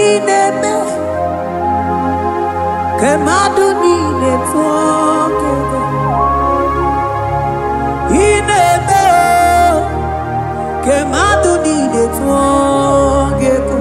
Ị na-eme ka mmadụ niile tụọ gị egwu. Ị na-eme ka mmadụ niile tụọ gị egwu.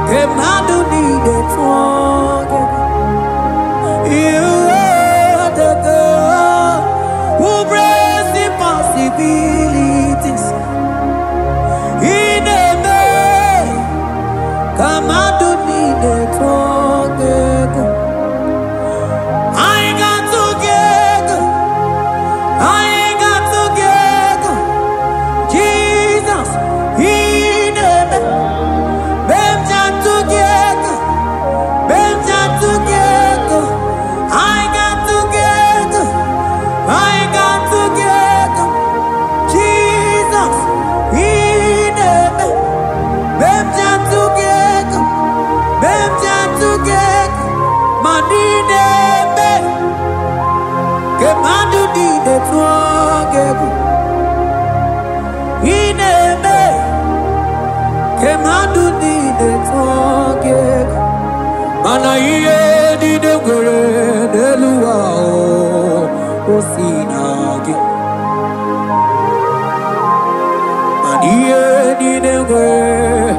Ke mmadụ niile tụọ gị. You are the God who brings impossibilities. Ị na-eme ka mmadụ niile tụọ gị egwu. Anyị ga-atụ gị egwu. Anyị ga-atụ gị egwu. Jizọs, ị na-eme. Mgbe m ji atụ gị egwu. Mgbe m ji atụ gị egwu. Anyị ga-atụ gị egwu. Anyị ga-atụ gị egwu. Jizọs, ị na-eme. Mgbe m ji atụ gị egwu. Mgbe m ji atụ gị egwu. Ma ndị na-eme ka mmadụ niile tụọ gị egwu. Ị na-eme ka mmadụ niile tụọ gị egwu. Mana ihe niile nwere n'elu ụwa o si na gị. Mana ihe niile nwere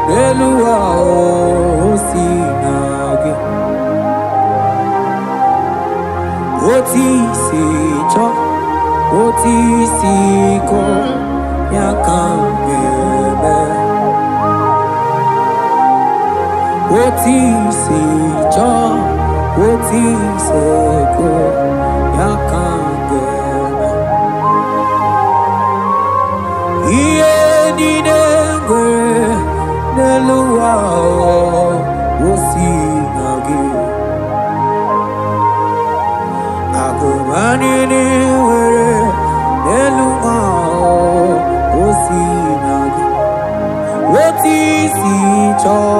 n'elu ụwa o si na gị. Otu isi chọọ, otu isi kọọ, ya ka m ga-eme. Otu isi chọọ, otu isi kọọ, ya ka m ga-eme. Ihe niile nwere n'elu ụwa o si na gị. Akụba niile nwere n'elu ụwa o si na gị. Otu isi chọọ,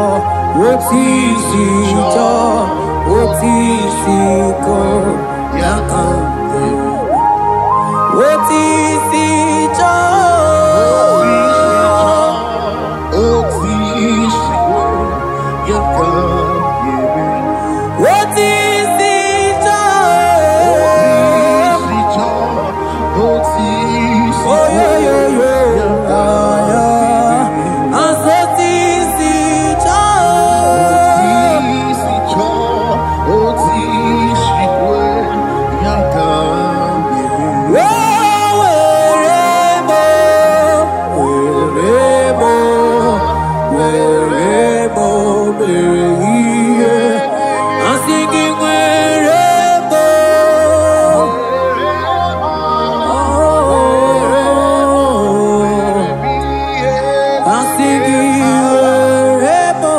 otu isi chọọ, otu isi kọọ, ya ka m ga-eme. Otu isi chọọ, otu isi chọọ, oyoyoyo, aya, asị otu isi chọọ. Were mo, mere ihe. Asị gị were mo. Oh, asị gị were mo.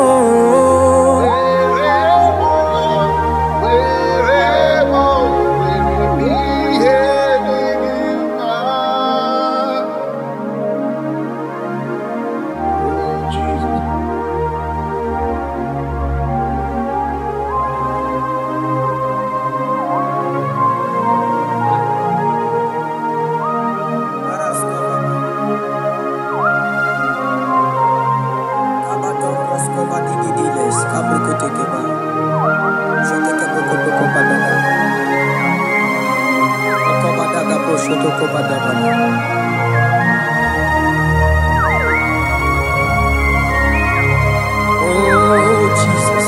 Oh, Jesus.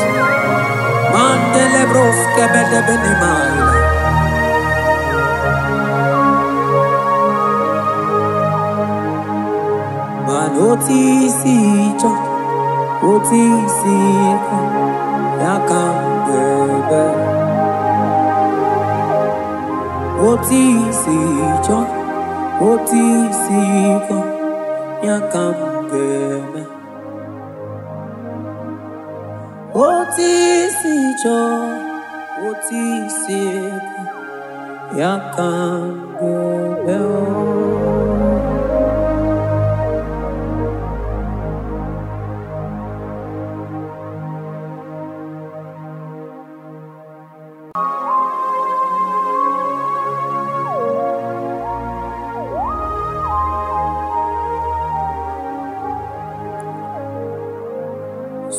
Mandele bros kebede bene maila. Man oti si cho, oti si ko, ya kam bebe. Oti si cho, oti si ko, ya kam bebe. Oti si cho, oti si ko, ya kam bebe.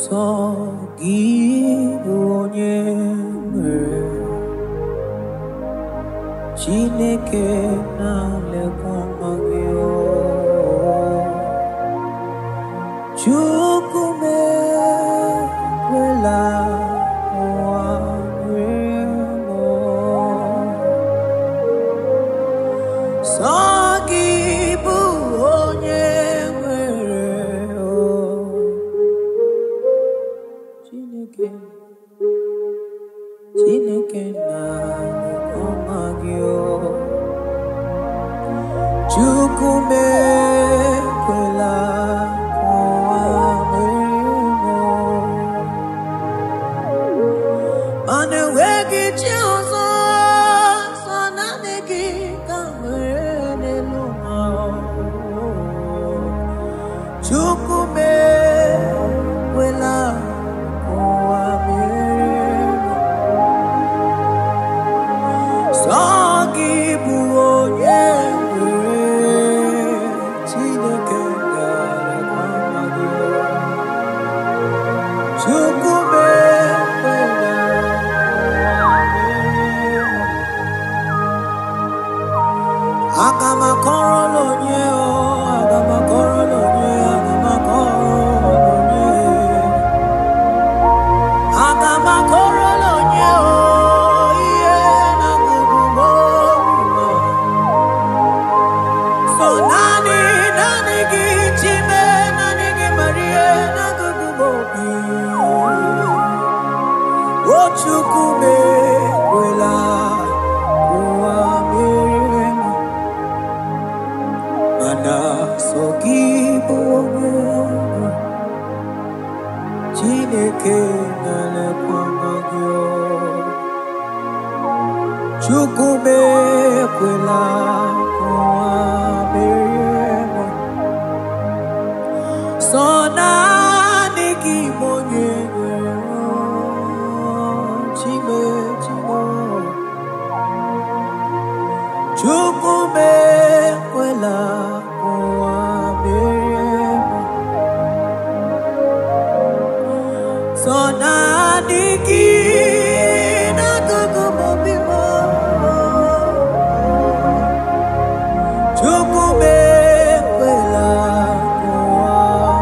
Sọ gị bụ onye nwere Chineke na-alekwa nwa gị o. Chukwu mee. Chineke na-ekwe gị o. Chukwu m ekwela ka ụwa merie m. Mana enweghị chi ọzọ, sọ naanị gị ka m nwere n'elu ụwa. Chukwu m ekwela ka ụwa merie m. Sọ gị bụ onye nwere. Chineke na-elekwa gị. Chukwu m ekwela ka ụwa merie m. Aga m akọrọ n'onye o, aga m akọrọ n'onye, aga m akọrọ n'onye. Aga m akọrọ n'onye o, ihe na-agụgụ m obi m. So naanị, naanị gị Chime, naanị gị Maria, na-agụgụ m obi. O Chukwu m ekwela ka ụwa merie m. Mana sọ gị bụ onye nwe. Chineke na-elekwa gị o. Chukwu m ekwela ka ụwa merie m. Sọ naanị gị bụ onye nwere o. Chime, Chime. Chukwu m ekwela ka ụwa merie m. Sọ naanị gị na-agụgụ m obi m. Chukwu m ekwela ka ụwa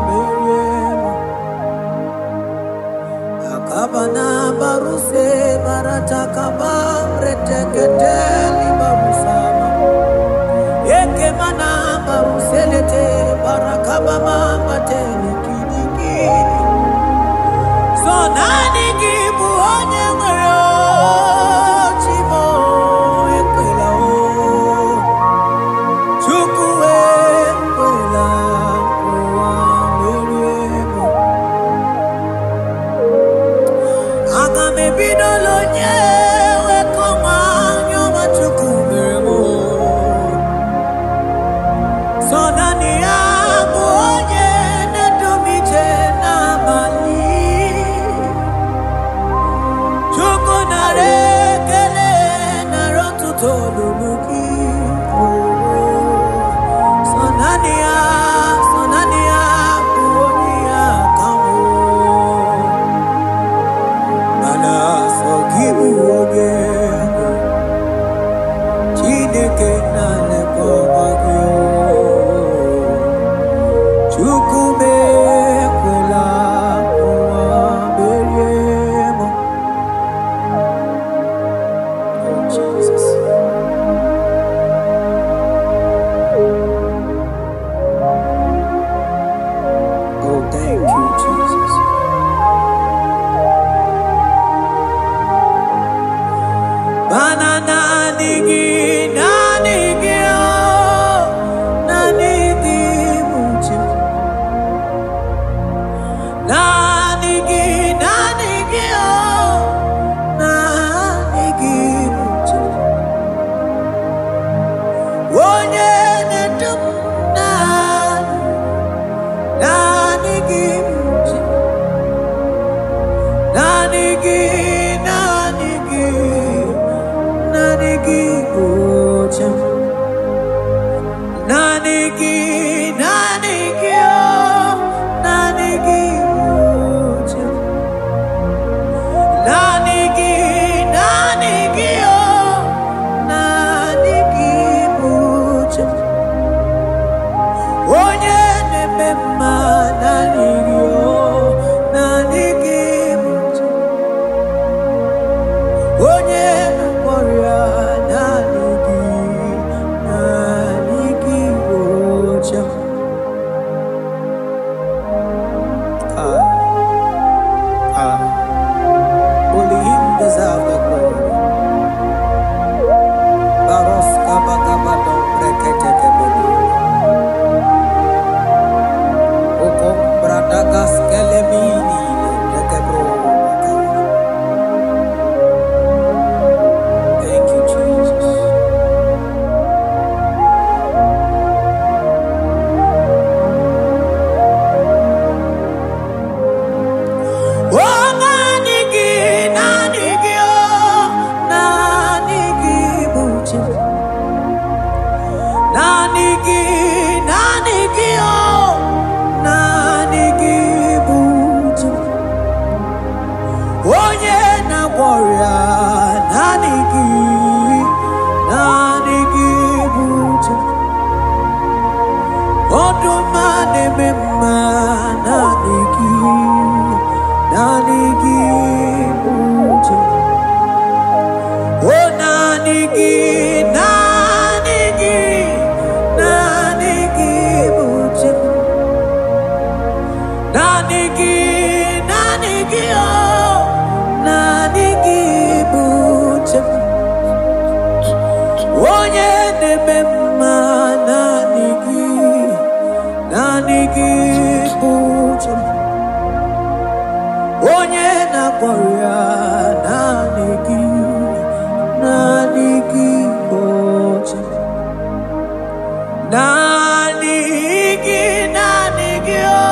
merie m. Akabana baruse baratakaba reteketeli barusama. Ekemana baruselete barakabama batele kidikidi. So naanị gị bụ onye nwere o, Chimo ekwela o. Chukwu ekwela ka ụwa merie m. Aga m ebidola onye wekọma anya ọma Chukwu mere m o. Sọ naanị ya bụ onye na-edu m ije n'abalị. Chukwu nara ekele, nara otuto lulu gị. Sọ naanị ya, sọ naanị ya bụ onye ya ka m o. Mana sọ gị bụ onye nwe. Chineke na-elekwa gị o. Chukwu m ekwela ka ụwa merie m. Oh, Jesus. Oh, thank you, Jesus. Mana naanị gị, naanị gị, oh, naanị gị bụ chi m. Naanị gị, naanị gị, oh, naanị gị bụ chi m. Onye na-edu m naanị, naanị gị bụ chi m. Naanị gị, naanị gị, naanị gị bụ chi m. Naanị gị, naanị gị, oh, naanị gị bụ chi m. Naanị gị, naanị gị, oh, naanị gị bụ chi m. Onye na-eme mma, naanị gị, oh, naanị gị bụ chi m. Onye na-agwọ ọrịa, naanị gị. na-agwọ ọrịa, naanị gị, naanị gị bụ chi. Ọdụm a na-eme mma, naanị gị, naanị gị bụ chi. Oh, naanị gị, naanị gị, naanị gị bụ chi. Naanị gị, naanị gị, oh, naanị gị bụ chi. Onye na-eme mma, naanị gị, naanị gị bụ chi. Onye na-agwọ ọrịa, naanị gị, naanị gị bụ chi. Naanị gị, naanị gị, oh.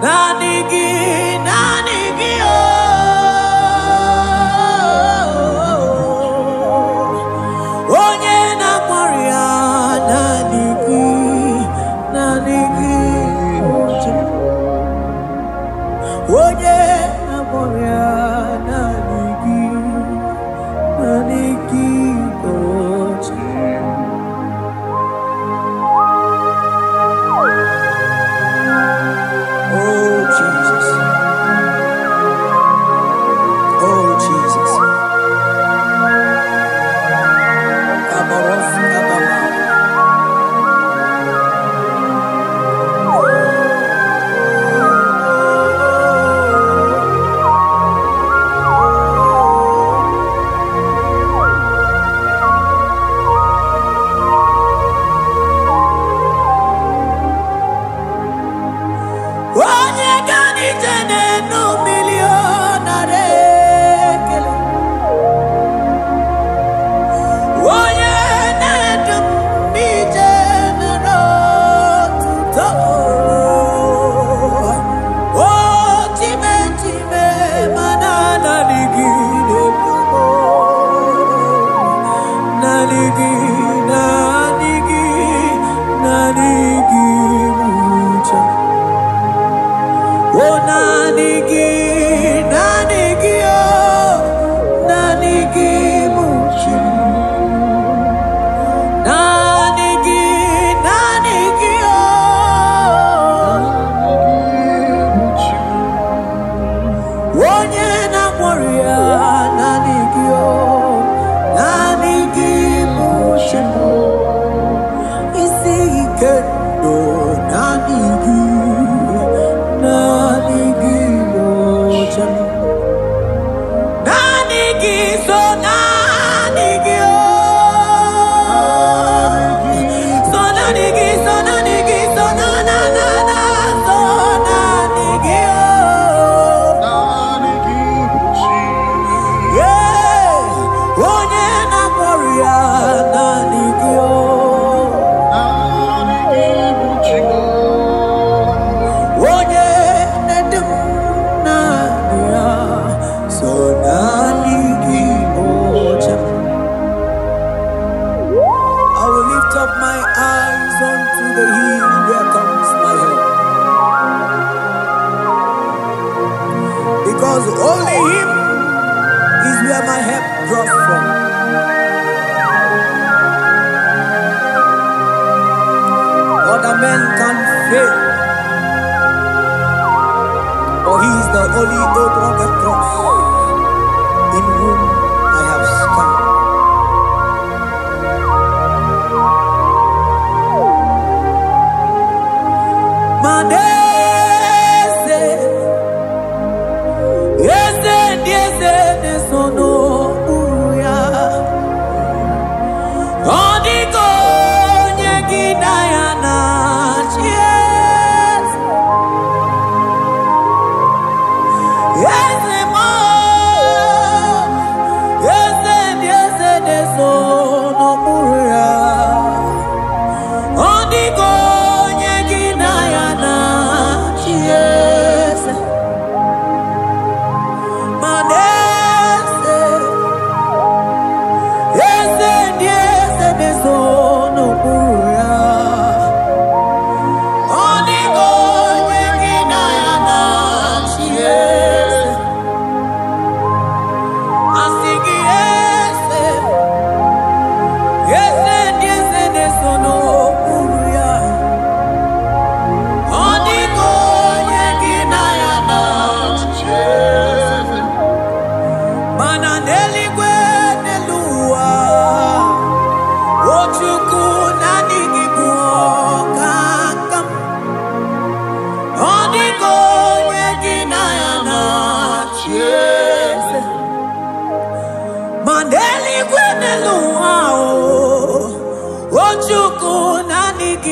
Naanị gị, naanị gị, oh. Onye na-agwọ ọrịa, naanị gị, naanị gị bụ chi. Onye na-agwọ ọrịa, naanị gị, naanị gị bụ chi. Oh Jesus, oh Jesus. Kabaros kabama. Onye ga n'ije n'enu mmiri ọ nara ekele. Onye na-edu m ije nara otuto. O chime chime mana naanị gị na-edu m. Naanị gị, naanị gị, naanị gị bụ chi. Oh, naanị gị, naanị gị, oh, naanị gị bụ chi. Naanị gị, naanị gị, oh. Onye na-agwọ ọrịa, naanị gị, oh, naanị gị bụ chi. Isi ike ndụ, naanị gị, naanị gị bụ chi. Naanị gị so naanị gị, oh. So naanị gị, so naanị gị, so na na na na, so naanị gị, oh. Yeah. Onye na-agwọ ọrịa, naanị gị, oh. Onye na-edu m naanị ya, so naanị gị bụ chi. I will lift up my eyes unto the hill where comes my help. Because only him is where my help draws from. Other men can fail, but he is the only old rugged cross in whom I have stand. Manese, eze ndị eze na-eso n'okpuru ya. Ọ dịghị onye gị na ya na-achị eze. Eze m, eze ndị eze na-eso n'okpuru ya. Ọ dịghị onye gị na ya na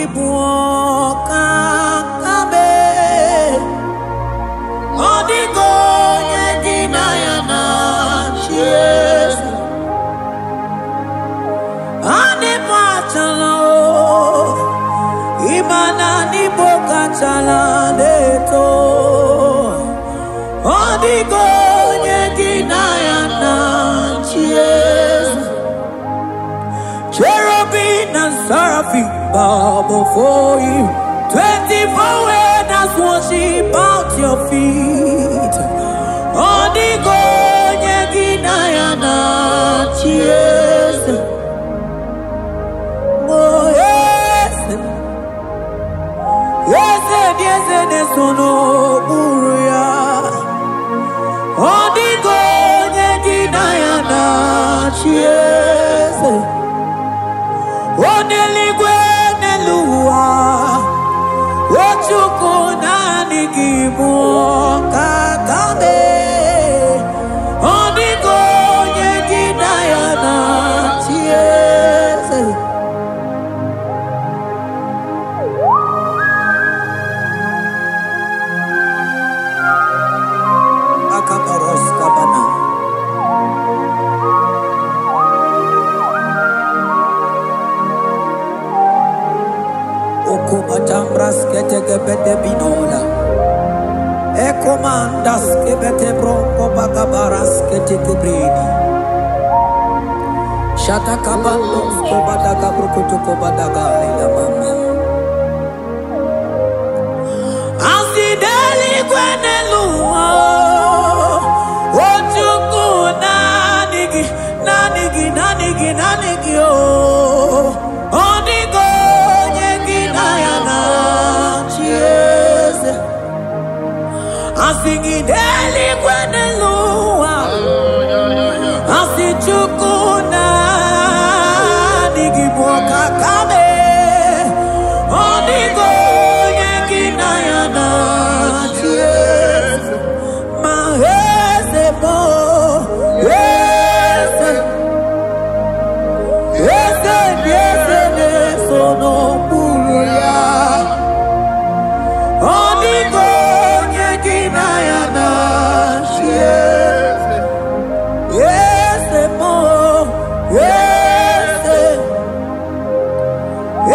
gị bụ ọkaka ọ dịghị onye gị na ya na-achị eze. Anịbụ achala o, ịma na n'Igbo kachala na-eto. Ọ dịghị onye gị na ya na-achị eze. Cherubim and seraphim bow before you. 24 elders worship at your feet. Ọ dịghị onye gị na ya na-achị eze. Oh, eze, eze dị eze na-eso n'okpuru ya. Ọ dịghị onye gị na ya na-achị eze. N'eluigwe n'elu ụwa, o Chukwu naanị gị bụ ọkaka Ọ dịghị onye gị na ya na-achị eze. Akabaros kabana. Okubatambras ketekebete binola. Ekomandas kebete bronco bagabaras ketekebredi. Shatakabandos kobadaga brukutu kobadaga lela mama. Asideli gweneluwa. O Chukwu naanị gị, naanị gị, naanị gị, naanị gị o. Ọ dịghị onye gị na ya na-achị eze. Asị gị n'eluigwe n'elu ụwa, asị Chukwu naanị gị bụ ọkaka Ọ dịghị onye gị na ya na-achị eze. Ma eze bụ eze, eze dị eze na-eso n'okpuru ya. Ọ dịghị onye gị na ya na-achị eze. Eze bụ eze,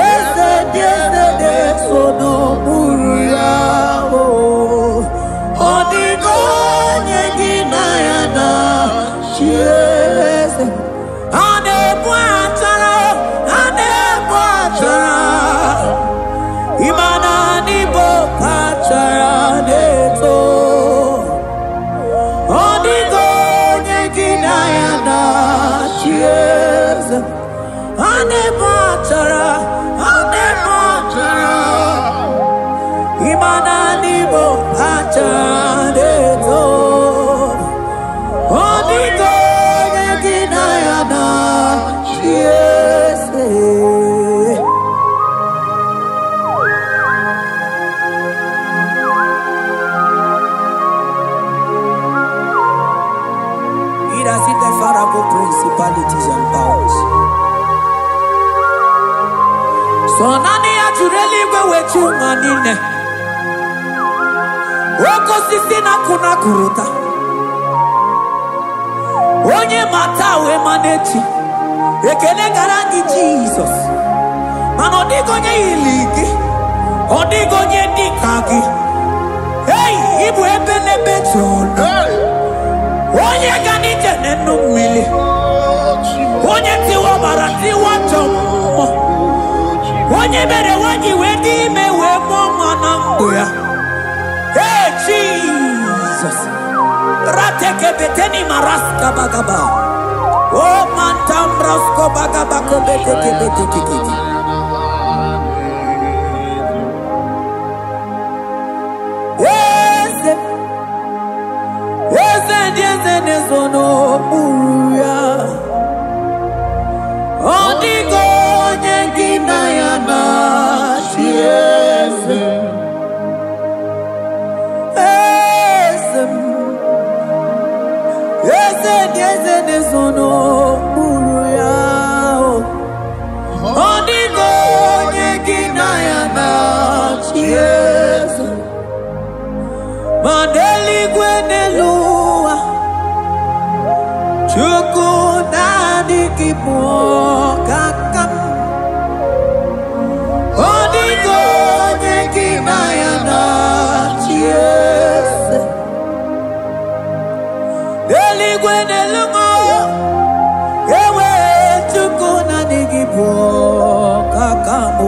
eze dị eze na-eso n'okpuru ya. Ọ dịghị onye gị na ya na-achị eze. A na-ebu achara, a na-ebu achara, ịma na n'Igbo kachara na-eto. Ọ dịghị onye gị na ya na-achị eze. A na-ebu achara, a na-ebu achara, ịma na n'Igbo kachara na-eto. Ọ dịghị onye gị na ya na-achị eze. He that sitteth far above principalities and powers. So naanị ya jụrụ eluigwe wee chụ ụwa niile. Oke osisi na-akụ na-akụrụta. Onye ma taa wee ma n'echi. Ekele gara gị Jizọs. Mana ọ dịghị onye yiri gị. Ọ dịghị onye dị ka gị. Ei, ị bụ ebe n'ebe jụrụ. Onye ga n'ije n'enu mmiri. Onye tiwa ọbara tiwa ajọ mmụọ. Onye mere nwaanyị wee dị ime wee mụọ nwa na mbụ ya. Hey, Jesus. Ratekebeteni maraska bagaba. O mantambrasko bagaba kobetekebetekekete. Eze, eze ndị eze na-ezo n'okpuru ya. Ọ dịghị onye gị na ya na-achị eze. Eze m, eze ndị eze na-ezo n'okpuru ya. Ọ dịghị onye gị na eze. Ma n'eluigwe n'elu ụwa, Chukwu naanị gị bụ ọkaka m. Ọ dịghị onye gị na ya na-achị eze. N'eluigwe n'elu ụwa, ewe Chukwu naanị gị bụ ọkaka m.